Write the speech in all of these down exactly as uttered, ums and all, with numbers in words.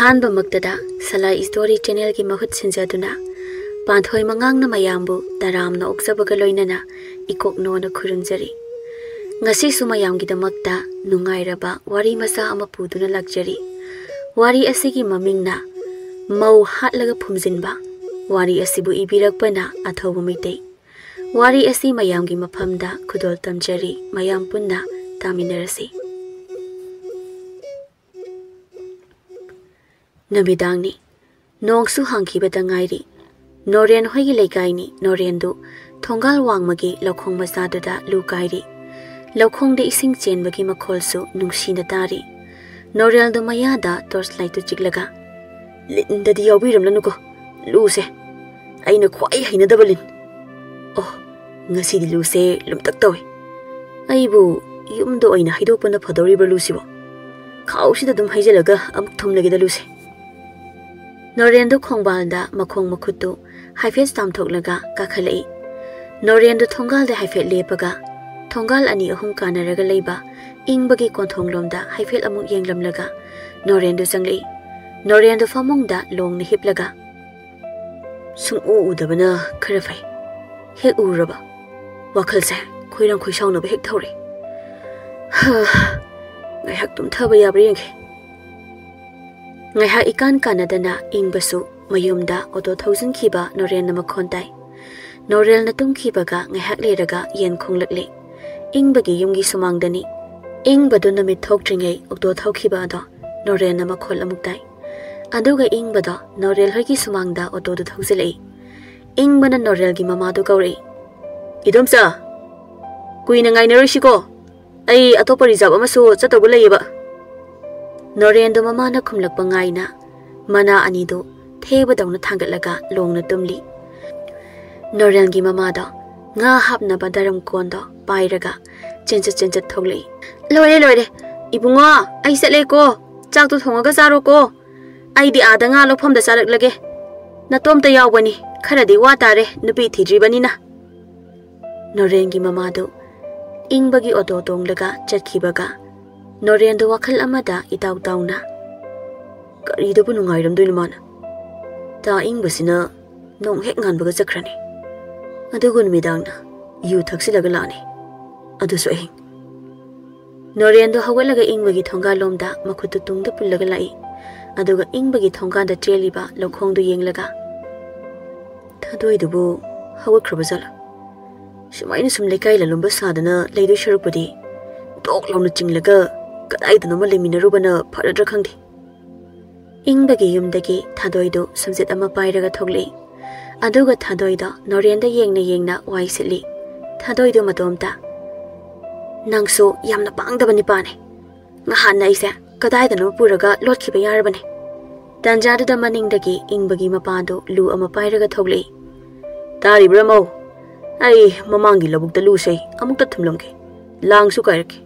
ꯑꯍꯥꯟꯕꯃꯛꯇꯗ ꯁꯂꯥꯏ story ꯆꯦꯅꯦꯜꯒꯤ ꯃꯍꯨꯠ ꯁꯤꯟꯖꯗꯨꯅ ꯄꯥꯟꯊꯣꯏ ꯃꯉꯥꯡꯅ ꯃꯌꯥꯝꯕꯨ ꯇꯔꯥꯝꯅ ꯑꯣꯛꯆꯕꯒ ꯂꯣꯏꯅꯅ ꯏꯀꯣꯛꯅꯣꯅ ꯈꯨꯔꯨꯝꯖꯔꯤ꯫ ꯉꯁꯤꯁꯨ ꯃꯌꯥꯝꯒꯤꯗꯃꯛꯇ ꯅꯨꯡꯉꯥꯏꯔꯕ ꯋꯥꯔꯤ ꯃꯆꯥ ꯑꯃ ꯄꯨꯗꯨꯅ ꯂꯥꯛꯆꯔꯤ꯫ ꯋꯥꯔꯤ ꯑꯁꯤꯒꯤ ꯃꯃꯤꯡꯅ ꯃꯧ ꯍꯥꯠꯂꯒ ꯐꯨꯝꯖꯤꯟꯕ꯫ ꯋꯥꯔꯤ ꯑꯁꯤꯕꯨ ꯏꯕꯤꯔꯛꯄꯅ ꯑꯊꯧꯕ ꯃꯩꯇꯩ꯫ ꯋꯥꯔꯤ ꯑꯁꯤ ꯃꯌꯥꯝꯒꯤ ꯃꯐꯝꯗ ꯈꯨꯗꯣꯜ ꯇꯝꯖꯔꯤ꯫ ꯃꯌꯥꯝ ꯄꯨꯟꯅ ꯇꯥꯃꯤꯟꯅꯔꯁꯤ꯫ ꯅꯨꯃꯤꯗꯥꯡꯅꯤ꯫ ꯅꯣꯡꯁꯨ ꯍꯥꯡꯈꯤꯕꯇ ꯉꯥꯏꯔꯤ꯫ ꯅꯣꯔꯦꯟ ꯍꯣꯏꯒꯤ ꯂꯩꯀꯥꯏꯅꯤ꯫ ꯅꯣꯔꯦꯟꯗꯨ ꯊꯣꯡꯒꯥꯜ ꯋꯥꯡꯃꯒꯤ ꯂꯧꯈꯣꯡ ꯃꯆꯥꯗꯨꯗ ꯂꯨ ꯀꯥꯏꯔꯤ꯫ ꯂꯧꯈꯣꯡꯗ ꯏꯁꯤꯡ ꯆꯦꯟꯕꯒꯤ ꯃꯈꯣꯜꯁꯨ ꯅꯨꯡꯁꯤꯅ ꯇꯥꯔꯤ꯫ ꯅꯣꯔꯦꯟꯗꯨ ꯃꯌꯥꯗ ꯇꯣꯔꯆ ꯂꯥꯏꯠꯇꯨ ꯆꯤꯛꯂꯒ, "ꯂꯤꯟꯗꯗꯤ ꯌꯥꯎꯕꯤꯔꯝꯂꯅꯨꯀꯣ, ꯂꯨꯁꯦ꯫ ꯑꯩꯅ ꯈ꯭ꯋꯥꯏ ꯍꯩꯅꯗꯕ ꯂꯤꯟ꯫ ꯑꯣ, ꯉꯁꯤꯗꯤ ꯂꯨꯁꯦ ꯂꯨꯝꯇꯛ ꯇꯧꯏ꯫ ꯑꯩꯕꯨ ꯌꯨꯝꯗ ꯑꯣꯏꯅ ꯍꯩꯗꯣꯛꯄꯅ ꯐꯗꯧꯔꯤꯕ꯭ꯔꯥ ꯂꯨꯁꯤꯕꯣ? ꯈꯥꯎꯁꯤꯗ ꯑꯗꯨꯝ ꯍꯩꯖꯤꯜꯂꯒ ꯑꯃꯨꯛ ꯊꯨꯝꯂꯒꯦꯗ ꯂꯨꯁꯦ꯫" ꯅꯣꯔꯦꯟꯗꯨ ꯈꯣꯡꯕꯥꯜꯗ ꯃꯈꯣꯡ ꯃꯈꯨꯠꯇꯨ ꯍꯥꯏꯐꯦꯠ ꯆꯥꯝꯊꯣꯛꯂꯒ ꯀꯥꯈꯠꯂꯛꯏ꯫ ꯅꯣꯔꯦꯟꯗꯨ ꯊꯣꯡꯒꯥꯜꯗ ꯍꯥꯏꯐꯦꯠ ꯂꯦꯞꯄꯒ ꯊꯣꯡꯒꯥꯜ ꯑꯅꯤ ꯑꯍꯨꯝ ꯀꯥꯟꯅꯔꯒ ꯂꯩꯕ ꯏꯪꯕꯒꯤ ꯀꯣꯟꯊꯣꯡꯂꯣꯝꯗ ꯍꯥꯏꯐꯦꯠ ꯑꯃꯨꯛ ꯌꯦꯡꯂꯝꯂꯒ ꯅꯣꯔꯦꯟꯗꯨ ꯆꯪꯂꯛꯏ꯫ ꯅꯣꯔꯦꯟꯗꯨ ꯐꯃꯨꯡꯗ ꯂꯣꯡꯅ ꯍꯤꯞꯂꯒ, "ꯁꯨꯡꯎ ꯎꯗꯕꯅ ꯈꯔ ꯐꯩ꯫ ꯍꯦꯛ ꯎꯔꯕ ꯋꯥꯈꯜꯁꯦ ꯈꯣꯏꯔꯥꯡ ꯈꯣꯏꯁꯥꯎꯅꯕ ꯍꯦꯛ ꯊꯧꯔꯦ꯫ ꯍꯥ, ꯉꯥꯏꯍꯥꯛ ꯇꯨꯝꯊꯕ ꯌꯥꯕ꯭ꯔꯥ ꯌꯦꯡꯒꯦ꯫" ꯉꯥꯏꯍꯥꯛ ꯏꯀꯥꯟ ꯀꯥꯟꯅꯗꯅ ꯏꯪꯕꯁꯨ ꯃꯌꯨꯝꯗ ꯑꯣꯇꯣ ꯊꯧꯖꯤꯟꯈꯤꯕ ꯅꯣꯔꯦꯟꯅ ꯃꯈꯣꯟ ꯇꯥꯏ꯫ ꯅꯣꯔꯦꯜꯅ ꯇꯨꯝꯈꯤꯕꯒ ꯉꯥꯏꯍꯥꯛ ꯂꯩꯔꯒ ꯌꯦꯟ ꯈꯣꯡꯂꯛꯂꯦ꯫ ꯏꯪꯕꯒꯤ ꯌꯨꯝꯒꯤ ꯁꯨꯃꯥꯡꯗꯅꯤ꯫ ꯏꯪꯕꯗꯨ ꯅꯨꯃꯤꯠ ꯊꯣꯛꯇ꯭ꯔꯤꯉꯩ ꯑꯣꯇꯣ ꯊꯧꯈꯤꯕ ꯑꯗꯣ ꯅꯣꯔꯦꯜꯅ ꯃꯈꯣꯜ ꯑꯃꯨꯛ ꯇꯥꯏ꯫ ꯑꯗꯨꯒ ꯏꯪꯕꯗꯣ ꯅꯣꯔꯦꯜ ꯍꯣꯏꯒꯤ ꯁꯨꯃꯥꯡꯗ ꯑꯣꯇꯣꯗꯨ ꯊꯧꯖꯤꯜꯂꯛꯏ꯫ ꯏꯪꯕꯅ ꯅꯣꯔꯦꯜꯒꯤ ꯃꯃꯥꯗꯨ ꯀꯧꯔꯛꯏ꯫ "ꯏꯗꯣꯝꯆꯥ, ꯀꯨꯏꯅ ꯉꯥꯏꯅꯔꯣꯏꯁꯤꯀꯣ꯫ ꯑꯩ ꯑꯇꯣꯞꯄ ꯔꯤꯖꯥꯕ ꯑꯃꯁꯨ ꯆꯠꯇꯧꯕ ꯂꯩꯌꯦꯕ꯫" ꯅꯣꯔꯦꯟꯗꯣ ꯃꯃꯥꯅ ꯈꯨꯝꯂꯛꯄ ꯉꯥꯏꯅ ꯃꯅꯥ ꯑꯅꯤꯗꯨ ꯊꯦꯕꯗꯧꯅ ꯊꯥꯡꯒꯠꯂꯒ ꯂꯣꯡꯅ ꯇꯨꯝꯂꯤ꯫ ꯅꯣꯔꯦꯟꯒꯤ ꯃꯃꯥꯗꯣ ꯉꯥ ꯍꯥꯞꯅꯕ ꯗꯔꯝ ꯀꯣꯟꯗꯣ ꯄꯥꯏꯔꯒ ꯆꯦꯟꯆꯠ ꯆꯦꯟꯆꯠ ꯊꯣꯛꯂꯛꯏ꯫ "ꯂꯣꯏꯔꯦ, ꯂꯣꯏꯔꯦ꯫ ꯏꯕꯨꯡꯉꯣ, ꯑꯩ ꯆꯠꯂꯦꯀꯣ꯫ ꯆꯥꯛꯇꯣ ꯊꯣꯡꯉꯒ ꯆꯥꯔꯣꯀꯣ꯫ ꯑꯩꯗꯤ ꯑꯥꯗ ꯉꯥ ꯂꯧꯐꯝꯗ ꯆꯥꯔꯛꯂꯒꯦ꯫ ꯅꯇꯣꯝꯇ ꯌꯥꯎꯕꯅꯤ, ꯈꯔꯗꯤ ꯋꯥ ꯇꯥꯔꯦ, ꯅꯨꯄꯤ ꯊꯤꯗ꯭ꯔꯤꯕꯅꯤꯅ꯫" ꯅꯣꯔꯦꯟꯒꯤ ꯃꯃꯥꯗꯨ ꯏꯪꯕꯒꯤ ꯑꯣꯇꯣ ꯇꯣꯡꯂꯒ ꯆꯠꯈꯤꯕꯒ ꯅꯣꯔꯦꯟꯗꯨ ꯋꯥꯈꯜ ꯑꯃꯗ ꯏꯇꯥꯎ ꯇꯥꯎꯅ, ꯀꯔꯤꯗꯕꯨ ꯅꯨꯡꯉꯥꯏꯔꯝꯗꯣꯏꯅꯣ ꯃꯥꯅ? ꯇꯥ ꯏꯪꯕꯁꯤꯅ ꯅꯣꯡ ꯍꯦꯛ ꯉꯥꯟꯕꯒ ꯆꯠꯈ꯭ꯔꯅꯤ꯫ ꯑꯗꯨꯒ ꯅꯨꯃꯤꯗꯥꯡꯅ ꯌꯨ ꯊꯛꯆꯤꯜꯂꯒ ꯂꯥꯛꯑꯅꯤ꯫ ꯑꯗꯨꯁꯨ ꯑꯍꯤꯡ꯫ ꯅꯣꯔꯦꯟꯗꯣ ꯍꯧꯒꯠꯂꯒ ꯏꯪꯕꯒꯤ ꯊꯣꯡꯒꯥꯜꯂꯣꯝꯗ ꯃꯈꯨꯠꯇꯨ ꯇꯨꯡꯗ ꯄꯨꯜꯂꯒ ꯂꯥꯛꯏ꯫ ꯑꯗꯨꯒ ꯏꯪꯕꯒꯤ ꯊꯣꯡꯒꯥꯟꯗ ꯆꯦꯜꯂꯤꯕ ꯂꯧꯈꯣꯡꯗꯨ ꯌꯦꯡꯂꯒ, "ꯊꯥꯗꯣꯏꯗꯨꯕꯨ ꯍꯧꯒꯠꯈ꯭ꯔꯕ ꯖꯥꯠꯂꯥ? ꯁꯨꯃꯥꯏꯅ ꯁꯨꯝ ꯂꯩꯀꯥꯏ ꯂꯥꯂꯣꯝꯕ ꯁꯥꯗꯅ ꯂꯩꯗꯣꯏ ꯁꯔꯨꯛꯄꯨꯗꯤ ꯇꯣꯛ ꯂꯥꯎꯅ ꯆꯤꯡꯂꯒ ꯀꯗꯥꯏꯗꯅꯣꯃ ꯂꯩꯃꯤꯟꯅꯔꯨꯕꯅ ꯐꯔꯗ꯭ꯔꯥ ꯈꯪꯗꯦ꯫" ꯏꯪꯕꯒꯤ ꯌꯨꯝꯗꯒꯤ ꯊꯥꯗꯣꯏꯗꯨ ꯁꯨꯝꯆꯤꯠ ꯑꯃ ꯄꯥꯏꯔꯒ ꯊꯣꯛꯂꯛꯏ꯫ ꯑꯗꯨꯒ ꯊꯥꯗꯣꯏꯗꯣ ꯅꯣꯔꯦꯟꯗ ꯌꯦꯡꯅ ꯌꯦꯡꯅ ꯋꯥꯏ ꯁꯤꯠꯂꯤ꯫ ꯊꯥꯗꯣꯏꯗꯨ ꯃꯇꯣꯝꯇ, "ꯅꯪꯁꯨ ꯌꯥꯝꯅ ꯄꯥꯡꯗꯕ ꯅꯤꯄꯥꯅꯦ꯫ ꯉꯍꯥꯟꯅ ꯑꯩꯁꯦ ꯀꯗꯥꯏꯗꯅꯣ ꯄꯨꯔꯒ ꯂꯣꯠꯈꯤꯕ ꯌꯥꯔꯕꯅꯦ꯫" ꯇꯥꯟꯖꯥꯗꯨꯗ ꯃꯅꯤꯡꯗꯒꯤ ꯏꯪꯕꯒꯤ ꯃꯄꯥꯗꯨ ꯂꯨ ꯑꯃ ꯄꯥꯏꯔꯒ ꯊꯣꯛꯂꯛꯏ꯫ "ꯇꯥꯔꯤꯕ꯭ꯔꯥ ꯃꯧ? ꯑꯩ ꯃꯃꯥꯡꯒꯤ ꯂꯧꯕꯨꯛꯇ ꯂꯨꯁꯦ ꯑꯃꯨꯛꯇ ꯊꯨꯝꯂꯝꯒꯦ꯫ ꯂꯥꯡꯁꯨ ꯀꯥꯏꯔꯛꯀꯦ꯫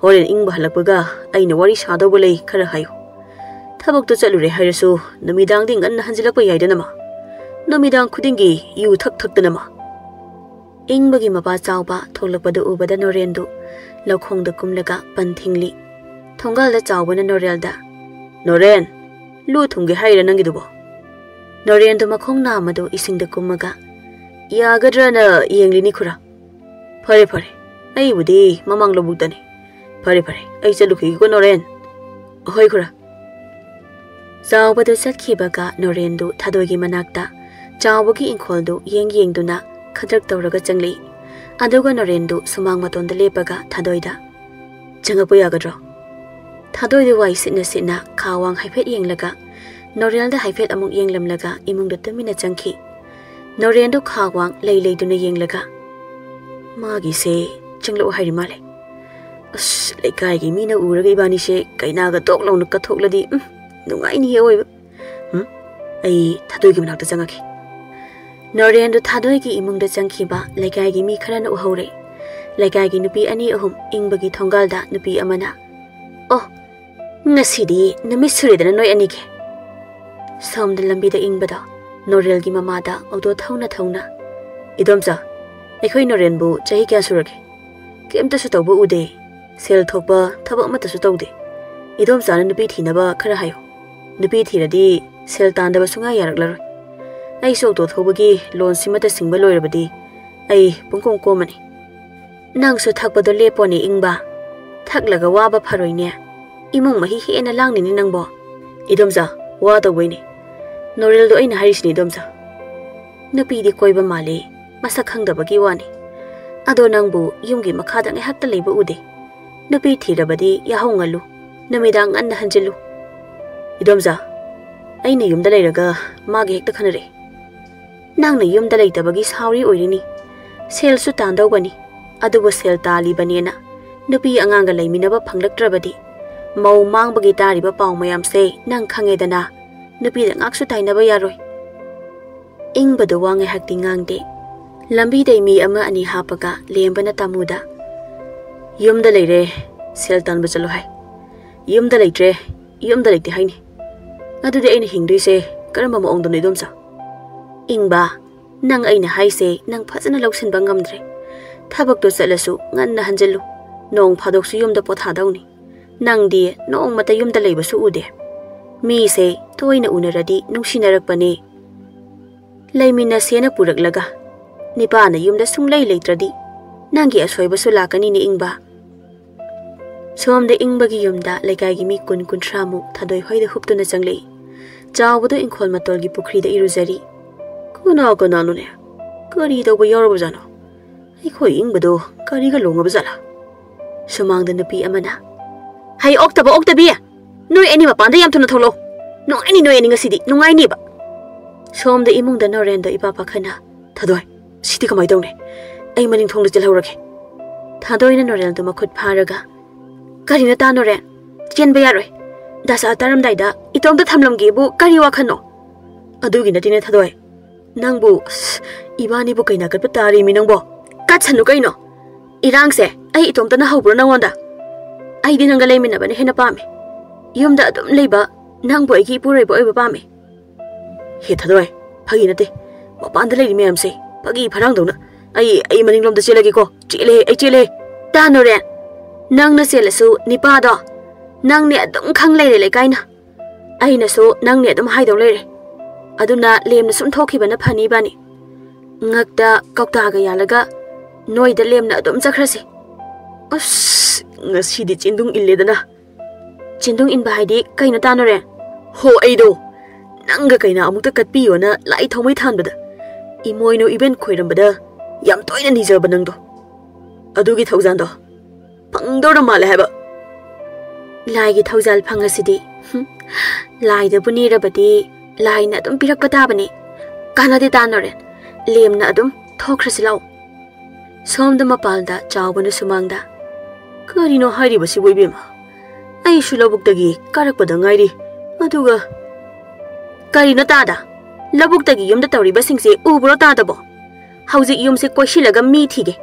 ꯍꯣꯔꯦꯟ ꯏꯪꯕ ꯍꯜꯂꯛꯄꯒ ꯑꯩꯅ ꯋꯥꯔꯤ ꯁꯥꯗꯧꯕ ꯂꯩ ꯈꯔ ꯍꯥꯏꯌꯨ꯫ ꯊꯕꯛꯇ ꯆꯠꯂꯨꯔꯦ ꯍꯥꯏꯔꯁꯨ ꯅꯨꯃꯤꯗꯥꯡꯗꯤ ꯉꯟꯅ ꯍꯟꯖꯤꯜꯂꯛꯄ ꯌꯥꯏꯗꯅ ꯃꯥ꯫ ꯅꯨꯃꯤꯗꯥꯡ ꯈꯨꯗꯤꯡꯒꯤ ꯌꯨ ꯊꯛ ꯊꯛꯇꯅ ꯃꯥ꯫" ꯏꯪꯕꯒꯤ ꯃꯄꯥ ꯆꯥꯎꯕ ꯊꯣꯛꯂꯛꯄꯗꯨ ꯎꯕꯗ ꯅꯣꯔꯦꯟꯗꯨ ꯂꯧꯈꯣꯡꯗ ꯀꯨꯝꯂꯒ ꯄꯟ ꯊꯤꯡꯂꯤ꯫ ꯊꯣꯡꯒꯥꯜꯗ ꯆꯥꯎꯕꯅ ꯅꯣꯔꯦꯜꯗ, "ꯅꯣꯔꯦꯟ, ꯂꯨ ꯊꯨꯝꯒꯦ ꯍꯥꯏꯔ ꯅꯪꯒꯤꯗꯨꯕꯣ?" ꯅꯣꯔꯦꯟꯗꯨ ꯃꯈꯣꯡ ꯅꯥꯝꯃꯗꯨ ꯏꯁꯤꯡꯗ ꯀꯨꯝꯃꯒ, "ꯌꯥꯒꯗ꯭ꯔꯅ ꯌꯦꯡꯂꯤꯅꯤ ꯈꯨꯔꯥ꯫ ꯐꯔꯦ ꯐꯔꯦ, ꯑꯩꯕꯨꯗꯤ ꯃꯃꯥꯡ ꯂꯧꯕꯨꯛꯇꯅꯤ꯫ ꯐꯔꯦ ꯐꯔꯦ, ꯑꯩ ꯆꯠꯂꯨꯈꯤꯒꯦꯀꯣ ꯅꯣꯔꯦꯟ꯫" "ꯍꯣꯏ ꯈꯨꯔꯥ꯫" ꯆꯥꯎꯕꯗꯨ ꯆꯠꯈꯤꯕꯒ ꯅꯣꯔꯦꯟꯗꯨ ꯊꯥꯗꯣꯏꯒꯤ ꯃꯅꯥꯛꯇ ꯆꯥꯎꯕꯒꯤ ꯏꯪꯈꯣꯜꯗꯨ ꯌꯦꯡ ꯌꯦꯡꯗꯨꯅ ꯈꯗ꯭ꯔꯛ ꯇꯧꯔꯒ ꯆꯪꯂꯛꯏ꯫ ꯑꯗꯨꯒ ꯅꯣꯔꯦꯟꯗꯨ ꯁꯨꯃꯥꯡ ꯃꯇꯣꯟꯗ ꯂꯦꯞꯄꯒ ꯊꯥꯗꯣꯏꯗ, "ꯆꯪꯉꯛꯄ ꯌꯥꯒꯗ꯭ꯔꯣ?" ꯊꯥꯗꯣꯏꯗꯨ ꯋꯥꯏ ꯁꯤꯠꯅ ꯁꯤꯠꯅ ꯈꯥ ꯋꯥꯡ ꯍꯥꯏꯐꯦꯠ ꯌꯦꯡꯂꯒ ꯅꯣꯔꯦꯜꯗ ꯍꯥꯏꯐꯦꯠ ꯑꯃꯨꯛ ꯌꯦꯡꯂꯝꯂꯒ ꯏꯃꯨꯡꯗ ꯇꯨꯃꯤꯟꯅ ꯆꯪꯈꯤ꯫ ꯅꯣꯔꯦꯟꯗꯨ ꯈꯥ ꯋꯥꯡ ꯂꯩ ꯂꯩꯗꯨꯅ ꯌꯦꯡꯂꯒ, "ꯃꯥꯒꯤꯁꯦ ꯆꯪꯂꯛꯑꯣ ꯍꯥꯏꯔꯤ ꯃꯥꯜꯂꯦ꯫ ꯑꯁ, ꯂꯩꯀꯥꯏꯒꯤ ꯃꯤꯅ ꯎꯔꯒ ꯏꯕꯥꯅꯤꯁꯦ ꯀꯩꯅꯥꯒ ꯇꯣꯛ ꯂꯥꯎꯅ ꯀꯠꯊꯣꯛꯂꯗꯤ, ꯎꯝ, ꯅꯨꯡꯉꯥꯏꯅꯤꯍꯦ ꯑꯋꯣꯏꯕ꯫ ꯎꯝ, ꯑꯩ ꯊꯥꯗꯣꯏꯒꯤ ꯃꯅꯥꯛꯇ ꯆꯪꯉꯛꯀꯦ꯫" ꯅꯣꯔꯦꯟꯗꯨ ꯊꯥꯗꯣꯏꯒꯤ ꯏꯃꯨꯡꯗ ꯆꯪꯈꯤꯕ ꯂꯩꯀꯥꯏꯒꯤ ꯃꯤ ꯈꯔꯅ ꯎꯍꯧꯔꯦ꯫ ꯂꯩꯀꯥꯏꯒꯤ ꯅꯨꯄꯤ ꯑꯅꯤ ꯑꯍꯨꯝ ꯏꯪꯕꯒꯤ ꯊꯣꯡꯒꯥꯜꯗ ꯅꯨꯄꯤ ꯑꯃꯅ, "ꯑꯣ, ꯉꯁꯤꯗꯤ ꯅꯨꯃꯤꯠ ꯁꯨꯔꯦꯗꯅ ꯅꯣꯏ ꯑꯅꯤꯒꯤ꯫" ꯁꯣꯝꯗ ꯂꯝꯕꯤꯗ ꯏꯪꯕꯗꯣ ꯅꯣꯔꯦꯜꯒꯤ ꯃꯃꯥꯗ ꯑꯣꯇꯣ ꯊꯧꯅ ꯊꯧꯅ, "ꯏꯗꯣꯝꯆꯥ, ꯑꯩꯈꯣꯏ ꯅꯣꯔꯦꯟꯕꯨ ꯆꯍꯤ ꯀꯌꯥ ꯁꯨꯔꯒꯦ? ꯀꯩꯝꯇꯁꯨ ꯇꯧꯕ ꯎꯗꯦ꯫ ꯁꯦꯜ ꯊꯣꯛꯄ ꯊꯕꯛ ꯑꯃꯠꯇꯁꯨ ꯇꯧꯗꯦ꯫ ꯏꯗꯣꯝꯆꯥꯅ ꯅꯨꯄꯤ ꯊꯤꯅꯕ ꯈꯔ ꯍꯥꯏꯌꯨ꯫" ꯅꯨꯄꯤ ꯊꯤꯔꯗꯤ ꯁꯦꯜ ꯇꯥꯟꯗꯕ ꯁꯨꯡꯌꯥ ꯌꯥꯔꯛꯂꯔꯣꯏ꯫ ꯑꯩꯁꯨ ꯑꯣꯇꯣ ꯊꯧꯕꯒꯤ ꯂꯣꯟꯁꯤꯃꯇ ꯁꯤꯡꯕ ꯂꯣꯏꯔꯕꯗꯤ ꯑꯩ ꯄꯨꯡꯀꯣꯝ ꯀꯣꯝꯃꯅꯤ꯫ ꯅꯪꯁꯨ ꯊꯛꯄꯗꯣ ꯂꯦꯞꯄꯣꯅꯦ ꯏꯪꯕ꯫ ꯊꯛꯂꯒ ꯋꯥꯕ ꯐꯔꯣꯏꯅꯦ꯫ ꯏꯃꯨꯡ ꯃꯍꯤ ꯍꯦꯟꯅ ꯂꯥꯡꯅꯤꯅꯦ ꯅꯪꯕꯣ꯫ ꯏꯗꯣꯝꯆꯥ, ꯋꯥ ꯇꯧꯕꯩꯅꯦ꯫ ꯅꯣꯔꯦꯜꯗꯣ ꯑꯩꯅ ꯍꯥꯏꯔꯤꯁꯤꯅꯦ ꯏꯗꯣꯝꯆꯥ꯫ ꯅꯨꯄꯤꯗꯤ ꯀꯣꯏꯕ ꯃꯥꯜꯂꯤ, ꯃꯁꯛ ꯈꯪꯗꯕꯒꯤ ꯋꯥꯅꯤ꯫ ꯑꯗꯣ ꯅꯪꯕꯨ ꯌꯨꯝꯒꯤ ꯃꯈꯥꯗ ꯉꯥꯏꯍꯥꯛꯇ ꯂꯩꯕ ꯎꯗꯦ꯫ ꯅꯨꯄꯤ ꯊꯤꯔꯕꯗꯤ ꯌꯥꯍꯧ ꯉꯜꯂꯨ, ꯅꯨꯃꯤꯗꯥꯡ ꯉꯟꯅ ꯍꯟꯖꯤꯜꯂꯨ꯫ ꯏꯗꯣꯝꯆꯥ, ꯑꯩꯅ ꯌꯨꯝꯗ ꯂꯩꯔꯒ ꯃꯥꯒ ꯍꯦꯛꯇ ꯈꯟꯅꯔꯛꯑꯦ꯫ ꯅꯪꯅ ꯌꯨꯝꯗ ꯂꯩꯇꯕꯒꯤ ꯁꯥꯎꯔꯤ ꯑꯣꯏꯔꯤꯅꯤ꯫ ꯁꯦꯜꯁꯨ ꯇꯥꯟꯗꯧꯕꯅꯤ, ꯑꯗꯨꯕꯨ ꯁꯦꯜ ꯇꯥꯜꯂꯤꯕꯅꯦꯅ ꯅꯨꯄꯤ ꯑꯉꯥꯡꯒ ꯂꯩꯃꯤꯟꯅꯕ ꯐꯪꯂꯛꯇ꯭ꯔꯕꯗꯤ ꯃꯧ ꯃꯥꯡꯕꯒꯤ ꯇꯥꯔꯤꯕ ꯄꯥꯎ ꯃꯌꯥꯝꯁꯦ ꯅꯪ ꯈꯪꯉꯦꯗꯅ꯫ ꯅꯨꯄꯤꯗ ꯉꯥꯛꯁꯨ ꯇꯥꯏꯅꯕ ꯌꯥꯔꯣꯏ꯫ ꯏꯪꯕꯗꯨ ꯋꯥ ꯉꯥꯏꯍꯥꯛꯇꯤ ꯉꯥꯡꯗꯦ꯫ ꯂꯝꯕꯤꯗꯩ ꯃꯤ ꯑꯃ ꯑꯅꯤ ꯍꯥꯞꯄꯒ ꯂꯦꯝꯕꯅ ꯇꯥꯃꯨꯗ, "ꯌꯨꯝꯗ ꯂꯩꯔꯦ, ꯁꯦꯜ ꯇꯥꯟꯕ ꯆꯠꯂꯣ ꯍꯥꯏ꯫ ꯌꯨꯝꯗ ꯂꯩꯇ꯭ꯔꯦ, ꯌꯨꯝꯗ ꯂꯩꯇꯦ ꯍꯥꯏꯅꯤ꯫ ꯑꯗꯨꯗꯤ ꯑꯩꯅ ꯍꯤꯡꯗꯣꯏꯁꯦ ꯀꯔꯝꯕ ꯃꯑꯣꯡꯗꯅꯣ ꯏꯗꯣꯝꯆꯥ?" "ꯏꯪꯕ, ꯅꯪ ꯑꯩꯅ ꯍꯥꯏꯁꯦ ꯅꯪ ꯐꯖꯅ ꯂꯧꯁꯤꯟꯕ ꯉꯝꯗ꯭ꯔꯦ꯫ ꯊꯕꯛꯇꯣ ꯆꯠꯂꯁꯨ ꯉꯟꯅ ꯍꯟꯖꯤꯜꯂꯨ꯫ ꯅꯣꯡ ꯐꯥꯗꯣꯛꯁꯨ ꯌꯨꯝꯗ ꯄꯣꯊꯥꯗꯧꯅꯤ꯫ ꯅꯪꯗꯤ ꯅꯣꯡꯃꯇ ꯌꯨꯝꯗ ꯂꯩꯕꯁꯨ ꯎꯗꯦ꯫ ꯃꯤꯁꯦ ꯇꯣꯏꯅ ꯎꯅꯔꯗꯤ ꯅꯨꯡꯁꯤꯅꯔꯛꯄꯅꯦ꯫ ꯂꯩꯃꯤꯟꯅꯁꯦꯅ ꯄꯨꯔꯛꯂꯒ ꯅꯤꯄꯥꯅ ꯌꯨꯝꯗ ꯁꯨꯡꯂꯩ ꯂꯩꯇ꯭ꯔꯗꯤ ꯅꯪꯒꯤ ꯑꯁꯣꯏꯕꯁꯨ ꯂꯥꯛꯀꯅꯤꯅꯦ ꯏꯪꯕ꯫" ꯁꯣꯝꯗ ꯏꯪꯕꯒꯤ ꯌꯨꯝꯗ ꯂꯩꯀꯥꯏꯒꯤ ꯃꯤ ꯀꯨꯟ ꯀꯨꯟꯊ꯭ꯔꯥꯃꯨꯛ ꯊꯥꯗꯣꯏ ꯍꯣꯏꯗ ꯍꯨꯞꯇꯨꯅ ꯆꯪꯂꯛꯏ꯫ ꯆꯥꯎꯕꯗꯣ ꯏꯪꯈꯣꯜ ꯃꯇꯣꯜꯒꯤ ꯄꯨꯈ꯭ꯔꯤꯗ ꯏꯔꯨꯖꯔꯤ꯫ "ꯀꯅꯥ ꯀꯅꯥꯅꯣꯅꯦ? ꯀꯔꯤ ꯇꯧꯕ ꯌꯥꯎꯔꯕꯖꯥꯠꯅꯣ? ꯑꯩꯈꯣꯏ ꯏꯪꯕꯗꯣ ꯀꯔꯤꯒ ꯂꯣꯡꯉꯕ ꯖꯥꯠꯂꯥ?" ꯁꯨꯃꯥꯡꯗ ꯅꯨꯄꯤ ꯑꯃꯅ, "ꯍꯩ ꯑꯣꯛꯇꯕ ꯑꯣꯛꯇꯕꯤ! ꯅꯣꯏ ꯑꯅꯤ ꯃꯄꯥꯟꯗ ꯌꯥꯝ ꯊꯨꯅ ꯊꯣꯛꯂꯛꯑꯣ꯫ ꯅꯨꯡꯉꯥꯏꯅꯤ ꯅꯣꯏ ꯑꯅꯤ ꯉꯁꯤꯗꯤ, ꯅꯨꯡꯉꯥꯏꯅꯤꯕ꯫" ꯁꯣꯝꯗ ꯏꯃꯨꯡꯗ ꯅꯣꯔꯦꯟꯗꯣ ꯏꯄꯥ ꯄꯥꯈꯠꯅ, "ꯊꯥꯗꯣꯏ, ꯁꯤꯗꯤ ꯀꯃꯥꯏ ꯇꯧꯅꯤ? ꯑꯩ ꯃꯅꯤꯡ ꯊꯣꯡꯗ ꯆꯦꯜꯍꯧꯔꯒꯦ꯫" ꯊꯥꯗꯣꯏꯅ ꯅꯣꯔꯦꯟꯗꯣ ꯃꯈꯨꯠ ꯐꯥꯔꯒ, "ꯀꯔꯤꯅꯣ ꯇꯥ ꯅꯣꯔꯦꯟ? ꯆꯦꯟꯕ ꯌꯥꯔꯣꯏ꯫ ꯗꯁꯥ ꯇꯥꯔꯝꯗꯥꯏꯗ ꯏꯇꯣꯝꯇ ꯊꯝꯂꯝꯒꯦꯕꯨ ꯀꯔꯤ ꯋꯥꯈꯜꯅꯣ?" "ꯑꯗꯨꯒꯤ ꯅꯠꯇꯦꯅꯦ ꯊꯥꯗꯣꯏ꯫ ꯅꯪꯕꯨ, ꯑꯁ, ꯏꯕꯥꯅꯤꯕꯨ ꯀꯩ ꯅꯥꯀꯠꯄ ꯇꯥꯔꯤꯃꯤ ꯅꯪꯕꯣ? ꯀꯠꯁꯅꯨ ꯀꯩꯅꯣ꯫ ꯏꯔꯥꯡꯁꯦ ꯑꯩ ꯏꯇꯣꯝꯇꯅ ꯍꯧꯕ꯭ꯔꯣ ꯅꯪꯉꯣꯟꯗ? ꯑꯩꯗꯤ ꯅꯪꯒ ꯂꯩꯃꯤꯟꯅꯕꯅ ꯍꯦꯟꯅ ꯄꯥꯝꯃꯦ꯫ ꯌꯨꯝꯗ ꯑꯗꯨꯝ ꯂꯩꯕ ꯅꯪꯕꯨ ꯑꯩꯒꯤ ꯏꯄꯨꯔꯣꯏꯕ ꯑꯣꯏꯕ ꯄꯥꯝꯃꯦ꯫" "ꯍꯦ ꯊꯥꯗꯣꯏ, ꯐꯥꯒꯤ ꯅꯠꯇꯦ꯫ ꯃꯄꯥꯟꯗ ꯂꯩꯔꯤ ꯃꯌꯥꯝꯁꯦ ꯐꯥꯒꯤ ꯐꯔꯥꯡꯗꯧꯅ꯫ ꯑꯩ, ꯑꯩ ꯃꯅꯤꯡꯂꯣꯝꯗ ꯆꯦꯜꯂꯒꯦꯀꯣ꯫ ꯆꯦꯜꯂꯦ, ꯑꯩ ꯆꯦꯜꯂꯦ꯫" "ꯇꯥ ꯅꯣꯔꯦꯟ, ꯅꯪꯅ ꯆꯦꯜꯂꯁꯨ ꯅꯤꯄꯥꯗꯣ ꯅꯪꯅꯦ ꯑꯗꯨꯝ ꯈꯪ ꯂꯩꯔꯦ ꯂꯩꯀꯥꯏꯅ꯫ ꯑꯩꯅꯁꯨ ꯅꯪꯅꯦ ꯑꯗꯨꯝ ꯍꯥꯏꯗꯧ ꯂꯩꯔꯦ꯫ ꯑꯗꯨꯅ ꯂꯦꯝꯅ ꯁꯨꯝ ꯊꯣꯛꯈꯤꯕꯅ ꯐꯅꯤ ꯏꯕꯥꯅꯤ꯫ ꯉꯛꯇ ꯀꯧꯇꯥꯒ ꯌꯥꯜꯂꯒ ꯅꯣꯏꯗ ꯂꯦꯝꯅ ꯑꯗꯨꯝ ꯆꯠꯈ꯭ꯔꯁꯤ꯫ ꯑꯁ, ꯉꯁꯤꯗꯤ ꯆꯤꯟꯗꯨꯡ ꯏꯜꯂꯦꯗꯅ꯫ ꯆꯤꯟꯗꯨꯡ ꯏꯟꯕ ꯍꯥꯏꯗꯤ ꯀꯩꯅꯣ ꯇꯥꯅꯣꯔꯦ? ꯍꯣ, ꯑꯩꯗꯣ ꯅꯪꯒ ꯀꯩꯅꯥ ꯑꯃꯨꯛꯇ ꯀꯠꯄꯤꯌꯣꯅ ꯂꯥꯏ ꯊꯥꯎꯃꯩ ꯊꯥꯟꯕꯗ ꯏꯃꯣꯏꯅꯨ ꯏꯕꯦꯟ ꯈꯣꯏꯔꯝꯕꯗ ꯌꯥꯝ ꯇꯣꯏꯅ ꯅꯤꯖꯕ ꯅꯪꯗꯣ꯫ ꯑꯗꯨꯒꯤ ꯊꯧꯖꯥꯟꯗꯣ ꯐꯪꯗꯧꯔ ꯃꯥꯜꯂꯦ ꯍꯥꯏꯕ꯫ ꯂꯥꯏꯒꯤ ꯊꯧꯖꯥꯜ ꯐꯪꯉꯁꯤꯗꯤ꯫ ꯍꯨꯝ, ꯂꯥꯏꯗꯕꯨ ꯅꯤꯔꯕꯗꯤ ꯂꯥꯏꯅ ꯑꯗꯨꯝ ꯄꯤꯔꯛꯄ ꯇꯥꯕꯅꯤ꯫ ꯀꯥꯟꯅꯗꯦ ꯇꯥꯅꯣꯔꯦ, ꯂꯦꯝꯅ ꯑꯗꯨꯝ ꯊꯣꯛꯈ꯭ꯔꯁꯤ ꯂꯥꯛꯑꯣ꯫ ꯁꯣꯝꯗ ꯃꯄꯥꯜꯗ ꯆꯥꯎꯕꯅ ꯁꯨꯃꯥꯡꯗ, "ꯀꯔꯤꯅꯣ ꯍꯥꯏꯔꯤꯕꯁꯤꯕꯨ ꯏꯕꯦꯝꯃ? ꯑꯩꯁꯨ ꯂꯧꯕꯨꯛꯇꯒꯤ ꯀꯥꯔꯛꯄꯗ ꯉꯥꯏꯔꯤ꯫ ꯑꯗꯨꯒ" "ꯀꯔꯤꯅꯣ ꯇꯥꯗ? ꯂꯧꯕꯨꯛꯇꯒꯤ ꯌꯨꯝꯗ ꯇꯧꯔꯤꯕꯁꯤꯡꯁꯦ ꯎꯕ꯭ꯔꯣ ꯇꯥꯗꯕꯣ? ꯍꯧꯖꯤꯛ ꯌꯨꯝꯁꯦ ꯀꯣꯏꯁꯤꯜꯂꯒ ꯃꯤ ꯊꯤꯒꯦ꯫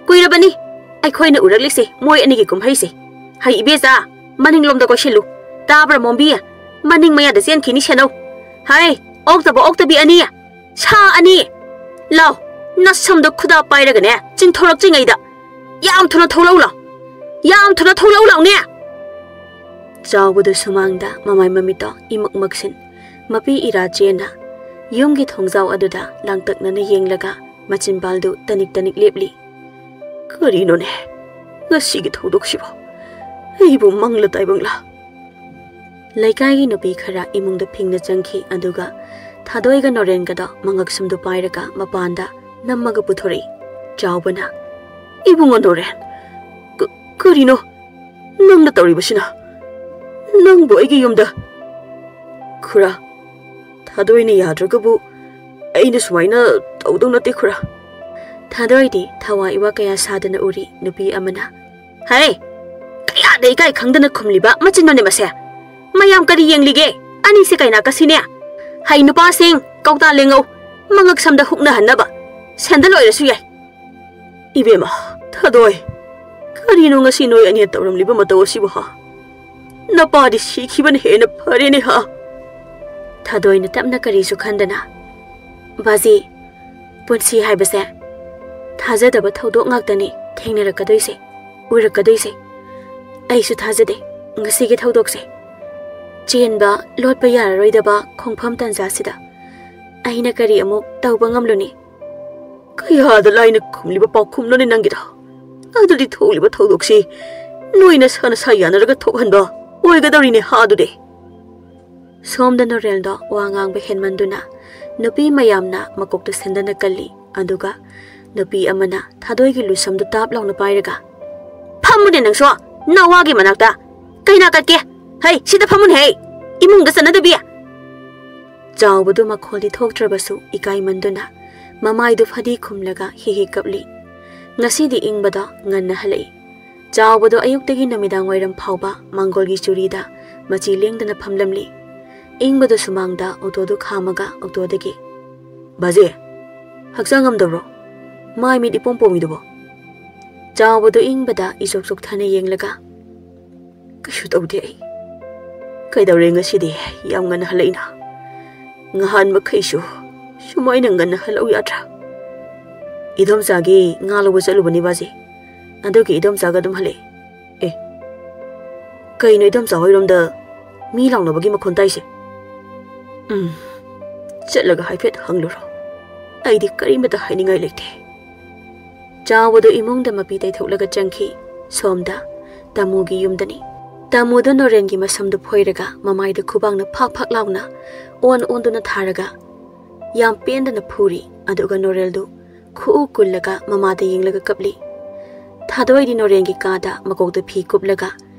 ꯀꯨꯏꯔꯕꯅꯤ ꯑꯩꯈꯣꯏꯅ ꯎꯔꯛꯂꯤꯁꯦ ꯃꯣꯏ ꯑꯅꯤꯒꯤ ꯀꯨꯝꯍꯩꯁꯦ꯫ ꯍꯩ ꯏꯕꯦꯆꯥ, ꯃꯅꯤꯡꯂꯣꯝꯗ ꯀꯣꯏꯁꯤꯜꯂꯨ꯫ ꯇꯥꯕ꯭ꯔꯥ ꯃꯣꯝꯕꯤ? ꯃꯅꯤꯡ ꯃꯌꯥꯗ ꯆꯦꯟꯈꯤꯅꯤ ꯁꯦꯟꯅꯧ꯫ ꯍꯩ, ꯑꯣꯛꯇꯕ ꯑꯣꯛꯇꯕꯤ ꯑꯅꯤ, ꯁꯥ ꯑꯅꯤ꯫ ꯂꯥꯎ, ꯅꯁꯝꯗꯣ ꯈꯨꯗꯥ ꯄꯥꯏꯔꯒꯅꯦ ꯆꯤꯡꯊꯣꯔꯛꯇ꯭ꯔꯤꯉꯩꯗ ꯌꯥꯝ ꯊꯨꯅ ꯊꯣꯛꯂꯛꯎ ꯂꯥꯎ꯫ ꯌꯥꯝ ꯊꯨꯅ ꯊꯣꯛꯂꯛꯎ ꯂꯥꯎꯅꯦ!" ꯆꯥꯎꯕꯗꯨ ꯁꯨꯃꯥꯡꯗ ꯃꯃꯥꯏ ꯃꯃꯤꯠꯇꯣ ꯏꯃꯛ ꯃꯛꯁꯤꯟ, ꯃꯄꯤ ꯏꯔꯥ ꯆꯦꯟꯅ ꯌꯨꯝꯒꯤ ꯊꯣꯡꯖꯥꯎ ꯑꯗꯨꯗ ꯂꯥꯡꯇꯛꯅꯅ ꯌꯦꯡꯂꯒ ꯃꯆꯤꯟꯕꯥꯜꯗꯨ ꯇꯅꯤꯛ ꯇꯅꯤꯛ ꯂꯦꯞꯂꯤ꯫ "ꯀꯔꯤꯅꯣꯅꯦ ꯉꯁꯤꯒꯤ ꯊꯧꯗꯣꯛꯁꯤꯕꯣ? ꯑꯩꯕꯨ ꯃꯪꯂ ꯇꯥꯏꯕꯪꯂ?" ꯂꯩꯀꯥꯏꯒꯤ ꯅꯨꯄꯤ ꯈꯔ ꯏꯃꯨꯡꯗ ꯐꯤꯡꯅ ꯆꯪꯈꯤ, ꯑꯗꯨꯒ ꯊꯥꯗꯣꯏꯒ ꯅꯣꯔꯦꯟꯒꯗꯣ ꯃꯉꯛꯁꯝꯗꯨ ꯄꯥꯏꯔꯒ ꯃꯄꯥꯟꯗ ꯅꯝꯃꯒ ꯄꯨꯊꯣꯔꯛꯏ꯫ ꯆꯥꯎꯕꯅ, "ꯏꯕꯨꯡꯉꯣ ꯅꯣꯔꯦꯟ, ꯀ-, ꯀꯔꯤꯅꯣ ꯅꯪꯅ ꯇꯧꯔꯤꯕꯁꯤꯅ? ꯅꯪꯕꯨ ꯑꯩꯒꯤ ꯌꯨꯝꯗ?" "ꯈꯨꯔꯥ, ꯊꯥꯗꯣꯏꯅ ꯌꯥꯗ꯭ꯔꯒꯕꯨ ꯑꯩꯅ ꯁꯨꯃꯥꯏꯅ ꯇꯧꯗꯧ ꯅꯠꯇꯦ ꯈꯨꯔꯥ꯫" ꯊꯥꯗꯣꯏꯗꯤ ꯊꯋꯥꯏ ꯏꯋꯥ ꯀꯌꯥ ꯁꯥꯗꯅ ꯎꯔꯤ꯫ ꯅꯨꯄꯤ ꯑꯃꯅ, "ꯍꯦ, ꯀꯌꯥꯗ ꯏꯀꯥꯏ ꯈꯪꯗꯅ ꯈꯨꯝꯂꯤꯕ ꯃꯆꯤꯟꯅꯣꯅꯦ ꯃꯁꯦ? ꯃꯌꯥꯝ ꯀꯔꯤ ꯌꯦꯡꯂꯤꯒꯦ? ꯑꯅꯤꯁꯦ ꯀꯩꯅꯥ ꯀꯁꯤꯅꯦ? ꯍꯩ ꯅꯨꯄꯥꯁꯤꯡ, ꯀꯧꯇꯥ ꯂꯦꯡꯉꯧ, ꯃꯉꯛ ꯁꯝꯗ ꯍꯨꯛꯅꯍꯟꯅꯕ ꯁꯦꯟꯗꯜ ꯑꯣꯏꯔꯁꯨ ꯌꯥꯏ꯫" "ꯏꯕꯦꯝꯃ, ꯊꯥꯗꯣꯏ, ꯀꯔꯤꯅꯣ ꯉꯁꯤ ꯅꯣꯏ ꯑꯅꯤ ꯇꯧꯔꯝꯂꯤꯕ ꯃꯇꯧ ꯑꯁꯤꯕꯨ ꯍꯥ? ꯅꯄꯥꯗꯤ ꯁꯤꯈꯤꯕꯅ ꯍꯦꯟꯅ ꯐꯔꯦꯅꯦ ꯍꯥ?" ꯊꯥꯗꯣꯏꯅ ꯇꯞꯅ ꯀꯔꯤꯁꯨ ꯈꯟꯗꯅ, "ꯕꯥꯖꯤ, ꯄꯨꯟꯁꯤ ꯍꯥꯏꯕꯁꯦ ꯊꯥꯖꯗꯕ ꯊꯧꯗꯣꯛ ꯉꯥꯛꯇꯅꯤ ꯊꯦꯡꯅꯔꯛꯀꯗꯣꯏꯁꯦ, ꯎꯔꯛꯀꯗꯣꯏꯁꯦ꯫ ꯑꯩꯁꯨ ꯊꯥꯖꯗꯦ ꯉꯁꯤꯒꯤ ꯊꯧꯗꯣꯛꯁꯦ꯫ ꯆꯦꯟꯕ ꯂꯣꯠꯄ ꯌꯥꯔꯔꯣꯏꯗꯕ ꯈꯣꯡꯐꯝ ꯇꯟꯖꯥꯁꯤꯗ ꯑꯩꯅ ꯀꯔꯤ ꯑꯃꯨꯛ ꯇꯧꯕ ꯉꯝꯂꯨꯅꯤ? ꯀꯌꯥꯗ ꯂꯥꯏꯅ ꯈꯨꯝꯂꯤꯕ ꯄꯥꯎꯈꯨꯝꯅꯣꯅꯦ ꯅꯪꯒꯤꯗꯣ? ꯑꯗꯨꯗꯤ ꯊꯣꯛꯂꯤꯕ ꯊꯧꯗꯣꯛꯁꯤ ꯅꯣꯏ ꯅꯁꯥ ꯅꯁꯥ ꯌꯥꯅꯔꯒ ꯊꯣꯛꯍꯟꯕ ꯑꯣꯏꯒꯗꯧꯔꯤꯅꯦ ꯍꯥ ꯑꯗꯨꯗꯤ꯫ ꯁꯣꯝꯗ ꯅꯣꯔꯦꯜꯗꯣ ꯋꯥ ꯉꯥꯡꯕ ꯍꯦꯟꯃꯟꯗꯨꯅ ꯅꯨꯄꯤ ꯃꯌꯥꯝꯅ ꯃꯀꯣꯛꯇ ꯁꯦꯟꯗꯅ ꯀꯜꯂꯤ꯫ ꯑꯗꯨꯒ ꯅꯨꯄꯤ ꯑꯃꯅ ꯊꯥꯗꯣꯏꯒꯤ ꯂꯨꯁꯝꯗꯨ ꯇꯥꯞ ꯂꯥꯎꯅ ꯄꯥꯏꯔꯒ, "ꯐꯝꯃꯨꯅꯦ ꯅꯪꯁꯨ, ꯅꯋꯥꯒꯤ ꯃꯅꯥꯛꯇ꯫ ꯀꯩꯅꯥ ꯀꯠꯀꯦ? ꯍꯩ, ꯁꯤꯗ ꯐꯝꯃꯨꯅꯦ ꯍꯩ, ꯏꯃꯨꯡꯗ ꯆꯠꯅꯗꯕꯤ!" ꯆꯥꯎꯕꯗꯨ ꯃꯈꯣꯜꯗꯤ ꯊꯣꯛꯇ꯭ꯔꯕꯁꯨ ꯏꯀꯥꯏꯃꯟꯗꯨꯅ ꯃꯃꯥꯏꯗꯨ ꯐꯗꯤ ꯈꯨꯝꯂꯒ ꯍꯦꯛ ꯍꯦꯛ ꯀꯞꯂꯤ꯫ ꯉꯁꯤꯗꯤ ꯏꯪꯕꯗꯣ ꯉꯟꯅ ꯍꯜꯂꯛꯏ꯫ ꯆꯥꯎꯕꯗꯣ ꯑꯌꯨꯛꯇꯒꯤ ꯅꯨꯃꯤꯗꯥꯡ ꯋꯥꯏꯔꯝ ꯐꯥꯎꯕ ꯃꯥꯡꯒꯣꯜꯒꯤ ꯆꯨꯔꯤꯗ ꯃꯆꯤ ꯂꯦꯡꯗꯅ ꯐꯝꯂꯝꯂꯤ꯫ ꯏꯪꯕꯗꯣ ꯁꯨꯃꯥꯡꯗ ꯑꯣꯇꯣꯗꯨ ꯈꯥꯝꯃꯒ ꯑꯣꯇꯣꯗꯒꯤ, "ꯕꯥꯖꯦ, ꯍꯛꯆꯥꯡ ꯉꯝꯗꯕ꯭ꯔꯣ? ꯃꯥꯏ ꯃꯤꯠ ꯏꯄꯣꯝ ꯄꯣꯝꯃꯤꯗꯨꯕꯣ?" ꯆꯥꯎꯕꯗꯣ ꯏꯪꯕꯗ ꯏꯆꯣꯛ ꯆꯣꯛꯊꯅ ꯌꯦꯡꯂꯒ, "ꯀꯩꯁꯨ ꯇꯧꯗꯦ ꯑꯩ꯫ ꯀꯩꯗꯧꯔꯦ ꯉꯁꯤꯗꯤ ꯌꯥꯝ ꯉꯟꯅ ꯍꯜꯂꯛꯏꯅ? ꯉꯍꯥꯟ ꯃꯈꯩꯁꯨ ꯁꯨꯃꯥꯏꯅ ꯉꯟꯅ ꯍꯜꯂꯛꯎ ꯌꯥꯗ꯭ꯔꯥ?" "ꯏꯗꯣꯝꯆꯥꯒꯤ ꯉꯥ ꯂꯧꯕ ꯆꯠꯂꯨꯕꯅꯤ ꯕꯥꯖꯦ꯫ ꯑꯗꯨꯒꯤ ꯏꯗꯣꯝꯆꯥꯒ ꯑꯗꯨꯝ ꯍꯜꯂꯛꯑꯦ꯫ ꯑꯦ, ꯀꯩꯅꯣ ꯏꯗꯣꯝꯆꯥ ꯍꯣꯏꯔꯣꯝꯗ ꯃꯤ ꯂꯥꯎꯅꯕꯒꯤ ꯃꯈꯣꯟ ꯇꯥꯏꯁꯦ?" "ꯎꯝ, ꯆꯠꯂꯒ ꯍꯥꯏꯐꯦꯠ ꯍꯪꯂꯨꯔꯣ꯫ ꯑꯩꯗꯤ ꯀꯔꯤꯃꯇ ꯍꯥꯏꯅꯤꯡꯉꯥꯏ ꯂꯩꯇꯦ꯫" ꯆꯥꯎꯕꯗꯨ ꯏꯃꯨꯡꯗ ꯃꯄꯤ ꯇꯩꯊꯣꯛꯂꯒ ꯆꯪꯈꯤ꯫ ꯁꯣꯝꯗ ꯇꯥꯃꯨꯒꯤ ꯌꯨꯝꯗꯅꯤ꯫ ꯇꯥꯃꯨꯗꯨ ꯅꯣꯔꯦꯟꯒꯤ ꯃꯁꯝꯗꯨ ꯐꯣꯏꯔꯒ ꯃꯃꯥꯏꯗ ꯈꯨꯕꯥꯛꯅ ꯐꯥꯛ ꯐꯥꯛ ꯂꯥꯎꯅ ꯑꯣꯟ ꯑꯣꯟꯗꯨꯅ ꯊꯥꯔꯒ ꯌꯥꯝ ꯄꯦꯟꯗꯅ ꯐꯨꯔꯤ꯫ ꯑꯗꯨꯒ ꯅꯣꯔꯦꯜꯗꯨ ꯈꯨꯎ ꯀꯨꯜꯂꯒ ꯃꯃꯥꯗ ꯌꯦꯡꯂꯒ ꯀꯞꯂꯤ꯫ ꯊꯥꯗꯣꯏꯗꯤ ꯅꯣꯔꯦꯟꯒꯤ ꯀꯥꯗ ꯃꯀꯣꯛꯇ ꯐꯤ ꯀꯨꯞꯂꯒ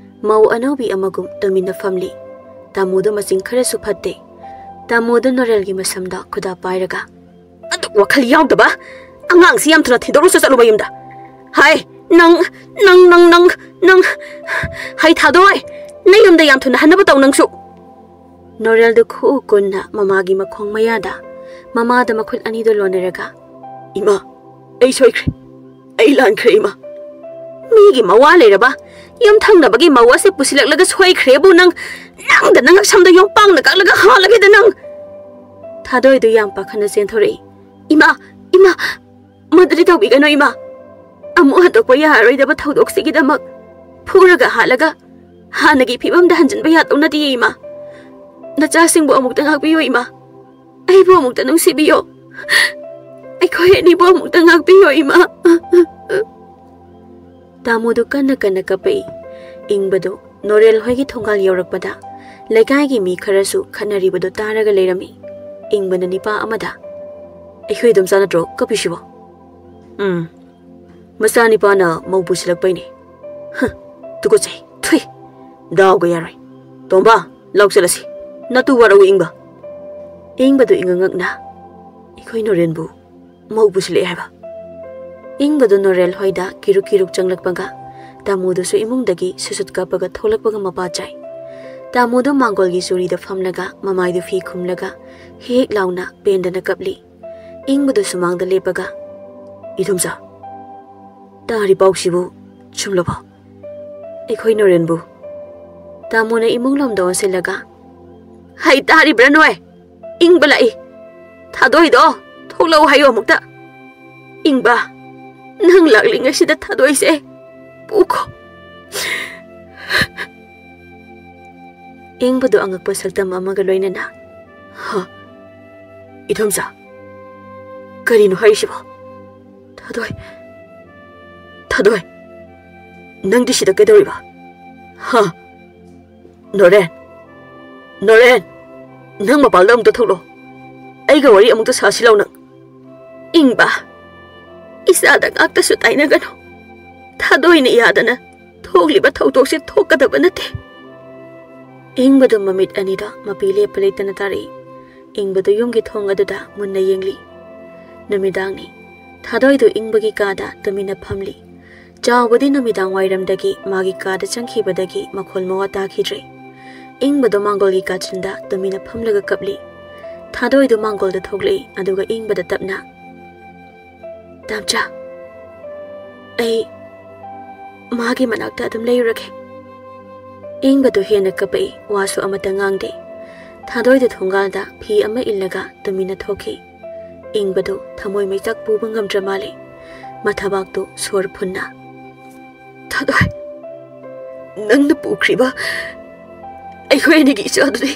ꯃꯧ ꯑꯅꯧꯕꯤ ꯑꯃꯒꯨꯝ ꯇꯨꯃꯤꯟꯅ ꯐꯝꯂꯤ꯫ ꯇꯥꯃꯨꯗꯨ ꯃꯆꯤꯡ ꯈꯔꯁꯨ ꯐꯠꯇꯦ꯫ ꯇꯥꯃꯨꯗꯨ ꯅꯣꯔꯦꯜꯒꯤ ꯃꯁꯝꯗ ꯈꯨꯗꯥ ꯄꯥꯏꯔꯒ, "ꯑꯗꯨꯛ ꯋꯥꯈꯜ ꯌꯥꯎꯗꯕ ꯑꯉꯥꯡꯁꯤ ꯌꯥꯝ ꯊꯨꯅ ꯊꯤꯟꯗꯣꯛꯂꯨꯆꯣ ꯆꯠꯂꯨꯕ ꯌꯨꯝꯗ꯫ ꯍꯥꯏ, ꯅꯪ, ꯅꯪ, ꯅꯪ, ꯅꯪ, ꯅꯪ, ꯍꯩ ꯊꯥꯗꯣꯏ, ꯅ ꯌꯨꯝꯗ ꯌꯥꯝ ꯊꯨꯅ ꯍꯟꯅꯕ ꯇꯧ ꯅꯪꯁꯨ꯫" ꯅꯣꯔꯦꯜꯗꯨ ꯈꯨꯎ ꯀꯨꯟꯅ ꯃꯃꯥꯒꯤ ꯃꯈꯣꯡ ꯃꯌꯥꯗ ꯃꯃꯥꯗ ꯃꯈꯨꯠ ꯑꯅꯤꯗꯨ ꯂꯣꯟꯅꯔꯒ, "ꯏꯃꯥ, ꯑꯩ ꯁꯣꯏꯈ꯭ꯔꯦ꯫ ꯑꯩ ꯂꯥꯟꯈ꯭ꯔꯦ ꯏꯃꯥ꯫ ꯃꯤꯒꯤ ꯃꯋꯥ ꯂꯩꯔꯕ ꯌꯨꯝꯊꯪꯅꯕꯒꯤ ꯃꯧ ꯑꯁꯦ ꯄꯨꯁꯤꯜꯂꯛꯂꯒ ꯁꯣꯏꯈ꯭ꯔꯦꯕꯨ ꯅꯪ, ꯅꯪꯗ ꯅꯉꯛ ꯁꯝꯗ ꯌꯣꯝꯄꯥꯛꯅ ꯀꯛꯂꯒ ꯍꯥꯠꯂꯒꯦꯗ ꯅꯪ꯫" ꯊꯥꯗꯣꯏꯗꯨ ꯌꯥꯝ ꯄꯥꯈꯠꯅ ꯆꯦꯟꯊꯣꯔꯛꯏ꯫ "ꯏꯃꯥ, ꯏꯃꯥ, ꯃꯗꯨꯗꯤ ꯇꯧꯕꯤꯒꯅꯨ ꯏꯃꯥ꯫ ꯑꯃꯨꯛ ꯍꯟꯗꯣꯛꯄ ꯌꯥꯔꯔꯣꯏꯗꯕ ꯊꯧꯗꯣꯛꯁꯤꯒꯤꯗꯃꯛ ꯐꯨꯔꯒ ꯍꯥꯠꯂꯒ ꯍꯥꯟꯅꯒꯤ ꯐꯤꯕꯝꯗ ꯍꯟꯖꯤꯟꯕ ꯌꯥꯗꯧ ꯅꯠꯇꯤꯌꯦ ꯏꯃꯥ꯫ ꯅꯆꯥꯁꯤꯡꯕꯨ ꯑꯃꯨꯛꯇ ꯉꯥꯛꯄꯤꯌꯨ, ꯏꯃꯥ꯫ ꯑꯩꯕꯨ ꯑꯃꯨꯛꯇ ꯅꯨꯡꯁꯤꯕꯤꯌꯣ꯫ ꯑꯩꯈꯣꯏ ꯑꯅꯤꯕꯨ ꯑꯃꯨꯛꯇ ꯉꯥꯛꯄꯤꯌꯣ, ꯏꯃꯥ꯫" ꯇꯥꯃꯣꯗꯨ ꯀꯟꯅ ꯀꯟꯅ ꯀꯞꯄꯛꯏ꯫ ꯏꯪꯕꯗꯨ ꯅꯣꯔꯦꯜ ꯍꯣꯏꯒꯤ ꯊꯣꯡꯒꯥꯜ ꯌꯧꯔꯛꯄꯗ ꯂꯩꯀꯥꯏꯒꯤ ꯃꯤ ꯈꯔꯁꯨ ꯈꯠꯅꯔꯤꯕꯗꯨ ꯇꯥꯔꯒ ꯂꯩꯔꯝꯃꯤ꯫ ꯏꯪꯕꯅ ꯅꯤꯄꯥ ꯑꯃꯗ, "ꯑꯩꯈꯣꯏ ꯑꯗꯨꯝꯆꯥ ꯅꯠꯇ꯭ꯔꯣ ꯀꯞꯄꯤꯁꯤꯕꯣ?" "ꯎꯝ, ꯃꯆꯥꯅꯤꯄꯥꯅ ꯃꯧ ꯄꯨꯁꯤꯜꯂꯛꯄꯩꯅꯦ꯫ ꯍ, ꯇꯨꯀꯠꯆꯩ, ꯊꯨꯏ, ꯗꯥꯎꯒ ꯌꯥꯔꯣꯏ꯫ ꯇꯣꯝꯕ, ꯂꯥꯎ ꯆꯠꯂꯁꯤ꯫ ꯅꯇꯨ ꯋꯥꯔꯧ, ꯏꯪꯕ꯫" ꯏꯪꯕꯗꯨ ꯏꯉꯛ ꯉꯛꯅ, "ꯑꯩꯈꯣꯏ ꯅꯣꯔꯦꯟꯕꯨ ꯃꯧ ꯄꯨꯁꯤꯜꯂꯛꯑꯦ ꯍꯥꯏꯕ?" ꯏꯪꯕꯗꯨ ꯅꯣꯔꯦꯜ ꯍꯣꯏꯗ ꯀꯤꯔꯨꯛ ꯀꯤꯔꯨꯛ ꯆꯪꯂꯛꯄꯒ ꯇꯥꯃꯣꯗꯨꯁꯨ ꯏꯃꯨꯡꯗꯒꯤ ꯁꯨꯁꯨꯠ ꯀꯥꯞꯄꯒ ꯊꯣꯛꯂꯛꯄꯒ ꯃꯄꯥ ꯆꯥꯏ꯫ ꯇꯥꯃꯣꯗꯨ ꯃꯥꯡꯒꯣꯜꯒꯤ ꯆꯨꯔꯤꯗ ꯐꯝꯂꯒ ꯃꯃꯥꯏꯗꯨ ꯐꯤ ꯈꯨꯝꯂꯒ ꯍꯦꯛ ꯂꯥꯎꯅ ꯄꯦꯟꯗꯅ ꯀꯞꯂꯤ꯫ ꯏꯪꯕꯗꯨ ꯁꯨꯃꯥꯡꯗ ꯂꯦꯞꯄꯒ, "ꯏꯗꯣꯝꯆꯥ, ꯇꯥꯔꯤ ꯄꯥꯎꯁꯤꯕꯨ ꯆꯨꯝꯂꯕꯣ? ꯑꯩꯈꯣꯏ ꯅꯣꯔꯦꯟꯕꯨ?" ꯇꯥꯃꯣꯅ ꯏꯃꯨꯡ ꯂꯣꯝꯗ ꯑꯣꯟꯁꯤꯜꯂꯒ, "ꯍꯩ ꯇꯥꯔꯤꯕ꯭ꯔꯥ ꯅꯣꯏ? ꯏꯪꯕ ꯂꯥꯛꯏ꯫ ꯊꯥꯗꯣꯏꯗꯣ ꯊꯣꯛꯂꯛꯎ ꯍꯥꯏꯌꯣ ꯑꯃꯨꯛꯇ꯫ ꯏꯪꯕ, ꯅꯪ ꯂꯥꯛꯂꯤꯉꯩꯁꯤꯗ ꯊꯥꯗꯣꯏꯁꯦ ꯄꯨꯈꯣ꯫" ꯏꯪꯕꯗꯨ ꯑꯉꯛꯄ ꯁꯛꯇꯝ ꯑꯃꯒ ꯂꯣꯏꯅꯅ, "ꯍ? ꯏꯗꯣꯝꯆꯥ, ꯀꯔꯤꯅꯣ ꯍꯥꯏꯔꯤꯁꯤꯕꯣ? ꯊꯥꯗꯣꯏ, ꯊꯥꯗꯣꯏ, ꯅꯪꯗꯤ ꯁꯤꯗ ꯀꯩꯗꯧꯔꯤꯕ? ꯍ? ꯅꯣꯔꯦꯟ, ꯅꯣꯔꯦꯟ, ꯅꯪ ꯃꯄꯥꯟꯗ ꯑꯃꯨꯛꯇ ꯊꯣꯛꯂꯛꯑꯣ꯫ ꯑꯩꯒ ꯋꯥꯔꯤ ꯑꯃꯨꯛꯇ ꯁꯥꯁꯤ ꯂꯥꯎ ꯅꯪ꯫" "ꯏꯪꯕ, ꯏꯆꯥꯗ ꯉꯥꯛꯇꯁꯨ ꯇꯥꯏꯅꯒꯅꯨ꯫ ꯊꯥꯗꯣꯏꯅ ꯌꯥꯗꯅ ꯊꯣꯛꯂꯤꯕ ꯊꯧꯗꯣꯛꯁꯦ ꯊꯣꯛꯀꯗꯕ ꯅꯠꯇꯦ꯫" ꯏꯪꯕꯗꯨ ꯃꯃꯤꯠ ꯑꯅꯤꯗ ꯃꯄꯤ ꯂꯦꯞꯄ ꯂꯩꯇꯅ ꯇꯥꯔꯛꯏ꯫ ꯏꯪꯕꯗꯨ ꯌꯨꯝꯒꯤ ꯊꯣꯡ ꯑꯗꯨꯗ ꯃꯨꯟꯅ ꯌꯦꯡꯂꯤ꯫ ꯅꯨꯃꯤꯗꯥꯡꯅꯤ꯫ ꯊꯥꯗꯣꯏꯗꯨ ꯏꯪꯕꯒꯤ ꯀꯥꯗ ꯇꯨꯃꯤꯟꯅ ꯐꯝꯂꯤ꯫ ꯆꯥꯎꯕꯗꯤ ꯅꯨꯃꯤꯗꯥꯡ ꯋꯥꯏꯔꯝꯗꯒꯤ ꯃꯥꯒꯤ ꯀꯥꯗ ꯆꯪꯈꯤꯕꯗꯒꯤ ꯃꯈꯣꯜ ꯃꯋꯥ ꯇꯥꯈꯤꯗ꯭ꯔꯦ꯫ ꯏꯪꯕꯗꯨ ꯃꯥꯡꯒꯣꯜꯒꯤ ꯀꯥꯆꯤꯟꯗ ꯇꯨꯃꯤꯟꯅ ꯐꯝꯂꯒ ꯀꯞꯂꯤ꯫ ꯊꯥꯗꯣꯏꯗꯨ ꯃꯥꯡꯒꯣꯜꯗ ꯊꯣꯛꯂꯛꯏ, ꯑꯗꯨꯒ ꯏꯪꯕꯗ ꯇꯞꯅ, "ꯇꯥꯝꯆꯥ, ꯑꯩ ꯃꯥꯒꯤ ꯃꯅꯥꯛꯇ ꯑꯗꯨꯝ ꯂꯩꯔꯨꯔꯒꯦ꯫" ꯏꯪꯕꯗꯨ ꯍꯦꯟꯅ ꯀꯞꯄꯛꯏ, ꯋꯥꯁꯨ ꯑꯃꯠꯇ ꯉꯥꯡꯗꯦ꯫ ꯊꯥꯗꯣꯏꯗꯨ ꯊꯣꯡꯒꯥꯜꯗ ꯐꯤ ꯑꯃ ꯏꯜꯂꯒ ꯇꯨꯃꯤꯟꯅ ꯊꯣꯛꯈꯤ꯫ ꯏꯪꯕꯗꯨ ꯊꯃꯣꯏ ꯃꯩꯆꯥꯛ ꯄꯨꯕ ꯉꯝꯗ꯭ꯔ ꯃꯥꯜꯂꯦ꯫ ꯃꯊꯕꯥꯛꯇꯨ ꯁꯣꯔ ꯐꯨꯟꯅ, "ꯊꯥꯗꯣꯏ, ꯅꯪꯅ ꯄꯨꯈ꯭ꯔꯤꯕ ꯑꯩꯈꯣꯏ ꯑꯅꯤꯒꯤ ꯏꯆꯥꯗꯨꯗꯤ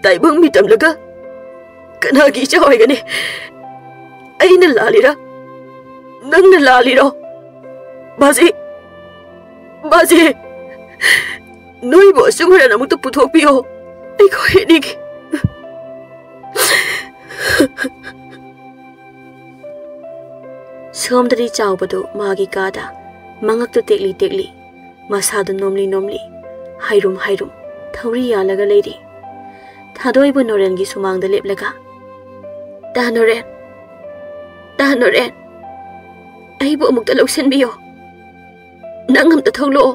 ꯇꯥꯏꯕꯪ ꯃꯤꯇꯝꯂꯒ ꯀꯅꯥꯒꯤ ꯏꯆꯥ ꯑꯣꯏꯒꯅꯤ? ꯑꯩꯅ ꯂꯥꯜꯂꯤꯔꯥ? ꯅꯪꯅ ꯂꯥꯜꯂꯤꯔꯣ? ꯕꯥꯖꯤ, ꯕꯥꯖꯤ, ꯅꯣꯏꯕꯨ ꯑꯆꯨꯝ ꯑꯔꯥꯟ ꯑꯃꯨꯛꯇ ꯄꯨꯊꯣꯛꯄꯤꯌꯣ꯫ ꯑꯩꯈꯣꯏ ꯑꯅꯤꯒꯤ꯫ ꯁꯣꯝꯗꯗꯤ ꯆꯥꯎꯕꯗꯨ ꯃꯥꯒꯤ ꯀꯥꯗ ꯃꯉꯛꯇꯨ ꯇꯦꯛꯂꯤ ꯇꯦꯛꯂꯤ, ꯃꯁꯥꯗꯨ ꯅꯣꯝꯂꯤ ꯅꯣꯝꯂꯤ, ꯍꯥꯏꯔꯨꯝ ꯍꯥꯏꯔꯨꯝ ꯊꯧꯔꯤ ꯌꯥꯜꯂꯒ ꯂꯩꯔꯤ꯫ ꯊꯥꯗꯣꯏꯕꯨ ꯅꯣꯔꯦꯟꯒꯤ ꯁꯨꯃꯥꯡꯗ ꯂꯦꯞꯂꯒ, "ꯇꯥ ꯅꯣꯔꯦꯟ, ꯇꯥ ꯅꯣꯔꯦꯟ, ꯑꯩꯕꯨ ꯑꯃꯨꯛꯇ ꯂꯧꯁꯤꯟꯕꯤꯌꯣ꯫ ꯅꯪ ꯑꯝꯇ ꯊꯣꯛꯂꯛꯑꯣ꯫"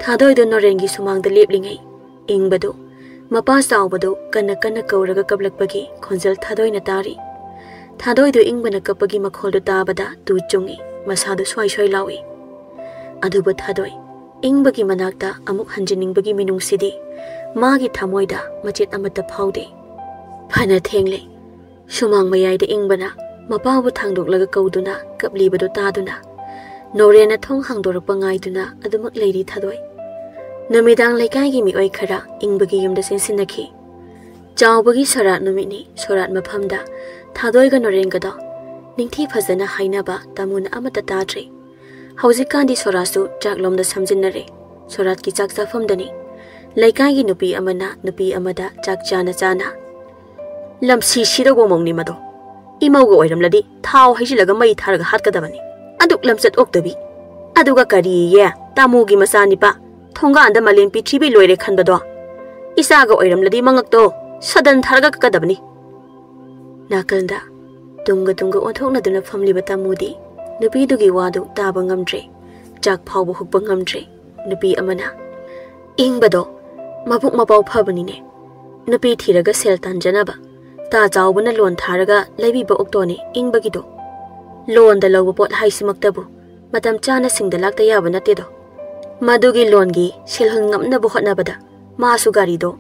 ꯊꯥꯗꯣꯏꯗꯨ ꯅꯣꯔꯦꯟꯒꯤ ꯁꯨꯃꯥꯡꯗ ꯂꯦꯞꯂꯤꯉꯩ, ꯏꯪꯕꯗꯨ, ꯃꯄꯥ ꯆꯥꯎꯕꯗꯨ ꯀꯟꯅ ꯀꯟꯅ ꯀꯧꯔꯒ ꯀꯞꯂꯛꯄꯒꯤ ꯈꯣꯟꯖꯦꯜ ꯊꯥꯗꯣꯏꯅ ꯇꯥꯔꯤ꯫ ꯊꯥꯗꯣꯏꯗꯨ ꯏꯪꯕꯅ ꯀꯞꯄꯒꯤ ꯃꯈꯣꯜꯗꯨ ꯇꯥꯕꯗ ꯇꯨ ꯆꯨꯡꯏ, ꯃꯁꯥꯗꯨ ꯁ꯭ꯋꯥꯏ ꯁ꯭ꯋꯥꯏ ꯂꯥꯎꯏ꯫ ꯑꯗꯨꯕꯨ ꯊꯥꯗꯣꯏ, ꯏꯪꯕꯒꯤ ꯃꯅꯥꯛꯇ ꯑꯃꯨꯛ ꯍꯟꯖꯤꯟꯅꯤꯡꯕꯒꯤ ꯃꯤꯅꯨꯡꯁꯤꯗꯤ ꯃꯥꯒꯤ ꯊꯃꯣꯏꯗ ꯃꯆꯦꯠ ꯑꯃꯠꯇ ꯐꯥꯎꯗꯦ꯫ ꯐꯅ ꯊꯦꯡꯂꯦ꯫ ꯁꯨꯃꯥꯡ ꯃꯌꯥꯏꯗ ꯏꯪꯕꯅ ꯃꯄꯥꯕꯨ ꯊꯥꯡꯗꯣꯛꯂꯒ ꯀꯧꯗꯨꯅ ꯀꯞꯂꯤꯕꯗꯨ ꯇꯥꯗꯨꯅ, ꯅꯣꯔꯦꯟꯅ ꯊꯣꯡ ꯍꯥꯡꯗꯣꯔꯛꯄ ꯉꯥꯏꯗꯨꯅ ꯑꯗꯨꯃꯛ ꯂꯩꯔꯤ ꯊꯥꯗꯣꯏ꯫ ꯅꯨꯃꯤꯗꯥꯡ ꯂꯩꯀꯥꯏꯒꯤ ꯃꯤꯑꯣꯏ ꯈꯔ ꯏꯪꯕꯒꯤ ꯌꯨꯝꯗ ꯆꯦꯟꯁꯤꯟꯅꯈꯤ꯫ ꯆꯥꯎꯕꯒꯤ ꯁꯣꯔꯥꯠ ꯅꯨꯃꯤꯠꯅꯤ꯫ ꯁꯣꯔꯥꯠ ꯃꯐꯝꯗ ꯊꯥꯗꯣꯏꯒ ꯅꯣꯔꯦꯟꯒꯗꯣ ꯅꯤꯡꯊꯤ ꯐꯖꯅ ꯍꯥꯏꯅꯕ ꯇꯥꯃꯨꯅ ꯑꯃꯠꯇ ꯇꯥꯗ꯭ꯔꯦ꯫ ꯍꯧꯖꯤꯛꯀꯥꯟꯗꯤ ꯁꯣꯔꯥꯠꯁꯨ ꯆꯥꯛꯂꯣꯝꯗ ꯁꯝꯖꯤꯟꯅꯔꯦ꯫ ꯁꯣꯔꯥꯠꯀꯤ ꯆꯥꯛ ꯆꯥꯐꯝꯗꯅꯤ꯫ ꯂꯩꯀꯥꯏꯒꯤ ꯅꯨꯄꯤ ꯑꯃꯅ ꯅꯨꯄꯤ ꯑꯃꯗ ꯆꯥꯛ ꯆꯥꯅ ꯆꯥꯅ, "ꯂꯝꯁꯤ ꯁꯤꯗꯧꯕ ꯃꯧꯅꯤ ꯃꯗꯣ꯫ ꯏꯃꯧꯒ ꯑꯣꯏꯔꯝꯂꯗꯤ ꯊꯥꯎ ꯍꯩꯖꯤꯜꯂꯒ ꯃꯩ ꯊꯥꯔꯒ ꯍꯥꯠꯀꯗꯕꯅꯤ꯫ ꯑꯗꯨꯛ ꯂꯝꯆꯠ ꯑꯣꯛꯇꯕꯤ꯫ ꯑꯗꯨꯒ ꯀꯔꯤꯌꯦ, ꯇꯥꯃꯨꯒꯤ ꯃꯆꯥꯅꯤꯄꯥ, ꯊꯣꯡꯒꯥꯟꯗ ꯃꯥꯂꯦꯝ ꯄ꯭ꯔꯤꯊꯤꯕꯤ ꯂꯣꯏꯔꯦ ꯈꯟꯕꯗꯣ꯫ ꯏꯆꯥꯒ ꯑꯣꯏꯔꯝꯂꯗꯤ ꯃꯉꯛꯇꯣ ꯁꯗꯟ ꯊꯥꯔꯒ ꯀꯛꯀꯗꯕꯅꯤ꯫" ꯅꯥꯀꯜꯗ ꯇꯨꯡꯒ ꯇꯨꯡꯒ ꯑꯣꯟꯊꯣꯛꯅꯗꯨꯅ ꯐꯝꯂꯤꯕ ꯇꯥꯃꯨꯗꯤ ꯅꯨꯄꯤꯗꯨꯒꯤ ꯋꯥꯗꯨ ꯇꯥꯕ ꯉꯝꯗ꯭ꯔꯦ꯫ ꯆꯥꯛ ꯐꯥꯎꯕ ꯍꯨꯛꯄ ꯉꯝꯗ꯭ꯔꯦ꯫ ꯅꯨꯄꯤ ꯑꯃꯅ, "ꯏꯪꯕꯗꯣ ꯃꯕꯨꯛ ꯃꯄꯥꯎ ꯐꯕꯅꯤꯅꯦ꯫ ꯅꯨꯄꯤ ꯊꯤꯔꯒ ꯁꯦꯜ ꯇꯥꯟꯖꯅꯕ꯫ ꯇꯥ ꯆꯥꯎꯕꯅ ꯂꯣꯟ ꯊꯥꯔꯒ ꯂꯩꯕꯤꯕ ꯑꯣꯛꯇꯣꯅꯦ ꯏꯪꯕꯒꯤꯗꯣ꯫ ꯂꯣꯟꯗ ꯂꯧꯕ ꯄꯣꯠ ꯍꯥꯏꯁꯤꯃꯛꯇꯕꯨ ꯃꯇꯝ ꯆꯥꯅ ꯁꯤꯡꯗ ꯂꯥꯛꯇ ꯌꯥꯕ ꯅꯠꯇꯦꯗꯣ꯫ ꯃꯗꯨꯒꯤ ꯂꯣꯟꯒꯤ ꯁꯦꯜꯍꯨꯟ ꯉꯝꯅꯕ ꯍꯣꯠꯅꯕꯗ ꯃꯥꯁꯨ ꯒꯥꯔꯤꯗꯣ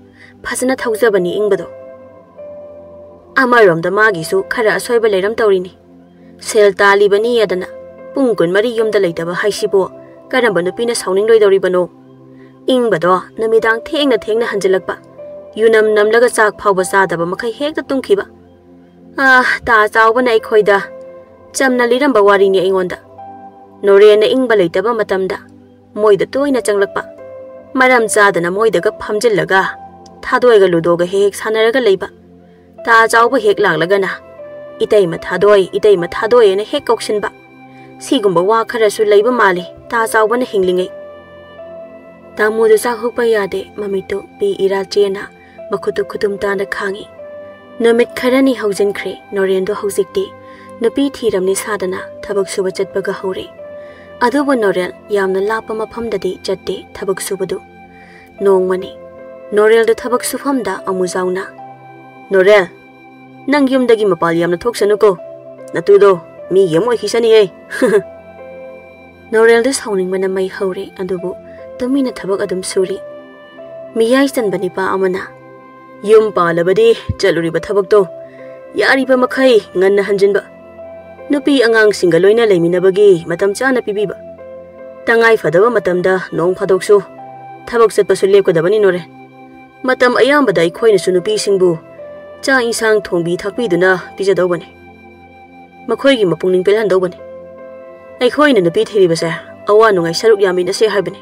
ꯐꯖꯅ ꯊꯧꯖꯕꯅꯤ ꯏꯪꯕꯗꯣ꯫ ꯑꯃꯔꯣꯝꯗ ꯃꯥꯒꯤꯁꯨ ꯈꯔ ꯑꯁꯣꯏꯕ ꯂꯩꯔꯝ ꯇꯧꯔꯤꯅꯤ꯫ ꯁꯦꯜ ꯇꯥꯜꯂꯤꯕꯅꯤ ꯑꯗꯅ ꯄꯨꯡ ꯀꯨꯟꯃꯔꯤ ꯌꯨꯝꯗ ꯂꯩꯇꯕ ꯍꯥꯏꯁꯤꯕꯨ ꯀꯔꯝꯕ ꯅꯨꯄꯤꯅ ꯁꯥꯎꯅꯤꯡꯂꯣꯏꯗꯧꯔꯤꯕꯅꯣ? ꯏꯪꯕꯗꯣ ꯅꯨꯃꯤꯗꯥꯡ ꯊꯦꯡꯅ ꯊꯦꯡꯅ ꯍꯟꯖꯤꯜꯂꯛꯄ, ꯌꯨꯅꯝ ꯅꯝꯂꯒ ꯆꯥꯛ ꯐꯥꯎꯕ ꯆꯥꯗꯕ ꯃꯈꯩ ꯍꯦꯛꯇ ꯇꯨꯝꯈꯤꯕ꯫ ꯑꯥ, ꯇꯥ ꯆꯥꯎꯕꯅ ꯑꯩꯈꯣꯏꯗ ꯆꯝꯅ ꯂꯤꯔꯝꯕ ꯋꯥꯔꯤꯅꯤ ꯑꯩꯉꯣꯟꯗ꯫ ꯅꯣꯔꯦꯟꯅ ꯏꯪꯕ ꯂꯩꯇꯕ ꯃꯇꯝꯗ ꯃꯣꯏꯗ ꯇꯣꯏꯅ ꯆꯪꯂꯛꯄ, ꯃꯔꯝ ꯆꯥꯗꯅ ꯃꯣꯏꯗꯒ ꯐꯝꯖꯤꯜꯂꯒ ꯊꯥꯗꯣꯏꯒ ꯂꯨꯗꯣꯒ ꯍꯦꯛ ꯍꯦꯛ ꯁꯥꯟꯅꯔꯒ ꯂꯩꯕ꯫ ꯇꯥ ꯆꯥꯎꯕ ꯍꯦꯛ ꯂꯥꯛꯂꯒꯅ, "ꯏꯇꯩꯃ ꯊꯥꯗꯣꯏ, ꯏꯇꯩꯃ ꯊꯥꯗꯣꯏ" ꯍꯥꯏꯅ ꯍꯦꯛ ꯀꯧꯁꯤꯟꯕ꯫ ꯁꯤꯒꯨꯝꯕ ꯋꯥ ꯈꯔꯁꯨ ꯂꯩꯕ ꯃꯥꯜꯂꯤ ꯇꯥ ꯆꯥꯎꯕꯅ ꯍꯤꯡꯂꯤꯉꯩ꯫ ꯇꯥꯃꯣꯗꯨ ꯆꯥꯛ ꯍꯨꯛꯄ ꯌꯥꯗꯦ, ꯃꯃꯤꯠꯇꯨ ꯄꯤ ꯏꯔꯥ ꯆꯦꯅ ꯃꯈꯨꯠꯇꯨ ꯈꯨꯇꯨꯝ ꯇꯥꯅ ꯈꯥꯡꯉꯤ꯫ ꯅꯨꯃꯤꯠ ꯈꯔꯅꯤ ꯍꯧꯖꯤꯟꯈ꯭ꯔꯦ꯫ ꯅꯣꯔꯦꯟꯗꯣ ꯍꯧꯖꯤꯛꯇꯤ ꯅꯨꯄꯤ ꯊꯤꯔꯝꯅꯤ ꯁꯥꯗꯅ ꯊꯕꯛ ꯁꯨꯕ ꯆꯠꯄꯒ ꯍꯧꯔꯦ꯫ ꯑꯗꯨꯕꯨ ꯅꯣꯔꯦꯟ ꯌꯥꯝꯅ ꯂꯥꯞꯄ ꯃꯐꯝꯗꯗꯤ ꯆꯠꯇꯦ ꯊꯕꯛ ꯁꯨꯕꯗꯨ꯫ ꯅꯣꯡꯃꯅꯤ ꯅꯣꯔꯦꯜꯗ ꯊꯕꯛ ꯁꯨꯐꯝꯗ ꯑꯃꯨꯖꯥꯎꯅ, "ꯅꯣꯔꯦꯜ, ꯅꯪ ꯌꯨꯝꯗꯒꯤ ꯃꯄꯥꯜ ꯌꯥꯝꯅ ꯊꯣꯛꯁꯅꯨꯀꯣ꯫ ꯅꯇꯨꯗꯣ ꯃꯤꯒꯤ ꯑꯃ ꯑꯣꯏꯈꯤꯁꯅꯤꯍꯦ꯫" ꯅꯣꯔꯦꯜꯗ ꯁꯥꯎꯅꯤꯡꯕꯅ ꯃꯩ ꯍꯧꯔꯦ, ꯑꯗꯨꯕꯨ ꯇꯨꯃꯤꯟꯅ ꯊꯕꯛ ꯑꯗꯨꯝ ꯁꯨꯔꯤ꯫ ꯃꯤꯌꯥꯏ ꯆꯟꯕ ꯅꯤꯄꯥ ꯑꯃꯅ, "ꯌꯨꯝ ꯄꯥꯜꯂꯕꯗꯤ ꯆꯠꯂꯨꯔꯤꯕ ꯊꯕꯛꯇꯣ ꯌꯥꯔꯤꯕ ꯃꯈꯩ ꯉꯟꯅ ꯍꯟꯖꯤꯟꯕ, ꯅꯨꯄꯤ ꯑꯉꯥꯡꯁꯤꯡꯒ ꯂꯣꯏꯅ ꯂꯩꯃꯤꯟꯅꯕꯒꯤ ꯃꯇꯝ ꯆꯥꯅ ꯄꯤꯕꯤꯕ, ꯇꯉꯥꯏ ꯐꯗꯕ ꯃꯇꯝꯗ ꯅꯣꯡ ꯐꯥꯗꯣꯛꯁꯨ ꯊꯕꯛ ꯆꯠꯄꯁꯨ ꯂꯦꯞꯀꯗꯕꯅꯤ ꯅꯣꯔꯦ꯫ ꯃꯇꯝ ꯑꯌꯥꯝꯕꯗ ꯑꯩꯈꯣꯏꯅꯁꯨ ꯅꯨꯄꯤꯁꯤꯡꯕꯨ ꯆꯥꯛ ꯏꯟꯁꯥꯡ ꯊꯣꯡꯕꯤ ꯊꯥꯛꯄꯤꯗꯨꯅ ꯄꯤꯖꯗꯧꯕꯅꯤ꯫ ꯃꯈꯣꯏꯒꯤ ꯃꯄꯨꯛꯅꯤꯡ ꯄꯦꯜꯍꯟꯗꯧꯕꯅꯤ꯫ ꯑꯩꯈꯣꯏꯅ ꯅꯨꯄꯤ ꯊꯤꯔꯤꯕꯁꯦ ꯑꯋꯥ ꯅꯨꯡꯉꯥꯏ ꯁꯔꯨꯛ ꯌꯥꯃꯤꯟꯅꯁꯦ ꯍꯥꯏꯕꯅꯤ꯫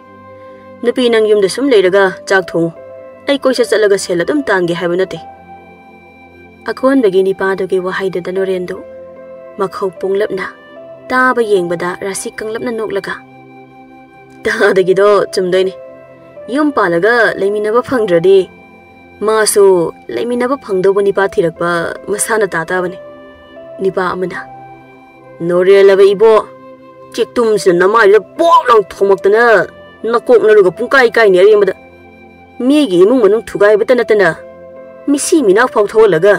ꯅꯨꯄꯤ, ꯅꯪ ꯌꯨꯝꯗ ꯁꯨꯝ ꯂꯩꯔꯒ ꯆꯥꯛ ꯊꯣꯡꯉꯨ, ꯑꯩ ꯀꯣꯏꯆꯠ ꯆꯠꯂꯒ ꯁꯦꯜ ꯑꯗꯨꯝ ꯇꯥꯟꯒꯦ ꯍꯥꯏꯕ ꯅꯠꯇꯦ꯫" ꯑꯀꯣꯟꯕꯒꯤ ꯅꯤꯄꯥꯗꯨꯒꯤ ꯋꯥꯍꯩꯗꯨꯗ ꯅꯣꯔꯦꯟꯗꯨ ꯃꯈꯧ ꯄꯨꯡꯂꯞꯅ ꯇꯥꯕ ꯌꯦꯡꯕꯗ ꯔꯥꯁꯤ ꯀꯪꯂꯞꯅ ꯅꯣꯛꯂꯒ, "ꯇꯥꯗꯒꯤꯗꯣ ꯆꯨꯝꯗꯣꯏꯅꯤ꯫ ꯌꯨꯝ ꯄꯥꯜꯂꯒ ꯂꯩꯃꯤꯟꯅꯕ ꯐꯪꯗ꯭ꯔꯗꯤ ꯃꯥꯁꯨ ꯂꯩꯃꯤꯟꯅꯕ ꯐꯪꯗꯧꯕ ꯅꯤꯄꯥ ꯊꯤꯔꯛꯄ ꯃꯁꯥꯅ ꯇꯥ ꯇꯥꯕꯅꯤ꯫" ꯅꯤꯄꯥ ꯑꯃꯅ, "ꯅꯣꯔꯦꯜꯂꯕ ꯏꯕꯣ, ꯆꯦꯛꯇꯨꯝꯁꯤꯅ ꯅꯃꯥꯏꯗꯨꯗ ꯄꯣꯞ ꯂꯥꯎ ꯊꯣꯝꯃꯛꯇꯅ ꯅꯀꯣꯛ ꯅꯔꯨꯒ ꯄꯨꯡꯀꯥꯏ ꯀꯥꯏꯅꯤ ꯑꯔꯦꯝꯕꯗ꯫ ꯃꯤꯒꯤ ꯏꯃꯨꯡ ꯃꯅꯨꯡ ꯊꯨꯒꯥꯏꯕꯇ ꯅꯠꯇꯅ ꯃꯤꯁꯤ ꯃꯤꯅꯥ ꯐꯥꯎ ꯊꯣꯛꯍꯜꯂꯒ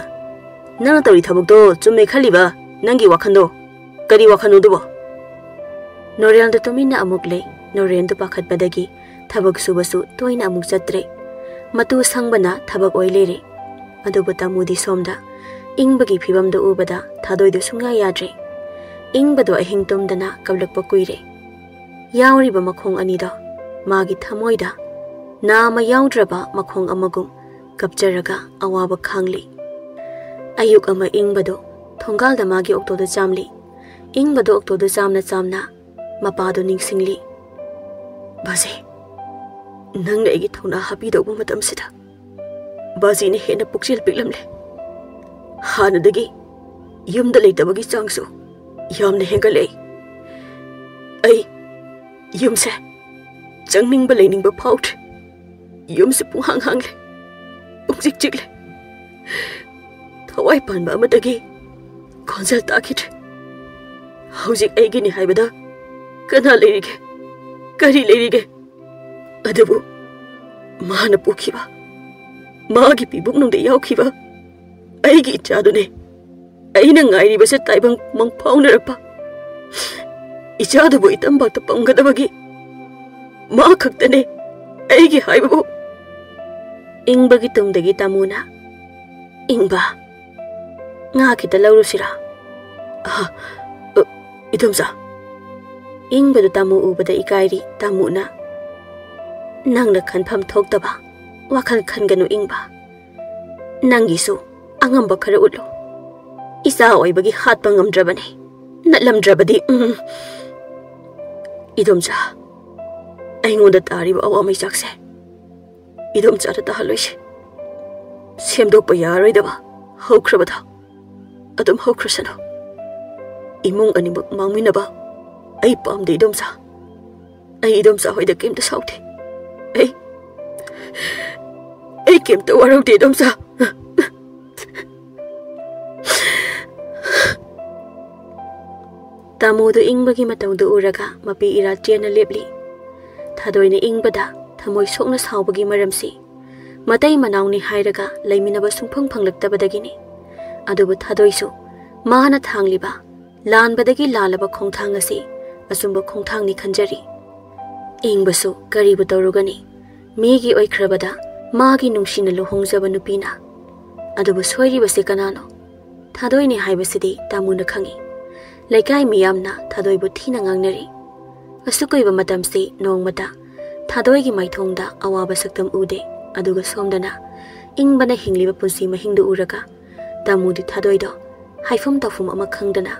ꯅꯪꯅ ꯇꯧꯔꯤ ꯊꯕꯛꯇꯣ ꯆꯨꯝꯃꯦ ꯈꯜꯂꯤꯕ? ꯅꯪꯒꯤ ꯋꯥꯈꯜꯗꯣ ꯀꯔꯤ ꯋꯥꯈꯜꯅꯣ ꯑꯗꯨꯕꯣ?" ꯅꯣꯔꯦꯜꯗꯣ ꯇꯨꯃꯤꯟꯅ ꯑꯃꯨꯛ ꯂꯩ꯫ ꯅꯣꯔꯦꯜꯗꯣ ꯄꯥꯈꯠꯄꯗꯒꯤ ꯊꯕꯛ ꯁꯨꯕꯁꯨ ꯇꯣꯏꯅ ꯑꯃꯨꯛ ꯆꯠꯇ꯭ꯔꯦ꯫ ꯃꯇꯨ ꯁꯪꯕꯅ ꯊꯕꯛ ꯑꯣꯏ ꯂꯩꯔꯦ꯫ ꯑꯗꯨꯕꯨ ꯇꯥꯃꯨꯗꯤ ꯁꯣꯝꯗ ꯏꯪꯕꯒꯤ ꯐꯤꯕꯝꯗꯨ ꯎꯕꯗ ꯊꯥꯗꯣꯏꯗꯨ ꯁꯨꯡꯌꯥ ꯌꯥꯗ꯭ꯔꯦ꯫ ꯏꯪꯕꯗꯣ ꯑꯍꯤꯡ ꯇꯨꯝꯗꯅ ꯀꯞꯂꯛꯄ ꯀꯨꯏꯔꯦ꯫ ꯌꯥꯎꯔꯤꯕ ꯃꯈꯣꯡ ꯑꯅꯤꯗꯣ ꯃꯥꯒꯤ ꯊꯃꯣꯏꯗ ꯅꯥꯃ ꯌꯥꯎꯗ꯭ꯔꯕ ꯃꯈꯣꯡ ꯑꯃꯒꯨꯝ ꯀꯞꯆꯔꯒ ꯑꯋꯥꯕ ꯈꯥꯡꯂꯤ꯫ ꯑꯌꯨꯛ ꯑꯃ ꯏꯪꯕꯗꯣ ꯊꯣꯡꯒꯥꯜꯗ ꯃꯥꯒꯤ ꯑꯣꯛꯇꯣꯗ ꯆꯥꯝꯂꯤ꯫ ꯏꯪꯕꯗꯣ ꯑꯣꯛꯇꯣꯗ ꯆꯥꯝꯅ ꯆꯥꯝꯅ ꯃꯄꯥꯗꯣ ꯅꯤꯡꯁꯤꯡꯂꯤ꯫ "ꯕꯥꯖꯤ, ꯅꯪꯅ ꯑꯩꯒꯤ ꯊꯧꯅꯥ ꯍꯥꯞꯄꯤꯗꯧꯕ ꯃꯇꯝꯁꯤꯗ ꯕꯥꯖꯤꯅ ꯍꯦꯟꯅ ꯄꯨꯛꯆꯦꯜ ꯄꯤꯛꯂꯝꯂꯦ꯫ ꯍꯥꯟꯅꯗꯒꯤ ꯌꯨꯝꯗ ꯂꯩꯇꯕꯒꯤ ꯆꯥꯡꯁꯨ ꯌꯥꯝꯅ ꯍꯦꯟꯒꯠꯂꯛꯏ꯫ ꯑꯩ ꯌꯨꯝꯁꯦ ꯆꯪꯅꯤꯡꯕ ꯂꯩꯅꯤꯡꯕ ꯐꯥꯎꯗ꯭ꯔꯦ꯫ ꯌꯨꯝꯁꯦ ꯄꯨꯡꯍꯥꯡ ꯍꯥꯡꯂꯦ, ꯄꯨꯡꯆꯤꯛ ꯆꯤꯛꯂꯦ꯫ ꯊꯋꯥꯏ ꯄꯥꯟꯕ ꯑꯃꯠꯇꯒꯤ ꯈꯣꯟꯖꯦꯜ ꯇꯥꯈꯤꯗ꯭ꯔꯦ꯫ ꯍꯧꯖꯤꯛ ꯑꯩꯒꯤꯅꯤ ꯍꯥꯏꯕꯗ ꯀꯅꯥ ꯂꯩꯔꯤꯒꯦ? ꯀꯔꯤ ꯂꯩꯔꯤꯒꯦ? ꯑꯗꯨꯕꯨ ꯃꯥꯅ ꯄꯨꯈꯤꯕ, ꯃꯥꯒꯤ ꯄꯤꯕꯨꯛꯅꯨꯡꯗ ꯌꯥꯎꯈꯤꯕ ꯑꯩꯒꯤ ꯏꯆꯥꯗꯨꯅꯦ꯫ ꯑꯩꯅ ꯉꯥꯏꯔꯤꯕꯁꯦ ꯇꯥꯏꯕꯪ ꯃꯪꯐꯥꯎꯅꯔꯛꯄ ꯏꯆꯥꯗꯨꯕꯨ ꯏꯇꯝꯕꯥꯛꯇ ꯄꯝꯒꯗꯕꯒꯤ ꯃꯥ ꯈꯛꯇꯅꯦ ꯑꯩꯒꯤ ꯍꯥꯏꯕꯕꯨ꯫" ꯏꯪꯕꯒꯤ ꯇꯨꯡꯗꯒꯤ ꯇꯥꯃꯨꯅ, "ꯏꯪꯕ, ꯉꯥ ꯈꯤꯇ ꯂꯧꯔꯨꯁꯤꯔꯥ?" "ꯑꯍ, ꯑ, ꯏꯗꯣꯝꯆꯥ꯫" ꯏꯪꯕꯗꯨ ꯇꯥꯃꯨ ꯎꯕꯗ ꯏꯀꯥꯏꯔꯤ ꯇꯥꯃꯨꯅ꯫ "ꯅꯪꯅ ꯈꯟꯐꯝ ꯊꯣꯛꯇꯕ ꯋꯥꯈꯜ ꯈꯟꯒꯅꯨ ꯏꯪꯕ꯫ ꯅꯪꯒꯤꯁꯨ ꯑꯉꯝꯕ ꯈꯔ ꯎꯠꯂꯨ꯫ ꯏꯆꯥ ꯑꯣꯏꯕꯒꯤ ꯍꯥꯠꯄ ꯉꯝꯗ꯭ꯔꯕꯅꯤ꯫ ꯅꯠꯂꯝꯗ꯭ꯔꯕꯗꯤ, ꯎꯝ꯫ ꯏꯗꯣꯝꯆꯥ, ꯑꯩꯉꯣꯟꯗ ꯇꯥꯔꯤꯕ ꯑꯋꯥ ꯃꯩꯆꯥꯛꯁꯦ ꯏꯗꯣꯝꯆꯥꯗ ꯇꯥꯍꯜꯂꯣꯏꯁꯦ꯫ ꯁꯦꯝꯗꯣꯛꯄ ꯌꯥꯔꯣꯏꯗꯕ ꯍꯧꯈ꯭ꯔꯕꯗ ꯑꯗꯨꯝ ꯍꯧꯈ꯭ꯔꯁꯅꯨ꯫ ꯏꯃꯨꯡ ꯑꯅꯤꯃꯛ ꯃꯥꯡꯃꯤꯟꯅꯕ ꯑꯩ ꯄꯥꯝꯗꯦ ꯏꯗꯣꯝꯆꯥ꯫ ꯑꯩ ꯏꯗꯣꯝꯆꯥ ꯍꯣꯏꯗ ꯀꯩꯝꯇ ꯁꯥꯎꯗꯦ꯫ ꯑꯩ, ꯑꯩ ꯀꯩꯝꯇ ꯋꯥꯔꯧꯗꯦ ꯏꯗꯣꯝꯆꯥ꯫" ꯇꯥꯃꯣꯗꯨ ꯏꯪꯕꯒꯤ ꯃꯇꯧꯗꯨ ꯎꯔꯒ ꯃꯄꯤ ꯏꯔꯥ ꯆꯦꯟꯅ ꯂꯦꯞꯂꯤ꯫ ꯊꯥꯗꯣꯏꯅ ꯏꯪꯕꯗ ꯊꯃꯣꯏ ꯁꯣꯛꯅ ꯁꯥꯎꯕꯒꯤ ꯃꯔꯝꯁꯤ ꯃꯇꯩ ꯃꯅꯥꯎꯅꯤ ꯍꯥꯏꯔꯒ ꯂꯩꯃꯤꯟꯅꯕ ꯁꯨꯡꯐꯪ ꯐꯪꯂꯛꯇꯕꯗꯒꯤꯅꯤ꯫ ꯑꯗꯨꯕꯨ ꯊꯥꯗꯣꯏꯁꯨ ꯃꯥꯅ ꯊꯥꯡꯂꯤꯕ ꯂꯥꯟꯕꯗꯒꯤ ꯂꯥꯜꯂꯕ ꯈꯣꯡꯊꯥꯡ ꯑꯁꯤ ꯑꯆꯨꯝꯕ ꯈꯣꯡꯊꯥꯡꯅꯤ ꯈꯟꯖꯔꯤ꯫ ꯏꯪꯕꯁꯨ ꯀꯔꯤꯕꯨ ꯇꯧꯔꯨꯒꯅꯤ? ꯃꯤꯒꯤ ꯑꯣꯏꯈ꯭ꯔꯕꯗ ꯃꯥꯒꯤ ꯅꯨꯡꯁꯤꯅ ꯂꯨꯍꯣꯡꯖꯕ ꯅꯨꯄꯤꯅ꯫ ꯑꯗꯨꯕꯨ ꯁꯣꯏꯔꯤꯕꯁꯤ ꯀꯅꯥꯅꯣ? ꯊꯥꯗꯣꯏꯅꯤ ꯍꯥꯏꯕꯁꯤꯗꯤ ꯇꯥꯃꯨꯅ ꯈꯪꯏ꯫ ꯂꯩꯀꯥꯏ ꯃꯤꯌꯥꯝꯅ ꯊꯥꯗꯣꯏꯕꯨ ꯊꯤꯅ ꯉꯥꯡꯅꯔꯤ꯫ ꯑꯁꯨꯛ ꯀꯨꯏꯕ ꯃꯇꯝꯁꯤ ꯅꯣꯡꯃꯇ ꯊꯥꯗꯣꯏꯒꯤ ꯃꯥꯏꯊꯣꯡꯗ ꯑꯋꯥꯕ ꯁꯛꯇꯝ ꯎꯗꯦ꯫ ꯑꯗꯨꯒ ꯁꯣꯝꯗꯅ ꯏꯪꯕꯅ ꯍꯤꯡꯂꯤꯕ ꯄꯨꯟꯁꯤ ꯃꯍꯤꯡꯗꯨ ꯎꯔꯒ ꯇꯥꯃꯨꯗꯤ ꯊꯥꯗꯣꯏꯗꯣ ꯍꯥꯏꯐꯝ ꯇꯧꯐꯝ ꯑꯃ ꯈꯪꯗꯅ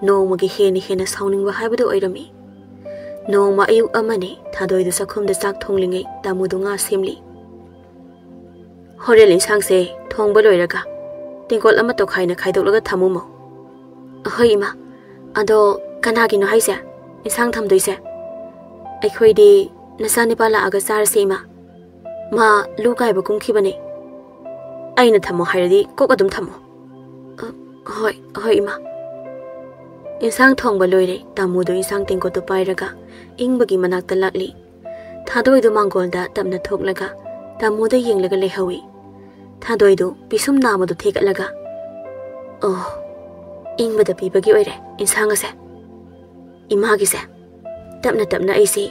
ꯅꯣꯡꯃꯒꯤ ꯍꯦꯟꯅ ꯍꯦꯟꯅ ꯁꯥꯎꯅꯤꯡꯕ ꯍꯥꯏꯕꯗꯨ ꯑꯣꯏꯔꯝꯃꯤ꯫ ꯅꯣꯡꯃ ꯑꯌꯨꯛ ꯑꯃꯅꯤ ꯊꯥꯗꯣꯏꯗꯨ ꯆꯥꯛꯈꯨꯝꯗ ꯆꯥꯛ ꯊꯣꯡꯂꯤꯉꯩ ꯇꯥꯃꯨꯗꯨ ꯉꯥ ꯁꯦꯝꯂꯤ꯫ "ꯍꯣꯔꯦꯟ ꯏꯟꯁꯥꯡꯁꯦ ꯊꯣꯡꯕ ꯂꯣꯏꯔꯒ ꯇꯦꯡꯀꯣꯠ ꯑꯃ ꯇꯣꯈꯥꯏꯅ ꯈꯥꯏꯗꯣꯛꯂꯒ ꯊꯝꯃꯨꯃꯣ꯫" "ꯑꯍꯣꯏ ꯏꯃꯥ꯫ ꯑꯗꯣ ꯀꯅꯥꯒꯤꯅꯣ ꯍꯥꯏꯁꯦ ꯏꯟꯁꯥꯡ ꯊꯝꯗꯣꯏꯁꯦ?" "ꯑꯩꯈꯣꯏꯗꯤ ꯅꯆꯥꯅꯤꯄꯥ ꯂꯥꯛꯑꯒ ꯆꯥꯔꯁꯦ ꯏꯃꯥ꯫ ꯃꯥ ꯂꯨ ꯀꯥꯏꯕ ꯀꯨꯝꯈꯤꯕꯅꯦ꯫ ꯑꯩꯅ ꯊꯝꯃꯣ ꯍꯥꯏꯔꯗꯤ ꯀꯣꯛ ꯑꯗꯨꯝ ꯊꯝꯃꯣ꯫" "ꯑ, ꯍꯣꯏ, ꯍꯣꯏ ꯏꯃꯥ꯫" ꯏꯟꯁꯥꯡ ꯊꯣꯡꯕ ꯂꯣꯏꯔꯦ꯫ ꯇꯥꯃꯨꯗꯣ ꯏꯟꯁꯥꯡ ꯇꯦꯡꯀꯣꯠꯇꯨ ꯄꯥꯏꯔꯒ ꯏꯪꯕꯒꯤ ꯃꯅꯥꯛꯇ ꯂꯥꯛꯂꯤ꯫ ꯊꯥꯗꯣꯏꯗꯨ ꯃꯥꯡꯒꯣꯜꯗ ꯇꯞꯅ ꯊꯣꯛꯂꯒ ꯇꯥꯃꯨꯗ ꯌꯦꯡꯂꯒ ꯂꯩꯍꯧꯏ꯫ ꯊꯥꯗꯣꯏꯗꯨ ꯄꯤꯁꯨꯝ ꯅꯥꯝꯃꯗꯨ ꯊꯦꯛꯒꯠꯂꯒ, "ꯑꯣ, ꯏꯪꯕꯗ ꯄꯤꯕꯒꯤ ꯑꯣꯏꯔꯦ ꯏꯟꯁꯥꯡ ꯑꯁꯦ꯫ ꯏꯃꯥꯒꯤꯁꯦ ꯇꯞꯅ ꯇꯞꯅ ꯑꯩꯁꯦ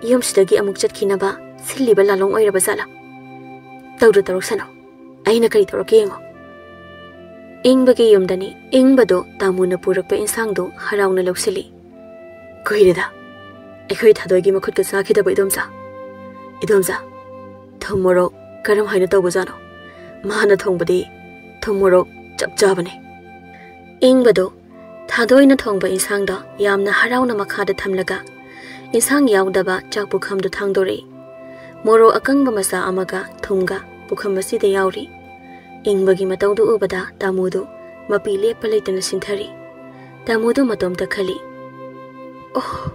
ꯌꯨꯝꯁꯤꯗꯒꯤ ꯑꯃꯨꯛ ꯆꯠꯈꯤꯅꯕ ꯁꯤꯜꯂꯤꯕ ꯂꯥꯂꯣꯡ ꯑꯣꯏꯔꯕ ꯖꯥꯠꯂꯥ? ꯇꯧꯔꯨ ꯇꯧꯔꯛꯁꯅꯨ꯫ ꯑꯩꯅ ꯀꯔꯤ ꯇꯧꯔꯛꯀꯦ ꯌꯦꯡꯉꯣ꯫" ꯏꯪꯕꯒꯤ ꯌꯨꯝꯗꯅꯤ꯫ ꯏꯪꯕꯗꯣ ꯇꯥꯃꯨꯅ ꯄꯨꯔꯛꯄ ꯏꯟꯁꯥꯡꯗꯣ ꯍꯔꯥꯎꯅ ꯂꯧꯁꯤꯜꯂꯤ꯫ "ꯀꯨꯏꯔꯦꯗ ꯑꯩꯈꯣꯏ ꯊꯥꯗꯣꯏꯒꯤ ꯃꯈꯨꯠꯀ ꯆꯥꯈꯤꯗꯕ, ꯏꯗꯣꯝꯆꯥ꯫ ꯏꯗꯣꯝꯆꯥ, ꯊꯨꯝ ꯃꯣꯔꯣꯛ ꯀꯔꯝ ꯍꯥꯏꯅ ꯇꯧꯕꯖꯥꯠꯅꯣ? ꯃꯥꯅ ꯊꯣꯡꯕꯗꯤ ꯊꯨꯝ ꯃꯣꯔꯣꯛ ꯆꯞ ꯆꯥꯕꯅꯦ꯫" ꯏꯪꯕꯗꯣ ꯊꯥꯗꯣꯏꯅ ꯊꯣꯡꯕ ꯏꯟꯁꯥꯡꯗꯣ ꯌꯥꯝꯅ ꯍꯔꯥꯎꯅ ꯃꯈꯥꯗ ꯊꯝꯂꯒ ꯏꯟꯁꯥꯡ ꯌꯥꯎꯗꯕ ꯆꯥꯛ ꯄꯨꯈꯝꯗꯨ ꯊꯥꯡꯗꯣꯔꯛꯏ꯫ ꯃꯣꯔꯣꯛ ꯑꯀꯪꯕ ꯃꯆꯥ ꯑꯃꯒ ꯊꯨꯝꯒ ꯄꯨꯈꯝ ꯑꯁꯤꯗ ꯌꯥꯎꯔꯤ꯫ ꯏꯪꯕꯒꯤ ꯃꯇꯧꯗꯨ ꯎꯕꯗ ꯇꯥꯃꯨꯗꯨ ꯃꯄꯤ ꯂꯦꯞꯄ ꯂꯩꯇꯅ ꯁꯤꯟꯊꯔꯤ꯫ ꯇꯥꯃꯨꯗꯨ ꯃꯇꯣꯝꯇ ꯈꯜꯂꯤ, "ꯑꯣ,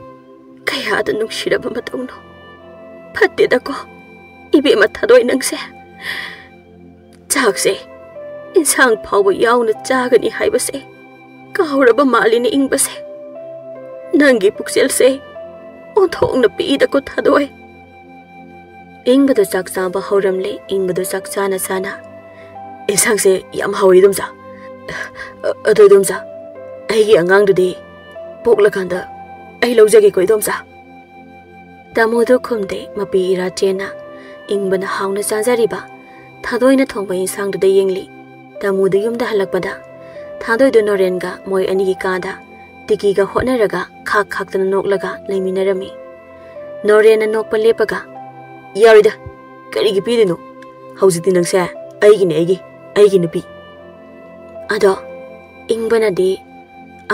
ꯀꯌꯥꯗ ꯅꯨꯡꯁꯤꯔꯕ ꯃꯇꯧꯅꯣ꯫ ꯐꯠꯇꯦꯗꯀꯣ, ꯏꯕꯦꯝꯃ ꯊꯥꯗꯣꯏ ꯅꯪꯁꯦ꯫ ꯆꯥꯛꯁꯦ ꯏꯟꯁꯥꯡ ꯐꯥꯎꯕ ꯌꯥꯎꯅ ꯆꯥꯒꯅꯤ ꯍꯥꯏꯕꯁꯦ ꯀꯥꯎꯔꯕ ꯃꯥꯜꯂꯤꯅꯦ ꯏꯪꯕꯁꯦ꯫ ꯅꯪꯒꯤ ꯄꯨꯛꯆꯦꯜꯁꯦ ꯑꯣꯟꯊꯣꯛꯅ ꯄꯤꯛꯏꯗꯀꯣ ꯊꯥꯗꯣꯏ꯫" ꯏꯪꯕꯗꯨ ꯆꯥꯛ ꯆꯥꯕ ꯍꯧꯔꯝꯂꯦ꯫ ꯏꯪꯕꯗꯨ ꯆꯥꯛ ꯆꯥꯅ ꯆꯥꯅ, "ꯏꯟꯁꯥꯡꯁꯦ ꯌꯥꯝ ꯍꯥꯎꯋꯤ, ꯏꯗꯣꯝꯆꯥ꯫ ꯑ-, ꯑꯗꯣ ꯏꯗꯣꯝꯆꯥ, ꯑꯩꯒꯤ ꯑꯉꯥꯡꯗꯨꯗꯤ ꯄꯣꯛꯂꯀꯥꯟꯗ ꯑꯩ ꯂꯧꯖꯒꯦꯀꯣ, ꯏꯗꯣꯝꯆꯥ꯫" ꯇꯥꯃꯣꯗꯨ ꯈꯨꯝꯗꯦ꯫ ꯃꯄꯤ ꯏꯔꯥ ꯆꯦꯟꯅ ꯏꯪꯕꯅ ꯍꯥꯎꯅ ꯆꯥꯖꯔꯤꯕ ꯊꯥꯗꯣꯏꯅ ꯊꯣꯡꯕ ꯏꯟꯁꯥꯡꯗꯨꯗ ꯌꯦꯡꯂꯤ꯫ ꯇꯥꯃꯣꯗꯨ ꯌꯨꯝꯗ ꯍꯜꯂꯛꯄꯗ ꯊꯥꯗꯣꯏꯗꯨ ꯅꯣꯔꯦꯟꯒ ꯃꯣꯏ ꯑꯅꯤꯒꯤ ꯀꯥꯗ ꯇꯤꯀꯤꯒ ꯍꯣꯠꯅꯔꯒ ꯈꯥꯛ ꯈꯥꯛꯇꯅ ꯅꯣꯛꯂꯒ ꯂꯩꯃꯤꯟꯅꯔꯝꯃꯤ꯫ ꯅꯣꯔꯦꯟꯅ ꯅꯣꯛꯄ ꯂꯦꯞꯄꯒ, "ꯌꯥꯔꯣꯏꯗ, ꯀꯔꯤꯒꯤ ꯄꯤꯗꯣꯏꯅꯣ? ꯍꯧꯖꯤꯛꯇꯤ ꯅꯪꯁꯦ ꯑꯩꯒꯤꯅꯦ, ꯑꯩꯒꯤ, ꯑꯩꯒꯤ ꯅꯨꯄꯤ꯫ ꯑꯗꯣ ꯏꯪꯕꯅꯗꯤ,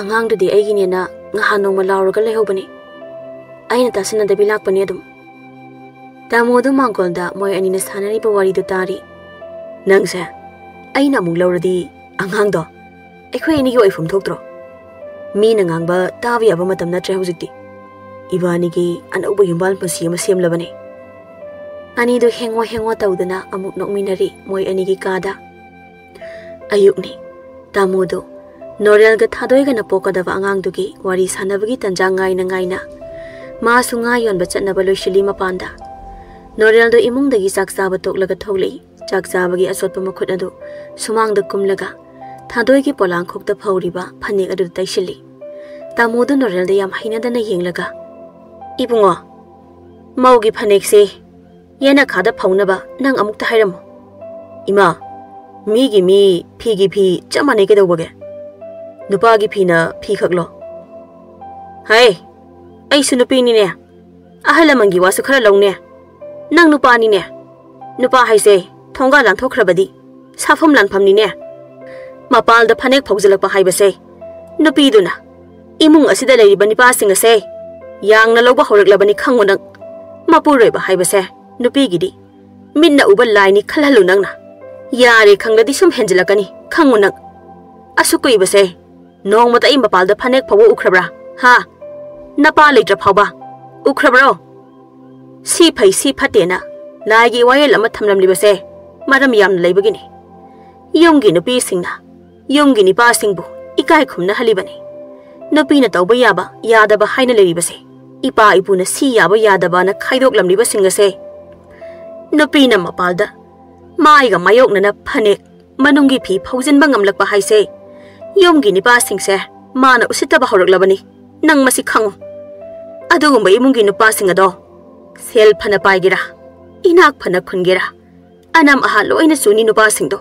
"ꯑꯉꯥꯡꯗꯨꯗꯤ ꯑꯩꯒꯤꯅꯦꯅ ꯉꯍꯥꯟ ꯅꯣꯡꯃ ꯂꯥꯎꯔꯒ ꯂꯩꯍꯧꯕꯅꯤ꯫ ꯑꯩꯅ ꯇꯥꯁꯤꯟꯅꯗꯕꯤ ꯂꯥꯛꯄꯅꯤ ꯑꯗꯨꯝ꯫" ꯇꯥꯃꯣꯗꯨ ꯃꯥꯡꯒꯣꯜꯗ ꯃꯣꯏ ꯑꯅꯤꯅ ꯁꯥꯟꯅꯔꯤꯕ ꯋꯥꯔꯤꯗꯨ ꯇꯥꯔꯤ꯫ "ꯅꯪꯁꯦ ꯑꯩꯅ ꯑꯃꯨꯛ ꯂꯧꯔꯗꯤ ꯑꯉꯥꯡꯗꯣ ꯑꯩꯈꯣꯏ ꯑꯅꯤꯒꯤ ꯑꯣꯏꯐꯝ ꯊꯣꯛꯇ꯭ꯔꯣ? ꯃꯤꯅ ꯉꯥꯡꯕ ꯇꯥꯕ ꯌꯥꯕ ꯃꯇꯝ ꯅꯠꯇ꯭ꯔꯦ ꯍꯧꯖꯤꯛꯇꯤ꯫ ꯏꯕꯥꯅꯤꯒꯤ ꯑꯅꯧꯕ ꯌꯨꯝꯕꯥꯜ ꯄꯨꯟꯁꯤ ꯑꯃ ꯁꯦꯝꯂꯕꯅꯦ꯫" ꯑꯅꯤꯗꯨ ꯍꯦꯡꯉꯣ ꯍꯦꯡꯉꯣ ꯇꯧꯗꯨꯅ ꯑꯃꯨꯛ ꯅꯣꯛꯃꯤꯟꯅꯔꯤ ꯃꯣꯏ ꯑꯅꯤꯒꯤ ꯀꯥꯗ꯫ ꯑꯌꯨꯛꯅꯤ꯫ ꯇꯥꯃꯣꯗꯨ ꯅꯣꯔꯦꯜꯒ ꯊꯥꯗꯣꯏꯒꯅ ꯄꯣꯛꯀꯗꯕ ꯑꯉꯥꯡꯗꯨꯒꯤ ꯋꯥꯔꯤ ꯁꯥꯟꯅꯕꯒꯤ ꯇꯟꯖꯥ ꯉꯥꯏꯅ ꯉꯥꯏꯅ ꯃꯥꯁꯨ ꯉꯥ ꯌꯣꯟꯕ ꯆꯠꯅꯕ ꯂꯣꯏꯁꯤꯜꯂꯤ ꯃꯄꯥꯟꯗ꯫ ꯅꯣꯔꯦꯜꯗꯣ ꯏꯃꯨꯡꯗꯒꯤ ꯆꯥꯛ ꯆꯥꯕ ꯇꯣꯛꯂꯒ ꯊꯣꯛꯂꯛꯏ꯫ ꯆꯥꯛ ꯆꯥꯕꯒꯤ ꯑꯆꯣꯠꯄ ꯃꯈꯨꯠ ꯑꯗꯨ ꯁꯨꯃꯥꯡꯗ ꯀꯨꯝꯂꯒ ꯊꯥꯗꯣꯏꯒꯤ ꯄꯣꯂꯥꯡꯈꯣꯛꯇ ꯐꯧꯔꯤꯕ ꯐꯅꯦꯛ ꯑꯗꯨꯗ ꯇꯩꯁꯤꯜꯂꯤ꯫ ꯇꯥꯃꯣꯗꯨ ꯅꯣꯔꯦꯜꯗ ꯌꯥꯝ ꯍꯩꯅꯗꯅ ꯌꯦꯡꯂꯒ, "ꯏꯕꯨꯡꯉꯣ, ꯃꯧꯒꯤ ꯐꯅꯦꯛꯁꯦ ꯌꯦꯅꯈꯥꯗ ꯐꯧꯅꯕ ꯅꯪ ꯑꯃꯨꯛꯇ ꯍꯥꯏꯔꯝꯃꯨ꯫" "ꯏꯃꯥ, ꯃꯤꯒꯤ ꯃꯤ, ꯐꯤꯒꯤ ꯐꯤ ꯆꯞ ꯃꯥꯟꯅꯩ ꯀꯩꯗꯧꯕꯒꯦ? ꯅꯨꯄꯥꯒꯤ ꯐꯤꯅ ꯐꯤ ꯈꯛꯂꯣ?" "ꯍꯥꯏ, ꯑꯩꯁꯨ ꯅꯨꯄꯤꯅꯤꯅꯦ꯫ ꯑꯍꯜ ꯂꯃꯟꯒꯤ ꯋꯥꯁꯨ ꯈꯔ ꯂꯧꯅꯦ꯫ ꯅꯪ ꯅꯨꯄꯥꯅꯤꯅꯦ꯫ ꯅꯨꯄꯥ ꯍꯥꯏꯁꯦ ꯊꯣꯡꯒꯥꯜ ꯂꯥꯟꯊꯣꯛꯈ꯭ꯔꯕꯗꯤ ꯁꯥꯐꯝ ꯂꯥꯟꯐꯝꯅꯤꯅꯦ꯫ ꯃꯄꯥꯜꯗ ꯐꯅꯦꯛ ꯐꯧꯖꯤꯜꯂꯛꯄ ꯍꯥꯏꯕꯁꯦ ꯅꯨꯄꯤꯗꯨꯅ ꯏꯃꯨꯡ ꯑꯁꯤꯗ ꯂꯩꯔꯤꯕ ꯅꯤꯄꯥꯁꯤꯡ ꯑꯁꯦ ꯌꯥꯡꯅ ꯂꯧꯕ ꯍꯧꯔꯛꯂꯕꯅꯤ ꯈꯪꯉꯨ ꯅꯪ꯫ ꯃꯄꯨꯔꯣꯏꯕ ꯍꯥꯏꯕꯁꯦ ꯅꯨꯄꯤꯒꯤꯗꯤ ꯃꯤꯠꯅ ꯎꯕ ꯂꯥꯏꯅꯤ ꯈꯜꯍꯜꯂꯨ ꯅꯪꯅ꯫ ꯌꯥꯔꯦ ꯈꯪꯂꯗꯤ ꯁꯨꯝ ꯍꯦꯟꯖꯤꯜꯂꯛꯀꯅꯤ ꯈꯪꯉꯨ ꯅꯪ꯫ ꯑꯁꯨꯛ ꯀꯨꯏꯕꯁꯦ ꯅꯣꯡꯃꯇ ꯑꯩ ꯃꯄꯥꯜꯗ ꯐꯅꯦꯛ ꯐꯥꯎꯕ ꯎꯈ꯭ꯔꯕ꯭ꯔꯥ? ꯍꯥ? ꯅꯄꯥ ꯂꯩꯇ꯭ꯔ ꯐꯥꯎꯕ ꯎꯈ꯭ꯔꯕ꯭ꯔꯣ? ꯁꯤ ꯐꯩ ꯁꯤ ꯐꯠꯇꯦꯅ ꯂꯥꯏꯒꯤ ꯋꯥꯌꯦꯜ ꯑꯃ ꯊꯝꯂꯝꯂꯤꯕꯁꯦ ꯃꯔꯝ ꯌꯥꯝꯅ ꯂꯩꯕꯒꯤꯅꯤ꯫ ꯌꯨꯝꯒꯤ ꯅꯨꯄꯤꯁꯤꯡꯅ ꯌꯨꯝꯒꯤ ꯅꯤꯄꯥꯁꯤꯡꯕꯨ ꯏꯀꯥꯏ ꯈꯨꯝꯅꯍꯜꯂꯤꯕꯅꯤ꯫ ꯅꯨꯄꯤꯅ ꯇꯧꯕ ꯌꯥꯕ ꯌꯥꯗꯕ ꯍꯥꯏꯅ ꯂꯩꯔꯤꯕꯁꯦ, ꯏꯄꯥ ꯏꯄꯨꯅ ꯁꯤ ꯌꯥꯕ ꯌꯥꯗꯕꯅ ꯈꯥꯏꯗꯣꯛꯂꯝꯂꯤꯕꯁꯤꯡ ꯑꯁꯦ, ꯅꯨꯄꯤꯅ ꯃꯄꯥꯜꯗ ꯃꯥꯏꯒ ꯃꯥꯌꯣꯛꯅꯅ ꯐꯅꯦꯛ ꯃꯅꯨꯡꯒꯤ ꯐꯤ ꯐꯧꯖꯤꯟꯕ ꯉꯝꯂꯛꯄ ꯍꯥꯏꯁꯦ ꯌꯨꯝꯒꯤ ꯅꯤꯄꯥꯁꯤꯡꯁꯦ ꯃꯥꯅ ꯎꯁꯤꯠꯇꯕ ꯍꯧꯔꯛꯂꯕꯅꯤ꯫ ꯅꯪ ꯃꯁꯤ ꯈꯪꯉꯨ꯫ ꯑꯗꯨꯒꯨꯝꯕ ꯏꯃꯨꯡꯒꯤ ꯅꯨꯄꯥꯁꯤꯡ ꯑꯗꯣ ꯁꯦꯜ ꯐꯅ ꯄꯥꯏꯒꯦꯔꯥ, ꯏꯅꯥꯛ ꯐꯅ ꯈꯨꯟꯒꯦꯔꯥ, ꯑꯅꯝ ꯑꯍꯥ ꯂꯣꯏꯅ ꯆꯨꯅꯤ ꯅꯨꯄꯥꯁꯤꯡꯗꯣ꯫"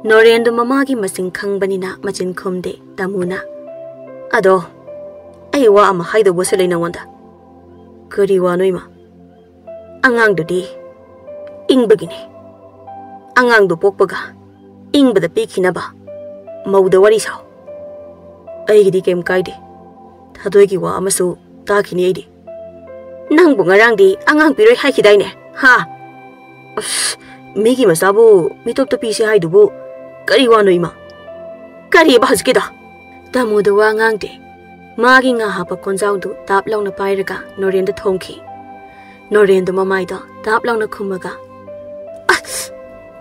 ꯅꯣꯔꯦꯟꯗꯨ ꯃꯃꯥꯒꯤ ꯃꯁꯤꯡ ꯈꯪꯕꯅꯤꯅ ꯃꯆꯤꯟ ꯈꯨꯝꯗꯦ꯫ ꯇꯥꯃꯣꯅ, "ꯑꯗꯣ ꯑꯩ ꯋꯥ ꯑꯃ ꯍꯥꯏꯗꯧꯕꯁꯨ ꯂꯩ ꯅꯉꯣꯟꯗ꯫" "ꯀꯔꯤ ꯋꯥꯅꯣ ꯏꯃꯥ?" "ꯑꯉꯥꯡꯗꯨꯗꯤ ꯏꯪꯕꯒꯤꯅꯤ꯫ ꯑꯉꯥꯡꯗꯨ ꯄꯣꯛꯄꯒ ꯏꯪꯕꯗ ꯄꯤꯈꯤꯅꯕ ꯃꯧꯗ ꯋꯥꯔꯤ ꯁꯥꯎ꯫ ꯑꯩꯒꯤꯗꯤ ꯀꯩꯝ ꯀꯥꯏꯗꯦ꯫ ꯊꯥꯗꯣꯏꯒꯤ ꯋꯥ ꯑꯃꯁꯨ ꯇꯥꯈꯤꯅꯤ ꯑꯩꯗꯤ꯫ ꯅꯪꯕꯨ ꯉꯔꯥꯡꯗꯤ ꯑꯉꯥꯡ ꯄꯤꯔꯣꯏ ꯍꯥꯏꯈꯤꯗꯥꯏꯅꯦ? ꯍꯥ? ꯑꯁ, ꯃꯤꯒꯤ ꯃꯆꯥꯕꯨ ꯃꯤꯇꯣꯞꯇ ꯄꯤꯁꯤ ꯍꯥꯏꯗꯨꯕꯨ ꯀꯔꯤ ꯋꯥꯅꯣ ꯏꯃꯥ? ꯀꯔꯤꯕ ꯍꯧꯖꯤꯛꯀꯤꯗꯣ? ꯇꯥꯃꯣꯗ ꯋꯥ ꯉꯥꯡꯗꯦ꯫ ꯃꯥꯒꯤ ꯉꯥ ꯍꯥꯞꯄ ꯀꯣꯟꯖꯥꯎꯗꯨ ꯇꯥꯞ ꯂꯥꯎꯅ ꯄꯥꯏꯔꯒ ꯅꯣꯔꯦꯟꯗ ꯊꯣꯝꯈꯤ꯫ ꯅꯣꯔꯦꯟꯗꯨ ꯃꯃꯥꯏꯗꯣ ꯇꯥꯞ ꯂꯥꯎꯅ ꯈꯨꯝꯃꯒ, "ꯑꯁ!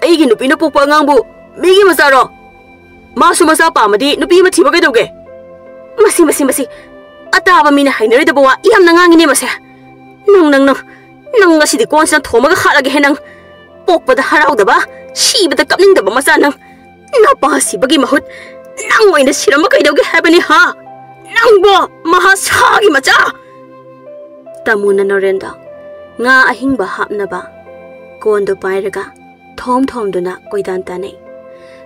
ꯑꯩꯒꯤ ꯅꯨꯄꯤꯅ ꯄꯣꯛꯄ ꯑꯉꯥꯡꯕꯨ ꯃꯤꯒꯤ ꯃꯆꯥꯔꯣ? ꯃꯥꯁꯨ ꯃꯆꯥ ꯄꯥꯝꯃꯗꯤ ꯅꯨꯄꯤ ꯑꯃ ꯊꯤꯕ ꯀꯩꯗꯧꯒꯦ?" "ꯃꯁꯤ, ꯃꯁꯤ, ꯃꯁꯤ! ꯑꯇꯥꯕ ꯃꯤꯅ ꯍꯩꯅꯔꯣꯏꯗꯕ ꯋꯥ ꯌꯥꯝꯅ ꯉꯥꯡꯉꯤꯅꯦ ꯃꯁꯦ꯫ ꯅꯪ, ꯅꯪ, ꯅꯪ, ꯅꯪ ꯉꯁꯤꯗꯤ ꯀꯣꯟꯁꯤꯅ ꯊꯣꯝꯃꯒ ꯍꯥꯠꯂꯒꯦꯍꯦ ꯅꯪ꯫ ꯄꯣꯛꯄꯗ ꯍꯔꯥꯎꯗꯕ, ꯁꯤꯕꯗ ꯀꯞꯅꯤꯡꯗꯕ ꯃꯆꯥ ꯅꯪ꯫ ꯅꯄꯥ ꯁꯤꯕꯒꯤ ꯃꯍꯨꯠ ꯅꯪ ꯑꯣꯏꯅ ꯁꯤꯔꯝꯕ ꯀꯩꯗꯧꯒꯦ ꯍꯥꯏꯕꯅꯤ ꯍꯥ? ꯅꯪꯕꯣ ꯃꯍꯥꯁꯥꯒꯤ ꯃꯆꯥ!" ꯇꯥꯃꯣꯅ ꯅꯣꯔꯦꯟꯗ ꯉꯥ ꯑꯍꯤꯡꯕ ꯍꯥꯞꯅꯕ ꯀꯣꯟꯗꯣ ꯄꯥꯏꯔꯒ ꯊꯣꯝ ꯊꯣꯝꯗꯨꯅ ꯀꯣꯏꯇꯥꯟ ꯇꯥꯟꯅꯩ꯫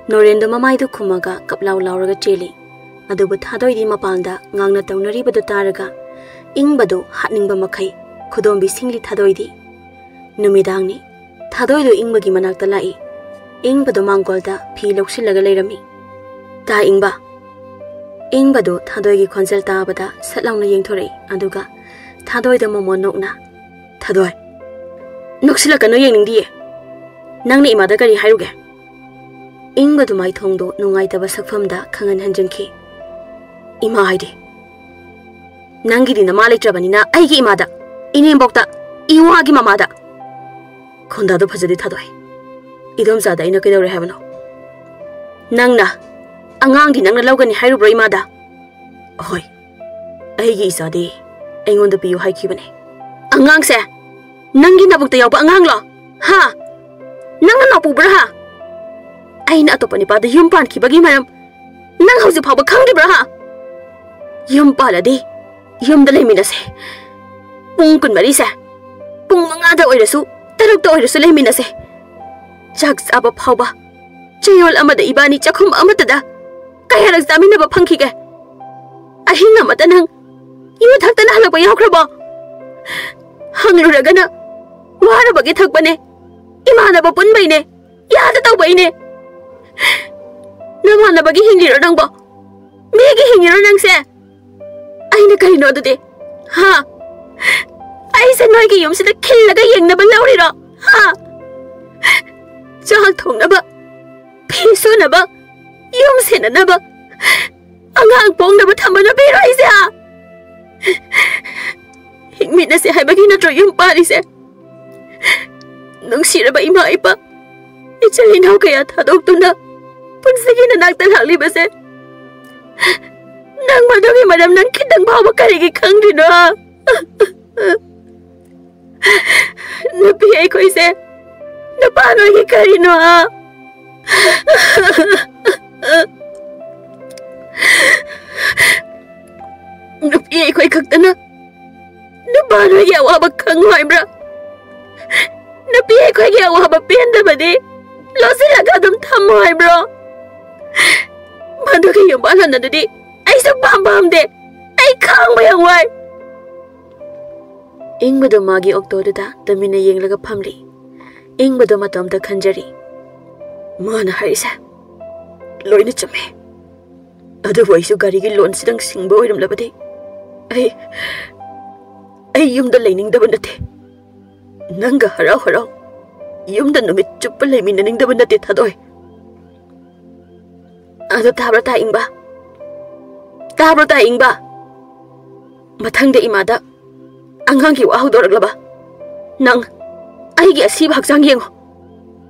ꯅꯣꯔꯦꯟꯗꯣ ꯃꯃꯥꯏꯗꯨ ꯈꯨꯝꯃꯒ ꯀꯞꯂꯥꯎ ꯂꯥꯎꯔꯒ ꯆꯦꯜꯂꯤ꯫ ꯑꯗꯨꯕꯨ ꯊꯥꯗꯣꯏꯗꯤ ꯃꯄꯥꯟꯗ ꯉꯥꯡꯅ ꯇꯧꯅꯔꯤꯕꯗꯨ ꯇꯥꯔꯒ ꯏꯪꯕꯗꯨ ꯍꯥꯠꯅꯤꯡꯕ ꯃꯈꯩ ꯈꯨꯗꯣꯝꯕꯤ ꯁꯤꯡꯂꯤ ꯊꯥꯗꯣꯏꯗꯤ꯫ ꯅꯨꯃꯤꯗꯥꯡꯅꯤ꯫ ꯊꯥꯗꯣꯏꯗꯨ ꯏꯪꯕꯒꯤ ꯃꯅꯥꯛꯇ ꯂꯥꯛꯏ꯫ ꯏꯪꯕꯗꯨ ꯃꯥꯡꯒꯣꯜꯗ ꯐꯤ ꯂꯧꯁꯤꯜꯂꯒ ꯂꯩꯔꯝꯃꯤ꯫ "ꯇꯥ ꯏꯪꯕ!" ꯏꯪꯕꯗꯨ ꯊꯥꯗꯣꯏꯒꯤ ꯈꯣꯟꯖꯦꯜ ꯇꯥꯕꯗ ꯁꯠ ꯂꯥꯎꯅ ꯌꯦꯡꯊꯣꯔꯛꯏ, ꯑꯗꯨꯒ ꯊꯥꯗꯣꯏꯗ ꯃꯣꯃꯣꯟ ꯅꯣꯛꯅ, "ꯊꯥꯗꯣꯏ, ꯅꯣꯛꯁꯤꯜꯂꯛꯀꯅꯨ, ꯌꯦꯡꯅꯤꯡꯗꯤꯌꯦ꯫ ꯅꯪꯅ ꯏꯃꯥꯗ ꯀꯔꯤ ꯍꯥꯏꯔꯨꯒꯦ?" ꯏꯪꯕꯗꯨ ꯃꯥꯏꯊꯣꯡꯗꯨ ꯅꯨꯡꯉꯥꯏꯇꯕ ꯁꯛꯐꯝꯗ ꯈꯪꯍꯟ ꯍꯟꯖꯤꯟꯈꯤ꯫ "ꯏꯃꯥ ꯍꯥꯏꯗꯤ? ꯅꯪꯒꯤꯗꯤ ꯅꯃꯥ ꯂꯩꯇ꯭ꯔꯕꯅꯤꯅ ꯑꯩꯒꯤ ꯏꯃꯥꯗ, ꯏꯅꯦꯝꯕꯣꯛꯇ, ꯏꯋꯥꯒꯤ ꯃꯃꯥꯗ꯫" "ꯈꯣꯟꯗꯥꯗꯣ ꯐꯖꯗꯦ ꯊꯥꯗꯣꯏ꯫ ꯏꯗꯣꯝꯆꯥꯗ ꯑꯩꯅ ꯀꯩꯗꯧꯔꯦ ꯍꯥꯏꯕꯅꯣ? ꯅꯪꯅ, ꯑꯉꯥꯡꯗꯤ ꯅꯪꯅ ꯂꯧꯒꯅꯤ ꯍꯥꯏꯔꯨꯕ꯭ꯔꯣ ꯏꯃꯥꯗ?" "ꯍꯣꯏ, ꯑꯩꯒꯤ ꯏꯆꯥꯗꯤ ꯑꯩꯉꯣꯟꯗ ꯄꯤꯌꯨ ꯍꯥꯏꯈꯤꯕꯅꯦ꯫" "ꯑꯉꯥꯡꯁꯦ ꯅꯪꯒꯤ ꯅꯕꯨꯛꯇ ꯌꯥꯎꯕ ꯑꯉꯥꯡꯂꯣ? ꯍꯥ? ꯅꯪꯅ ꯅꯥꯎꯄꯨꯕ꯭ꯔꯥ ꯍꯥ? ꯑꯩꯅ ꯑꯇꯣꯞꯄ ꯅꯨꯄꯥꯗ ꯌꯨꯝ ꯄꯥꯟꯈꯤꯕꯒꯤ ꯃꯔꯝ ꯅꯪ ꯍꯧꯖꯤꯛ ꯐꯥꯎꯕ ꯈꯪꯗ꯭ꯔꯤꯕ꯭ꯔꯥ ꯍꯥ? ꯌꯨꯝ ꯄꯥꯜꯂꯗꯤ ꯌꯨꯝꯗ ꯂꯩꯃꯤꯟꯅꯁꯦ꯫ ꯄꯨꯡ ꯀꯨꯟꯃꯔꯤꯁꯦ ꯄꯨꯡ ꯃꯉꯥꯗ ꯑꯣꯏꯔꯁꯨ, ꯇꯔꯨꯛꯇ ꯑꯣꯏꯔꯁꯨ ꯂꯩꯃꯤꯟꯅꯁꯦ꯫ ꯆꯥꯛ ꯆꯥꯕ ꯐꯥꯎꯕ ꯆꯌꯣꯜ ꯑꯃꯗ ꯏꯕꯥꯅꯤ ꯆꯥꯛꯈꯨꯝ ꯑꯃꯠꯇꯗ ꯀꯌꯥꯔꯛ ꯆꯥꯃꯤꯟꯅꯕ ꯐꯪꯈꯤꯒꯦ? ꯑꯍꯤꯡ ꯑꯃꯇ ꯅꯪ ꯌꯨ ꯊꯛꯇꯅ ꯍꯜꯂꯛꯄ ꯌꯥꯎꯈ꯭ꯔꯕꯣ? ꯍꯪꯂꯨꯔꯒꯅ ꯋꯥꯔꯕꯒꯤ ꯊꯛꯄꯅꯦ, ꯏꯃꯥꯟꯅꯕ ꯄꯨꯟꯕꯩꯅꯦ, ꯌꯥꯗ ꯇꯧꯕꯩꯅꯦ꯫ ꯅꯃꯥꯟꯅꯕꯒꯤ ꯍꯤꯡꯂꯤꯔꯣ ꯅꯪꯕꯣ? ꯃꯤꯒꯤ ꯍꯤꯡꯉꯤꯔꯣ ꯅꯪꯁꯦ? ꯑꯩꯅ ꯀꯔꯤꯅꯣ ꯑꯗꯨꯗꯤ? ꯍꯥ? ꯑꯩꯁꯦ ꯅꯣꯏꯒꯤ ꯌꯨꯝꯁꯤꯗ ꯈꯤꯜꯂꯒ ꯌꯦꯡꯅꯕ ꯂꯧꯔꯤꯔꯣ? ꯍꯥ? ꯆꯥꯛ ꯊꯣꯡꯅꯕ, ꯐꯤ ꯁꯨꯅꯕ, ꯌꯨꯝ ꯁꯦꯟꯅꯅꯕ, ꯑꯉꯥꯡ ꯄꯣꯛꯅꯕ ꯊꯝꯕ ꯅꯨꯄꯤꯔꯣ ꯑꯩꯁꯦ? ꯍꯤꯡꯃꯤꯟꯅꯁꯦ ꯍꯥꯏꯕꯒꯤ ꯅꯠꯇ꯭ꯔꯣ ꯌꯨꯝ ꯄꯥꯜꯂꯤꯁꯦ? ꯅꯨꯡꯁꯤꯔꯕ ꯏꯃꯥ ꯏꯄꯥ, ꯏꯆꯤꯜ ꯏꯅꯥꯎ ꯀꯌꯥ ꯊꯥꯗꯣꯛꯇꯨꯅ ꯄꯨꯟꯁꯤꯒꯤ ꯅꯅꯥꯛꯇ ꯂꯥꯛꯂꯤꯕꯁꯦ? ꯅꯪ ꯃꯗꯨꯒꯤ ꯃꯔꯝ ꯅꯪ ꯈꯤꯇꯪ ꯐꯥꯎꯕ ꯀꯔꯤꯒꯤ ꯈꯪꯗ꯭ꯔꯤꯅꯣ? ꯅꯨꯄꯤ ꯑꯩꯈꯣꯏꯁꯦ ꯅꯨꯄꯥ ꯅꯣꯏꯒꯤ ꯀꯔꯤꯅꯣ? ꯅꯨꯄꯤ ꯑꯩꯈꯣꯏ ꯈꯛꯇꯅ ꯅꯨꯄꯥ ꯅꯣꯏꯒꯤ ꯑꯋꯥꯕ ꯈꯪꯉꯨ ꯍꯥꯏꯕ꯭ꯔꯥ? ꯅꯨꯄꯤ ꯑꯩꯈꯣꯏꯒꯤ ꯑꯋꯥꯕ ꯄꯦꯟꯗꯕꯗꯤ ꯂꯣꯠꯁꯤꯜꯂꯒ ꯑꯗꯨꯝ ꯊꯝꯃꯨ ꯍꯥꯏꯕ꯭ꯔꯣ? ꯃꯗꯨꯒꯤ ꯌꯨꯝ ꯄꯥꯜꯍꯟ ꯑꯗꯨꯗꯤ ꯑꯩꯁꯨ ꯄꯥꯝ ꯄꯥꯝꯗꯦ꯫ ꯑꯩ ꯈꯥꯡꯕ ꯌꯥꯝ ꯋꯥꯏ꯫ ꯏꯪꯕꯗꯣ ꯃꯥꯒꯤ ꯑꯣꯛꯇꯣꯗꯨꯗ ꯇꯨꯃꯤꯟꯅ ꯌꯦꯡꯂꯒ ꯐꯝꯂꯤ꯫ ꯏꯪꯕꯗꯣ ꯃꯇꯣꯝꯇ ꯈꯟꯖꯔꯤ꯫ ꯃꯥꯅ ꯍꯥꯏꯔꯤꯁꯦ ꯂꯣꯏꯅ ꯆꯨꯝꯃꯦ꯫ ꯑꯗꯨꯕꯨ ꯑꯩꯁꯨ ꯒꯥꯔꯤꯒꯤ ꯂꯣꯟꯁꯤꯗꯪ ꯁꯤꯡꯕ ꯑꯣꯏꯔꯝꯂꯕꯗꯤ ꯑꯩ, ꯑꯩ ꯌꯨꯝꯗ ꯂꯩꯅꯤꯡꯗꯕ ꯅꯠꯇꯦ꯫ ꯅꯪꯒ ꯍꯔꯥꯎ ꯍꯔꯥꯎ ꯌꯨꯝꯗ ꯅꯨꯃꯤꯠ ꯆꯨꯞꯄ ꯂꯩꯃꯤꯟꯅꯅꯤꯡꯗꯕ ꯅꯠꯇꯦ, ꯊꯥꯗꯣꯏ꯫ ꯑꯗꯣ ꯇꯥꯕ꯭ꯔꯥ, ꯇꯥ ꯏꯪꯕ? ꯇꯥꯕ꯭ꯔꯣ, ꯇꯥ ꯏꯪꯕ? ꯃꯊꯪꯗ ꯏꯃꯥꯗ ꯑꯉꯥꯡꯒꯤ ꯋꯥ ꯍꯧꯗꯣꯔꯛꯂꯕ ꯅꯪ ꯑꯩꯒꯤ ꯑꯁꯤꯕ ꯍꯛꯆꯥꯡ ꯌꯦꯡꯉꯣ꯫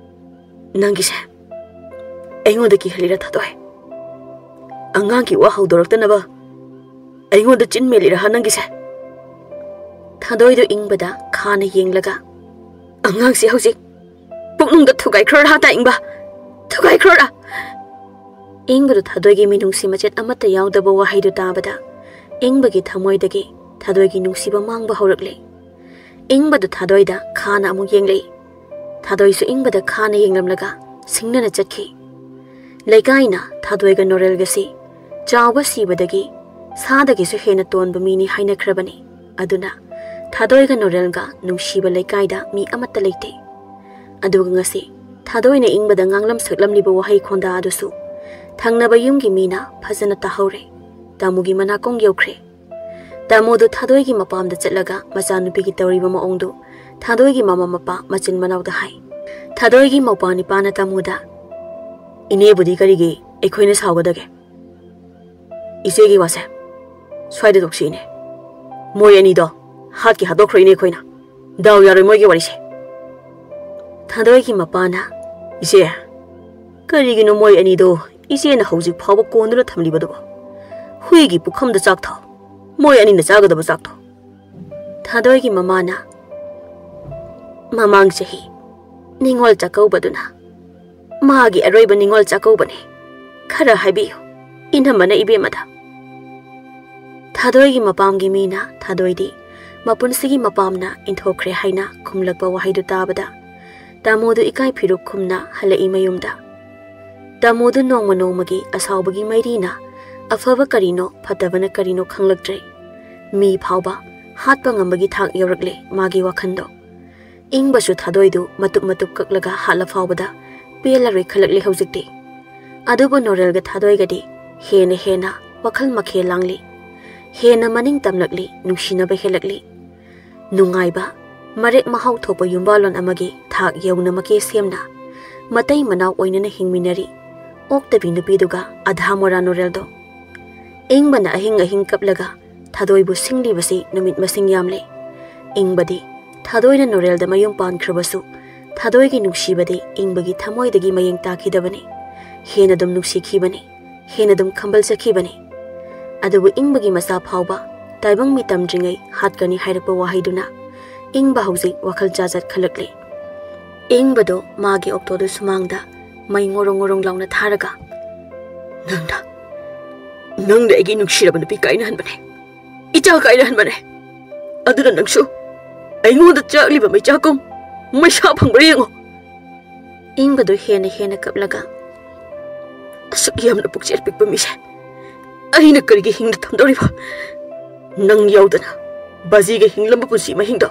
ꯅꯪꯒꯤꯁꯦ ꯑꯩꯉꯣꯟꯗ ꯀꯤꯍꯜꯂꯤꯔ, ꯊꯥꯗꯣꯏ? ꯑꯉꯥꯡꯒꯤ ꯋꯥ ꯍꯧꯗꯣꯔꯛꯇꯅꯕ ꯑꯩꯉꯣꯟꯗ ꯆꯤꯟ ꯃꯦꯜꯂꯤꯔ, ꯍꯥ, ꯅꯪꯒꯤꯁꯦ? ꯊꯥꯗꯣꯏꯗꯣ ꯏꯪꯕꯗ ꯈꯥꯅ ꯌꯦꯡꯂꯒ, ꯑꯉꯥꯡꯁꯦ ꯍꯧꯖꯤꯛ ꯄꯨꯛꯅꯨꯡꯗ ꯊꯨꯒꯥꯏꯈ꯭ꯔꯣꯔ, ꯍꯥ, ꯇꯥ ꯏꯪꯕ? ꯊꯨꯒꯥꯏꯈ꯭ꯔꯣꯔ? ꯏꯪꯕꯗ ꯊꯥꯗꯣꯏꯒꯤ ꯃꯤꯅꯨꯡꯁꯤ ꯃꯆꯦꯠ ꯑꯃꯠꯇ ꯌꯥꯎꯗꯕ ꯋꯥꯍꯩꯗꯨ ꯇꯥꯕꯗ ꯏꯪꯕꯒꯤ ꯊꯃꯣꯏꯗꯒꯤ ꯊꯥꯗꯣꯏꯒꯤ ꯅꯨꯡꯁꯤꯕ ꯃꯥꯡꯕ ꯍꯧꯔꯛꯂꯦ꯫ ꯏꯪꯕꯗ ꯊꯥꯗꯣꯏꯗ ꯈꯥꯅ ꯑꯃꯨꯛ ꯌꯦꯡꯂꯛꯏ꯫ ꯊꯥꯗꯣꯏꯁꯨ ꯏꯪꯕꯗ ꯈꯥꯅ ꯌꯦꯡꯂꯝꯂꯒ ꯁꯤꯡꯅꯅ ꯆꯠꯈꯤ꯫ ꯂꯩꯀꯥꯏꯅ ꯊꯥꯗꯣꯏꯒ ꯅꯣꯔꯦꯜꯒꯁꯤ ꯆꯥꯎꯕ ꯁꯤꯕꯗꯒꯤ ꯁꯥꯗꯒꯤꯁꯨ ꯍꯦꯟꯅ ꯇꯣꯟꯕ ꯃꯤꯅꯤ ꯍꯥꯏꯅꯈ꯭ꯔꯕꯅꯤ꯫ ꯑꯗꯨꯅ ꯊꯥꯗꯣꯏꯒ ꯅꯣꯔꯦꯜꯒ ꯅꯨꯡꯁꯤꯕ ꯂꯩꯀꯥꯏꯗ ꯃꯤ ꯑꯃꯠꯇ ꯂꯩꯇꯦ꯫ ꯑꯗꯨꯒ ꯉꯁꯤ ꯊꯥꯗꯣꯏꯅ ꯏꯪꯕꯗ ꯉꯥꯡꯂꯝ ꯁꯛꯂꯝꯂꯤꯕ ꯋꯥꯍꯩ ꯈꯣꯟꯗꯥ ꯑꯗꯨꯁꯨ ꯊꯪꯅꯕ ꯌꯨꯝꯒꯤ ꯃꯤꯅ ꯐꯖꯅ ꯇꯥꯍꯧꯔꯦ꯫ ꯇꯥꯃꯨꯒꯤ ꯃꯅꯥꯀꯣꯡ ꯌꯧꯈ꯭ꯔꯦ꯫ ꯇꯥꯃꯨꯗꯨ ꯊꯥꯗꯣꯏꯒꯤ ꯃꯄꯥꯝꯗ ꯆꯠꯂꯒ ꯃꯆꯥꯅꯨꯄꯤꯒꯤ ꯇꯧꯔꯤꯕ ꯃꯑꯣꯡꯗꯨ ꯊꯥꯗꯣꯏꯒꯤ ꯃꯃꯥ ꯃꯄꯥ ꯃꯆꯤꯟ ꯃꯅꯥꯎꯗ ꯍꯥꯏ꯫ ꯊꯥꯗꯣꯏꯒꯤ ꯃꯧꯄ꯭ꯋꯥ ꯅꯤꯄꯥꯅ ꯇꯥꯃꯨꯗ, "ꯏꯅꯦꯕꯨꯗꯤ ꯀꯔꯤꯒꯤ ꯑꯩꯈꯣꯏꯅ ꯁꯥꯎꯒꯗꯒꯦ? ꯏꯆꯦꯒꯤ ꯋꯥꯁꯦ ꯁ꯭ꯋꯥꯏꯗ ꯇꯣꯛꯁꯤ ꯏꯅꯦ꯫ ꯃꯣꯏ ꯑꯅꯤꯗꯣ ꯍꯥꯠꯀꯤ ꯍꯥꯠꯇꯣꯛꯈ꯭ꯔꯣ ꯏꯅꯦ ꯑꯩꯈꯣꯏꯅ꯫ ꯗꯥꯎ ꯌꯥꯔꯣꯏ ꯃꯣꯏꯒꯤ ꯋꯥꯔꯤꯁꯦ꯫" ꯊꯥꯗꯣꯏꯒꯤ ꯃꯄꯥꯅ, "ꯏꯆꯦ, ꯀꯔꯤꯒꯤꯅꯣ ꯃꯣꯏ ꯑꯅꯤꯗꯣ ꯏꯆꯦꯅ ꯍꯧꯖꯤꯛ ꯐꯥꯎꯕ ꯀꯣꯟꯗꯨꯅ ꯊꯝꯂꯤꯕꯗꯨꯕꯣ? ꯍꯨꯏꯒꯤ ꯄꯨꯈꯝꯗ ꯆꯥꯛ ꯊꯥꯎ, ꯃꯣꯏ ꯑꯅꯤꯅ ꯆꯥꯒꯗꯕ ꯆꯥꯛꯇꯣ꯫" ꯊꯥꯗꯣꯏꯒꯤ ꯃꯃꯥꯅ, "ꯃꯃꯥꯡ ꯆꯍꯤ ꯅꯤꯉꯣꯜ ꯆꯥꯛꯀꯧꯕꯗꯨꯅ ꯃꯥꯒꯤ ꯑꯔꯣꯏꯕ ꯅꯤꯉꯣꯜ ꯆꯥꯛꯀꯧꯕꯅꯤ꯫ ꯈꯔ ꯍꯥꯏꯕꯤꯌꯨ ꯏꯅꯝꯃꯅ ꯏꯕꯦꯝꯃꯗ꯫" ꯊꯥꯗꯣꯏꯒꯤ ꯃꯄꯥꯝꯒꯤ ꯃꯤꯅ ꯊꯥꯗꯣꯏꯗꯤ ꯃꯄꯨꯟꯁꯤꯒꯤ ꯃꯄꯥꯝꯅ ꯏꯟꯊꯣꯛꯈ꯭ꯔꯦ ꯍꯥꯏꯅ ꯈꯨꯝꯂꯛꯄ ꯋꯥꯍꯩꯗꯨ ꯇꯥꯕꯗ ꯇꯥꯃꯣꯗꯨ ꯏꯀꯥꯏ ꯐꯤꯔꯨꯛ ꯈꯨꯝꯅ ꯍꯜꯂꯛꯏ ꯃꯌꯨꯝꯗ꯫ ꯇꯥꯃꯣꯗꯨ ꯅꯣꯡꯃ ꯅꯣꯡꯃꯒꯤ ꯑꯁꯥꯎꯕꯒꯤ ꯃꯩꯔꯤꯅ ꯑꯐꯕ ꯀꯔꯤꯅꯣ ꯐꯠꯇꯕꯅ ꯀꯔꯤꯅꯣ ꯈꯪꯂꯛꯇ꯭ꯔꯦ꯫ ꯃꯤ ꯐꯥꯎꯕ ꯍꯥꯠꯄ ꯉꯝꯕꯒꯤ ꯊꯥꯛ ꯌꯧꯔꯛꯂꯦ ꯃꯥꯒꯤ ꯋꯥꯈꯜꯗꯣ꯫ ꯏꯪꯕꯁꯨ ꯊꯥꯗꯣꯏꯗꯨ ꯃꯇꯨꯞ ꯃꯇꯨꯞ ꯀꯛꯂꯒ ꯍꯥꯠꯂ ꯐꯥꯎꯕꯗ ꯄꯦꯜꯂꯔꯣꯏ ꯈꯜꯂꯛꯂꯦ ꯍꯧꯖꯤꯛꯇꯤ꯫ ꯑꯗꯨꯕꯨ ꯅꯣꯔꯦꯜꯒ ꯊꯥꯗꯣꯏꯒꯗꯤ ꯍꯦꯟꯅ ꯍꯦꯟꯅ ꯋꯥꯈꯜ ꯃꯈꯦꯜ ꯂꯥꯡꯂꯤ꯫ ꯍꯦꯟꯅ ꯃꯅꯤꯡ ꯇꯝꯂꯛꯂꯤ, ꯅꯨꯡꯁꯤꯅꯕ ꯍꯦꯜꯂꯛꯂꯤ꯫ ꯅꯨꯡꯉꯥꯏꯕ, ꯃꯔꯦꯛ ꯃꯍꯥꯎ ꯊꯣꯛꯄ ꯌꯨꯝꯕꯥꯜꯂꯣꯟ ꯑꯃꯒꯤ ꯊꯥꯛ ꯌꯧꯅ ꯃꯀꯦ ꯁꯦꯝꯅ ꯃꯇꯩ ꯃꯅꯥꯎ ꯑꯣꯏꯅꯅ ꯍꯤꯡꯃꯤꯟꯅꯔꯤ ꯑꯣꯛꯇꯕꯤ ꯅꯨꯄꯤꯗꯨꯒ ꯑꯙꯥ ꯃꯣꯔꯥ ꯅꯣꯔꯦꯜꯗꯣ꯫ ꯏꯪꯕꯅ ꯑꯍꯤꯡ ꯑꯍꯤꯡ ꯀꯞꯂꯒ ꯊꯥꯗꯣꯏꯕꯨ ꯁꯤꯡꯂꯤꯕꯁꯤ ꯅꯨꯃꯤꯠ ꯃꯁꯤꯡ ꯌꯥꯝꯂꯦ꯫ ꯏꯪꯕꯗꯤ ꯊꯥꯗꯣꯏꯅ ꯅꯣꯔꯦꯜꯗ ꯃꯌꯨꯝ ꯄꯥꯟꯈ꯭ꯔꯕꯁꯨ ꯊꯥꯗꯣꯏꯒꯤ ꯅꯨꯡꯁꯤꯕꯗꯤ ꯏꯪꯕꯒꯤ ꯊꯃꯣꯏꯗꯒꯤ ꯃꯌꯦꯡ ꯇꯥꯈꯤꯗꯕꯅꯤ꯫ ꯍꯦꯟꯅ ꯑꯗꯨꯝ ꯅꯨꯡꯁꯤꯈꯤꯕꯅꯤ꯫ ꯍꯦꯟꯅ ꯑꯗꯨꯝ ꯈꯝꯕꯜ ꯆꯠꯈꯤꯕꯅꯤ꯫ ꯑꯗꯨꯕꯨ ꯏꯪꯕꯒꯤ ꯃꯆꯥ ꯐꯥꯎꯕ ꯇꯥꯏꯕꯪ ꯃꯤꯇꯝꯗ꯭ꯔꯤꯉꯩ ꯍꯥꯠꯀꯅꯤ ꯍꯥꯏꯔꯛꯄ ꯋꯥꯍꯩꯗꯨꯅ ꯏꯪꯕ ꯍꯧꯖꯤꯛ ꯋꯥꯈꯜ ꯖꯥꯠ ꯖꯥꯠ ꯈꯜꯂꯛꯂꯤ꯫ ꯏꯪꯕꯗꯣ ꯃꯥꯒꯤ ꯑꯣꯛꯇꯣꯗꯨ ꯁꯨꯃꯥꯡꯗ ꯃꯩ ꯉꯣꯔꯣꯡ ꯉꯣꯔꯣꯡ ꯂꯥꯎꯅ ꯊꯥꯔꯒ, "ꯅꯪꯅ, ꯅꯪꯅ ꯑꯩꯒꯤ ꯅꯨꯡꯁꯤꯔꯕ ꯅꯨꯄꯤ ꯀꯥꯏꯅꯍꯟꯕꯅꯦ, ꯏꯆꯥ ꯀꯥꯏꯅꯍꯟꯕꯅꯦ꯫ ꯑꯗꯨꯅ ꯅꯪꯁꯨ ꯑꯩꯉꯣꯟꯗ ꯆꯥꯛꯂꯤꯕ ꯃꯩꯆꯥꯛꯀꯨꯝ ꯃꯩꯁꯥ ꯐꯪꯕ꯭ꯔꯥ ꯌꯦꯡꯉꯣ꯫" ꯏꯪꯕꯗꯨ ꯍꯦꯟꯅ ꯍꯦꯟꯅ ꯀꯞꯂꯒ, "ꯑꯁꯨꯛ ꯌꯥꯝꯅ ꯄꯨꯛꯆꯦꯜ ꯄꯤꯛꯄ ꯃꯤꯁꯦ ꯑꯩꯅ ꯀꯔꯤꯒꯤ ꯍꯤꯡꯅ ꯊꯝꯗꯧꯔꯤꯕ? ꯅꯪ ꯌꯥꯎꯗꯅ ꯕꯥꯖꯤꯒ ꯍꯤꯡꯂꯝꯕ ꯄꯨꯟꯁꯤ ꯃꯍꯤꯡꯗꯣ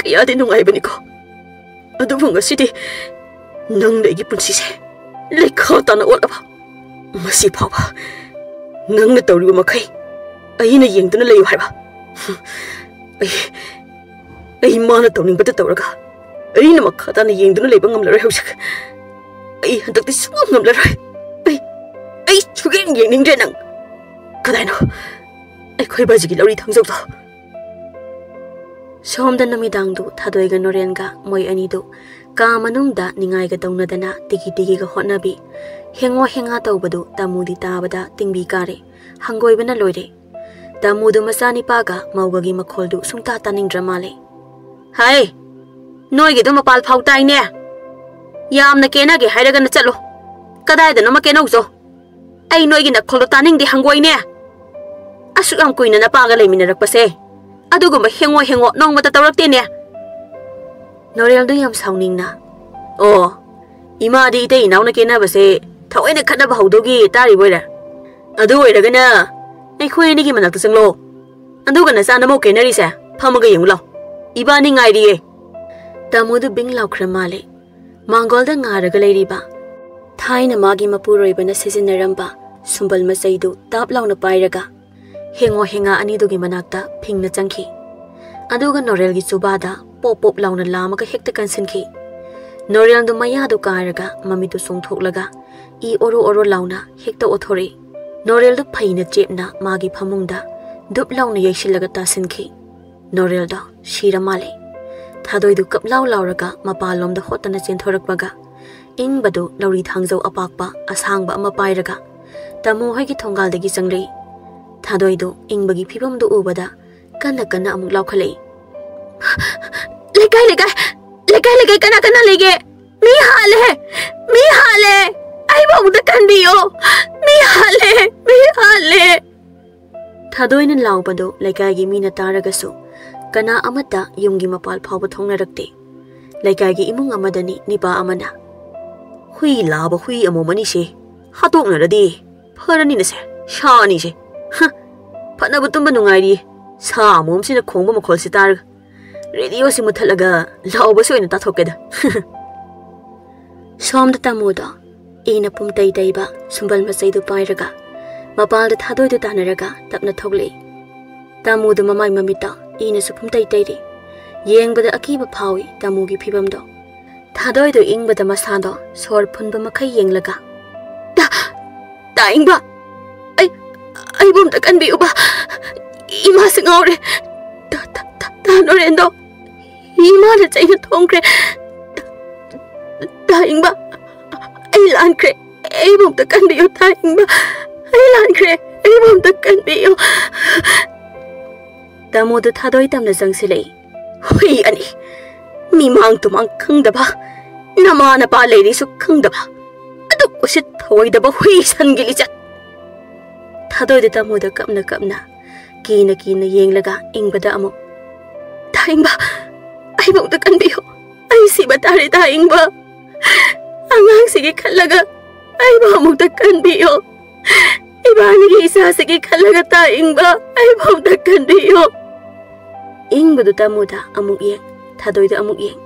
ꯀꯌꯥꯗꯤ ꯅꯨꯡꯉꯥꯏꯕꯅꯤꯀꯣ꯫ ꯑꯗꯨꯕꯨ ꯉꯁꯤꯗꯤ ꯅꯪꯅ ꯑꯩꯒꯤ ꯄꯨꯟꯁꯤꯁꯦ ꯂꯩꯈꯥ ꯇꯥꯅ ꯑꯣꯠꯂꯕ꯫ ꯃꯁꯤ ꯐꯥꯎꯕ ꯅꯪꯅ ꯇꯧꯔꯤꯕ ꯃꯈꯩ ꯑꯩꯅ ꯌꯦꯡꯗꯨꯅ ꯂꯩꯌꯨ ꯍꯥꯏꯕ꯫ ꯑꯩ ꯑꯩ ꯃꯥꯅ ꯇꯧꯅꯤꯡꯕꯇ ꯇꯧꯔꯒ ꯑꯩꯅ ꯃꯈꯥ ꯇꯥꯅ ꯌꯦꯡꯗꯨꯅ ꯂꯩꯕ ꯉꯝꯂꯔꯣꯏ ꯍꯧꯖꯤꯛ꯫ ꯑꯩ ꯍꯟꯗꯛꯇꯤ ꯁꯨꯡꯉꯝ ꯉꯝꯂꯔꯣꯏ꯫ ꯑꯩ ꯑꯩ ꯁꯨꯛꯌꯦꯡ ꯌꯦꯡꯅꯤꯡꯗ꯭ꯔꯦ ꯅꯪ꯫ ꯀꯗꯥꯏꯅꯣ ꯑꯩꯈꯣꯏ ꯕꯥꯖꯤꯒꯤ ꯂꯧꯔꯤ ꯊꯥꯡꯖꯧꯗꯣ? ꯁꯣꯝꯗ ꯅꯨꯃꯤꯗꯥꯡꯗꯨ ꯊꯥꯗꯣꯏꯒ ꯅꯣꯔꯦꯟꯒ ꯃꯣꯏ ꯑꯅꯤꯗꯨ ꯀꯥ ꯃꯅꯨꯡꯗ ꯅꯤꯡꯉꯥꯏꯒ ꯇꯧꯅꯗꯅ ꯇꯤꯒꯤ ꯇꯤꯒꯤꯒ ꯍꯣꯠꯅꯕꯤ꯫ ꯍꯦꯡꯉꯣ ꯍꯦꯡꯉꯥ ꯇꯧꯕꯗꯨ ꯇꯥꯃꯨꯗꯤ ꯇꯥꯕꯗ ꯇꯤꯡꯕꯤ ꯀꯥꯔꯦ꯫ ꯍꯪꯒꯣꯏꯕꯅ ꯂꯣꯏꯔꯦ꯫ ꯇꯥꯃꯨꯗꯨ ꯃꯆꯥꯅꯤꯄꯥꯒ ꯃꯧꯒꯒꯤ ꯃꯈꯣꯜꯗꯨ ꯁꯨꯡꯇꯥ ꯇꯥꯅꯤꯡꯗ꯭ꯔ ꯃꯥꯜꯂꯦ꯫ "ꯍꯥꯏ, ꯅꯣꯏꯒꯤꯗꯣ ꯃꯄꯥꯜ ꯐꯥꯎ ꯇꯥꯏꯅꯦ꯫ ꯌꯥꯝꯅ ꯀꯦꯅꯒꯦ ꯍꯥꯏꯔꯒꯅ ꯆꯠꯂꯣ꯫ ꯀꯗꯥꯏꯗꯅꯣꯃ ꯀꯦꯅꯧꯆꯣ꯫ ꯑꯩ ꯅꯣꯏꯒꯤ ꯅꯈꯣꯜꯗꯣ ꯇꯥꯅꯤꯡꯗꯦ, ꯍꯪꯒꯣꯏꯅꯦ꯫ ꯑꯁꯨꯛ ꯌꯥꯝ ꯀꯨꯏꯅ ꯅꯄꯥꯒ ꯂꯩꯃꯤꯟꯅꯔꯛꯄꯁꯦ ꯑꯗꯨꯒꯨꯝꯕ ꯍꯦꯡꯉꯣ ꯍꯦꯡꯉꯣ ꯅꯣꯡꯃꯇ ꯇꯧꯔꯛꯇꯦꯅꯦ꯫" ꯅꯣꯔꯦꯜꯗꯣ ꯌꯥꯝ ꯁꯥꯎꯅꯤꯡꯅ, "ꯑꯣ, ꯏꯃꯥꯗꯤ ꯏꯇꯩ ꯏꯅꯥꯎꯅ ꯀꯦꯅꯕꯁꯦ ꯊꯑꯣꯏꯅ ꯈꯠꯅꯕ ꯍꯧꯗꯧꯒꯤ ꯇꯥꯔꯤꯕ ꯑꯣꯏꯔꯦ꯫ ꯑꯗꯨ ꯑꯣꯏꯔꯒꯅ ꯑꯩꯈꯣꯏ ꯑꯅꯤꯒꯤ ꯃꯅꯥꯛꯇ ꯆꯪꯂꯣ꯫ ꯑꯗꯨꯒ ꯅꯆꯥ ꯅꯃꯧ ꯀꯦꯅꯔꯤꯁꯦ ꯐꯝꯃꯒ ꯌꯦꯡꯉꯨ ꯂꯥꯎ꯫ ꯏꯕꯥꯅꯤ ꯉꯥꯏꯔꯤꯌꯦ꯫" ꯇꯥꯃꯣꯗꯨ ꯕꯤꯡ ꯂꯥꯎꯈ꯭ꯔ ꯃꯥꯜꯂꯦ꯫ ꯃꯥꯡꯒꯣꯜꯗ ꯉꯥꯔꯒ ꯂꯩꯔꯤꯕ, ꯊꯥꯏꯅ ꯃꯥꯒꯤ ꯃꯄꯨꯔꯣꯏꯕꯅ ꯁꯤꯖꯤꯟꯅꯔꯝꯕ ꯁꯨꯝꯕꯜ ꯃꯆꯩꯗꯨ ꯇꯥꯞ ꯂꯥꯎꯅ ꯄꯥꯏꯔꯒ ꯍꯦꯡꯉꯣ ꯍꯦꯡꯉꯥ ꯑꯅꯤꯗꯨꯒꯤ ꯃꯅꯥꯛꯇ ꯐꯤꯡꯅ ꯆꯪꯈꯤ꯫ ꯑꯗꯨꯒ ꯅꯣꯔꯦꯜꯒꯤ ꯆꯨꯕꯥꯗ ꯄꯣꯞ ꯄꯣꯞ ꯂꯥꯎꯅ ꯂꯥꯝꯃꯒ ꯍꯦꯛꯇ ꯀꯟꯁꯤꯟꯈꯤ꯫ ꯅꯣꯔꯦꯜꯗꯨ ꯃꯌꯥꯗꯨ ꯀꯥꯔꯒ ꯃꯃꯤꯠꯇꯨ ꯆꯣꯡꯊꯣꯛꯂꯒ ꯏ ꯑꯣꯔꯣ ꯑꯣꯔꯣ ꯂꯥꯎꯅ ꯍꯦꯛꯇ ꯑꯣꯊꯣꯔꯛꯏ꯫ ꯅꯣꯔꯦꯜꯗꯨ ꯐꯩꯅ ꯆꯦꯞꯅ ꯃꯥꯒꯤ ꯐꯃꯨꯡꯗ ꯗꯨꯞ ꯂꯥꯎꯅ ꯌꯩꯁꯤꯜꯂꯒ ꯇꯥꯁꯤꯟꯈꯤ꯫ ꯅꯣꯔꯦꯜꯗꯣ ꯁꯤꯔ ꯃꯥꯜꯂꯦ꯫ ꯊꯥꯗꯣꯏꯗꯨ ꯀꯞ ꯂꯥꯎ ꯂꯥꯎꯔꯒ ꯃꯄꯥꯟꯂꯣꯝꯗ ꯍꯣꯠꯇꯅ ꯆꯦꯟꯊꯣꯔꯛꯄꯒ ꯏꯪꯕꯗꯨ ꯂꯧꯔꯤ ꯊꯥꯡꯖꯧ ꯑꯄꯥꯛꯄ ꯑꯁꯥꯡꯕ ꯑꯃ ꯄꯥꯏꯔꯒ ꯇꯥꯃꯣ ꯍꯣꯏꯒꯤ ꯊꯣꯡꯒꯥꯜꯗꯒꯤ ꯆꯪꯂꯛꯏ꯫ ꯊꯥꯗꯣꯏꯗꯨ ꯏꯪꯕꯒꯤ ꯐꯤꯕꯝꯗꯨ ꯎꯕꯗ ꯀꯟꯅ ꯀꯟꯅ ꯑꯃꯨꯛ ꯂꯥꯎꯈꯠꯂꯛꯏ꯫ "ꯂꯩꯀꯥꯏ, ꯂꯩꯀꯥꯏ, ꯂꯩꯀꯥꯏ, ꯂꯩꯀꯥꯏ, ꯀꯅꯥ, ꯀꯅꯥ ꯂꯩꯒꯦ? ꯃꯤ ꯍꯥꯠꯂꯦ! ꯃꯤ ꯍꯥꯠꯂꯦ! ꯑꯩꯕꯨ ꯑꯃꯨꯛꯇ ꯀꯟꯕꯤꯌꯣ! ꯃꯤ ꯍꯥꯠꯂꯦ! ꯃꯤ ꯍꯥꯠꯂꯦ!" ꯊꯥꯗꯣꯏꯅ ꯂꯥꯎꯕꯗꯨ ꯂꯩꯀꯥꯏꯒꯤ ꯃꯤꯅ ꯇꯥꯔꯒꯁꯨ ꯀꯅꯥ ꯑꯃꯠꯇ ꯌꯨꯝꯒꯤ ꯃꯄꯥꯜ ꯐꯥꯎꯕ ꯊꯣꯛꯅꯔꯛꯇꯦ꯫ ꯂꯩꯀꯥꯏꯒꯤ ꯏꯃꯨꯡ ꯑꯃꯗꯅꯤ ꯅꯤꯄꯥ ꯑꯃꯅ, "ꯍꯨꯏ ꯂꯥꯕ ꯍꯨꯏ ꯑꯃꯣꯝ ꯑꯅꯤꯁꯦ ꯍꯥꯠꯇꯣꯛꯅꯔꯗꯤ ꯐꯔꯅꯤꯅꯁꯦ, ꯁꯥ ꯑꯅꯤꯁꯦ꯫ ꯍ, ꯐꯅꯕ ꯇꯨꯝꯕ ꯅꯨꯡꯉꯥꯏꯔꯤꯌꯦ꯫ ꯁꯥ ꯑꯃꯣꯝꯁꯤꯅ ꯈꯣꯡꯕ ꯃꯈꯣꯜꯁꯤ ꯇꯥꯔꯒ ꯔꯦꯗꯤꯑꯣꯁꯤ ꯃꯨꯠꯊꯠꯂꯒ ꯂꯥꯎꯕꯁꯤ ꯑꯣꯏꯅ ꯇꯥꯊꯣꯛꯀꯦꯗ꯫" ꯁꯣꯝꯗ ꯇꯥꯃꯣꯗꯣ ꯏꯅ ꯄꯨꯝꯇꯩ ꯇꯩꯕ ꯁꯨꯝꯕꯜ ꯃꯆꯩꯗꯨ ꯄꯥꯏꯔꯒ ꯃꯄꯥꯜꯗ ꯊꯥꯗꯣꯏꯗꯨ ꯇꯥꯟꯅꯔꯒ ꯇꯞꯅ ꯊꯣꯛꯂꯛꯏ꯫ ꯇꯥꯃꯣꯗꯨ ꯃꯃꯥꯏ ꯃꯃꯤꯠꯇ ꯏꯅꯁꯨ ꯄꯨꯝꯇꯩ ꯇꯩꯔꯤ꯫ ꯌꯦꯡꯕꯗ ꯑꯀꯤꯕ ꯐꯥꯎꯏ ꯇꯥꯃꯣꯒꯤ ꯐꯤꯕꯝꯗꯣ꯫ ꯊꯥꯗꯣꯏꯗꯣ ꯏꯪꯕꯗ ꯃꯁꯥꯗꯣ ꯁꯣꯔ ꯐꯨꯟꯕ ꯃꯈꯩ ꯌꯦꯡꯂꯒ, "ꯇꯥ, ꯇꯥ ꯏꯪꯕ, ꯑꯩ, ꯑꯩꯕꯨ ꯑꯝꯇ ꯀꯟꯕꯤꯌꯨꯕ꯫ ꯏꯃꯥꯁꯦ ꯉꯥꯎꯔꯦ꯫ ꯇꯥ, ꯇꯥ, ꯇꯥ, ꯇꯥ ꯅꯣꯔꯦꯟꯗꯣ, ꯏꯃꯥꯅ ꯆꯩꯅ ꯊꯣꯡꯈ꯭ꯔꯦ꯫ ꯇꯥ, ꯇꯥ ꯏꯪꯕ, ꯑꯩ ꯂꯥꯟꯈ꯭ꯔꯦ꯫ ꯑꯩꯕꯨ ꯑꯝꯇ ꯀꯟꯕꯤꯌꯨ, ꯇꯥ ꯏꯪꯕ꯫ ꯑꯩ ꯂꯥꯟꯈ꯭ꯔꯦ꯫ ꯑꯩꯕꯨ ꯑꯝꯇ ꯀꯟꯕꯤꯌꯨ꯫" ꯇꯥꯃꯣꯗꯨ ꯊꯥꯗꯣꯏ ꯇꯝꯅ ꯆꯪꯁꯤꯜꯂꯛꯏ꯫ "ꯍꯨꯏ ꯑꯅꯤ, ꯃꯤꯃꯥꯡ ꯇꯨꯃꯥꯡ ꯈꯪꯗꯕ, ꯅꯃꯥ ꯅꯄꯥ ꯂꯩꯔꯤꯁꯨ ꯈꯪꯗꯕ, ꯑꯗꯨꯛ ꯎꯁꯤꯠ ꯊꯑꯣꯏꯗꯕ ꯍꯨꯏ ꯁꯟꯒꯤ ꯂꯤꯆꯠ!" ꯊꯥꯗꯣꯏꯗ ꯇꯥꯃꯣꯗ ꯀꯞꯅ ꯀꯞꯅ, ꯀꯤꯅ ꯀꯤꯅ ꯌꯦꯡꯂꯒ ꯏꯪꯕꯗ ꯑꯃꯨꯛ, "ꯇꯥ ꯏꯪꯕ, ꯑꯩꯕꯨ ꯑꯝꯇ ꯀꯟꯕꯤꯌꯨ꯫ ꯑꯩ ꯁꯤꯕ ꯇꯥꯔꯦ, ꯇꯥ ꯏꯪꯕ꯫ ꯑꯉꯥꯡꯁꯤꯒꯤ ꯈꯜꯂꯒ ꯑꯩꯕꯨ ꯑꯃꯨꯛꯇ ꯀꯟꯕꯤꯌꯨ꯫ ꯏꯕꯥꯅꯤꯒꯤ ꯏꯆꯥꯁꯤꯒꯤ ꯈꯜꯂꯒ, ꯇꯥ ꯏꯪꯕ, ꯑꯩꯕꯨ ꯑꯃꯨꯛꯇ ꯀꯟꯕꯤꯌꯨ꯫" ꯏꯪꯕꯗꯨ ꯇꯥꯃꯣꯗ ꯑꯃꯨꯛ ꯌꯦꯡ, ꯊꯥꯗꯣꯏꯗ ꯑꯃꯨꯛ ꯌꯦꯡ,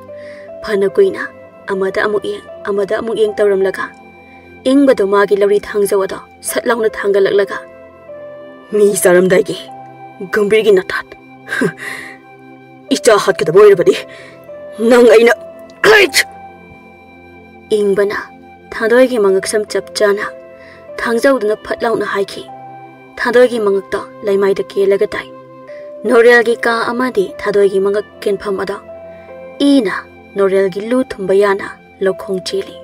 ꯐꯅ ꯀꯨꯏꯅ ꯑꯃꯗ ꯑꯃꯨꯛ ꯌꯦꯡ, ꯑꯃꯗ ꯑꯃꯨꯛ ꯌꯦꯡ ꯇꯧꯔꯝꯂꯒ, ꯏꯪꯕꯗꯣ ꯃꯥꯒꯤ ꯂꯧꯔꯤ ꯊꯥꯡꯖꯧ ꯑꯗꯣ ꯁꯠ ꯂꯥꯎꯅ ꯊꯥꯡꯒꯠꯂꯛꯂꯒ, "ꯃꯤ ꯆꯥꯔꯝꯗꯥꯏꯒꯤ ꯒꯝꯚꯤꯔꯒꯤ ꯅꯇꯥꯠ꯫ ꯏꯆꯥ ꯍꯥꯠꯀꯗꯕ ꯑꯣꯏꯔꯕꯗꯤ ꯅꯪ ꯑꯩꯅ ꯍꯩꯠ!" ꯏꯪꯕꯅ ꯊꯥꯗꯣꯏꯒꯤ ꯃꯉꯛꯁꯝ ꯆꯞ ꯆꯥꯅ ꯊꯥꯡꯖꯧꯗꯨꯅ ꯐꯠ ꯂꯥꯎꯅ ꯍꯥꯏꯈꯤ꯫ ꯊꯥꯗꯣꯏꯒꯤ ꯃꯉꯛꯇꯣ ꯂꯩꯃꯥꯏꯗ ꯀꯦꯜꯂꯒ ꯇꯥꯏ꯫ ꯅꯣꯔꯦꯜꯒꯤ ꯀꯥ ꯑꯃꯗꯤ ꯊꯥꯗꯣꯏꯒꯤ ꯃꯉꯛ ꯀꯦꯟꯐꯝ ꯑꯗꯣ ꯏꯅ ꯅꯣꯔꯦꯜꯒꯤ ꯂꯨ ꯊꯨꯝꯕ ꯌꯥꯅ ꯂꯧꯈꯣꯡ ꯆꯦꯜꯂꯤ꯫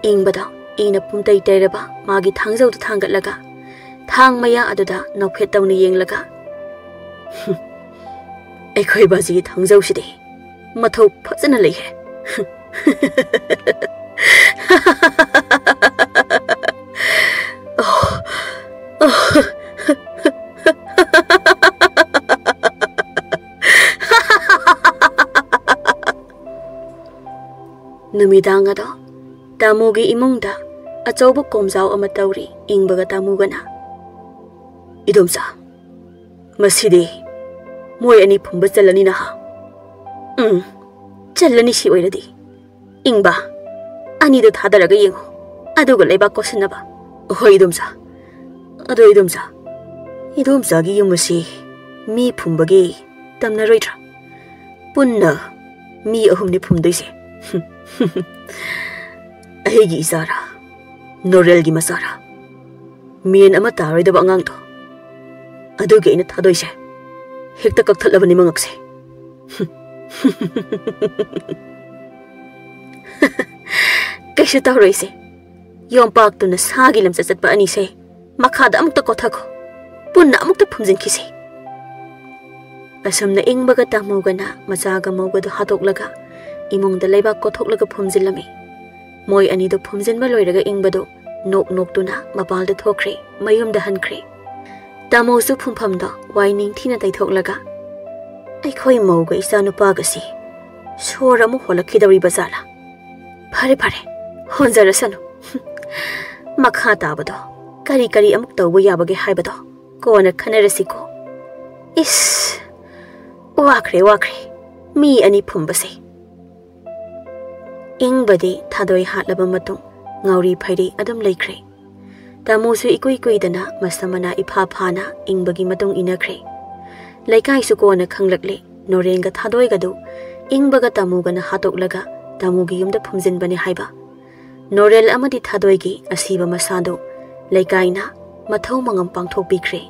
ꯏꯪꯕꯗꯣ ꯏꯅ ꯄꯨꯝꯇꯩ ꯇꯩꯔꯕ ꯃꯥꯒꯤ ꯊꯥꯡꯖꯧꯗꯨ ꯊꯥꯡꯒꯠꯂꯒ ꯊꯥꯡ ꯃꯌꯥ ꯑꯗꯨꯗ ꯅꯣꯛꯐꯦꯠ ꯇꯧꯅ ꯌꯦꯡꯂꯒ, "ꯍꯨꯝ, ꯑꯩꯈꯣꯏ ꯕꯥꯖꯤꯒꯤ ꯊꯥꯡꯖꯧꯁꯤꯗꯤ ꯃꯊꯧ ꯐꯖꯅ ꯂꯩꯍꯦ꯫" ꯅꯨꯃꯤꯗꯥꯡ ꯑꯗꯣ ꯇꯥꯃꯣꯒꯤ ꯏꯃꯨꯡꯗ ꯑꯆꯧꯕ ꯀꯣꯝꯖꯥꯎ ꯑꯃ ꯇꯧꯔꯤ꯫ ꯏꯪꯕꯒ ꯇꯥꯃꯣꯒꯅ, "ꯏꯗꯣꯝꯆꯥ, ꯃꯁꯤꯗꯤ ꯃꯣꯏ ꯑꯅꯤ ꯐꯨꯝꯕ ꯆꯜꯂꯅꯤ ꯅꯍꯥ꯫ ꯎꯝ, ꯆꯜꯂꯅꯤ ꯁꯤ ꯑꯣꯏꯔꯗꯤ꯫ ꯏꯪꯕ, ꯑꯅꯤꯗꯣ ꯊꯥꯗꯔꯒ ꯌꯦꯡꯉꯣ, ꯑꯗꯨꯒ ꯂꯩꯕꯥꯛ ꯀꯣꯠꯁꯤꯟꯅꯕ꯫ ꯍꯣꯏ, ꯏꯗꯣꯝꯆꯥ꯫ ꯑꯗꯣ, ꯏꯗꯣꯝꯆꯥ, ꯏꯗꯣꯝꯆꯥꯒꯤ ꯌꯨꯝ ꯑꯁꯤ ꯃꯤ ꯐꯨꯝꯕꯒꯤ ꯇꯝꯅꯔꯣꯏꯗ꯭ꯔꯥ? ꯄꯨꯟꯅ ꯃꯤ ꯑꯍꯨꯝꯅꯤ ꯐꯨꯝꯗꯣꯏꯁꯦ꯫ ꯑꯩꯒꯤ ꯏꯆꯥꯔꯥ? ꯅꯣꯔꯦꯜꯒꯤ ꯃꯆꯥꯔꯥ? ꯃꯦꯟ ꯑꯃ ꯇꯥꯔꯣꯏꯗꯕ ꯑꯉꯥꯡꯗꯣ꯫ ꯑꯗꯨꯒꯤ ꯑꯩꯅ ꯊꯥꯗꯣꯏꯁꯦ꯫ ꯍꯦꯛꯇ ꯀꯛꯊꯠꯂꯕꯅꯤ ꯃꯉꯛꯁꯦ꯫ ꯀꯩꯁꯨ ꯇꯧꯔꯣꯏꯁꯦ꯫ ꯌꯣꯝꯄꯥꯛꯇꯨꯅ ꯁꯥꯒꯤ ꯂꯝꯆꯠ ꯆꯠꯄ ꯑꯅꯤꯁꯦ ꯃꯈꯥꯗ ꯑꯃꯨꯛꯇ ꯀꯣꯊꯈꯣ꯫ ꯄꯨꯟꯅ ꯑꯃꯨꯛꯇ ꯐꯨꯝꯖꯤꯟꯈꯤꯁꯦ꯫ ꯑꯁꯨꯝꯅ ꯏꯪꯕꯒ ꯇꯥꯃꯨꯒꯅ ꯃꯆꯥꯒ ꯃꯧꯒꯗꯨ ꯍꯥꯠꯇꯣꯛꯂꯒ ꯏꯃꯨꯡꯗ ꯂꯩꯕꯥꯛ ꯀꯣꯊꯣꯛꯂꯒ ꯐꯨꯝꯖꯤꯜꯂꯝꯃꯤ꯫ ꯃꯣꯏ ꯑꯅꯤꯗꯨ ꯐꯨꯝꯖꯤꯟꯕ ꯂꯣꯏꯔꯒ ꯏꯪꯕꯗꯨ ꯅꯣꯛ ꯅꯣꯛꯇꯨꯅ ꯃꯄꯥꯜꯗ ꯊꯣꯛꯈ꯭ꯔꯦ, ꯃꯌꯨꯝꯗ ꯍꯟꯈ꯭ꯔꯦ꯫ ꯇꯥꯃꯨꯁꯨ ꯐꯨꯝꯐꯝꯗ ꯋꯥꯏ ꯅꯤꯡꯊꯤꯅ ꯇꯩꯊꯣꯛꯂꯒ, "ꯑꯩꯈꯣꯏ ꯃꯧꯒ ꯏꯆꯥꯅꯨꯄꯥꯒꯁꯤ ꯁꯣꯔ ꯑꯃꯨꯛ ꯍꯣꯜꯂꯛꯈꯤꯗꯧꯔꯤꯕ ꯖꯥꯠꯂꯥ? ꯐꯔꯦ, ꯐꯔꯦ, ꯍꯣꯟꯖꯔꯁꯅꯨ꯫ ꯃꯈꯥ ꯇꯥꯕꯗꯣ ꯀꯔꯤ ꯀꯔꯤ ꯑꯃꯨꯛ ꯇꯧꯕ ꯌꯥꯕꯒꯦ ꯍꯥꯏꯕꯗꯣ ꯀꯣꯟꯅ ꯈꯟꯅꯔꯁꯤꯀꯣ꯫ ꯏꯁ, ꯋꯥꯈ꯭ꯔꯦ, ꯋꯥꯈ꯭ꯔꯦ, ꯃꯤ ꯑꯅꯤ ꯐꯨꯝꯕꯁꯦ꯫" ꯏꯪꯕꯗꯤ ꯊꯥꯗꯣꯏ ꯍꯥꯠꯂꯕ ꯃꯇꯨꯡ ꯉꯥꯎꯔꯤ ꯐꯩꯔꯤ ꯑꯗꯨꯝ ꯂꯩꯈ꯭ꯔꯦ꯫ ꯇꯥꯃꯨꯁꯨ ꯏꯀꯨꯏ ꯀꯨꯏꯗꯅ ꯃꯁꯝ ꯃꯅꯥ ꯏꯐꯥ ꯐꯥꯅ ꯏꯪꯕꯒꯤ ꯃꯇꯨꯡ ꯏꯟꯅꯈ꯭ꯔꯦ꯫ ꯂꯩꯀꯥꯏꯁꯨ ꯀꯣꯟꯅ ꯈꯪꯂꯛꯂꯦ, ꯅꯣꯔꯦꯟꯒ ꯊꯥꯗꯣꯏꯒꯗꯨ ꯏꯪꯕꯒ ꯇꯥꯃꯨꯒꯅ ꯍꯥꯠꯇꯣꯛꯂꯒ ꯇꯥꯃꯨꯒꯤ ꯌꯨꯝꯗ ꯐꯨꯝꯖꯤꯟꯕꯅꯤ ꯍꯥꯏꯕ꯫ ꯅꯣꯔꯦꯜ ꯑꯃꯗꯤ ꯊꯥꯗꯣꯏꯒꯤ ꯑꯁꯤꯕ ꯃꯁꯥꯗꯨ ꯂꯩꯀꯥꯏꯅ ꯃꯊꯧ ꯃꯉꯝ ꯄꯥꯡꯊꯣꯛꯄꯤꯈ꯭ꯔꯦ꯫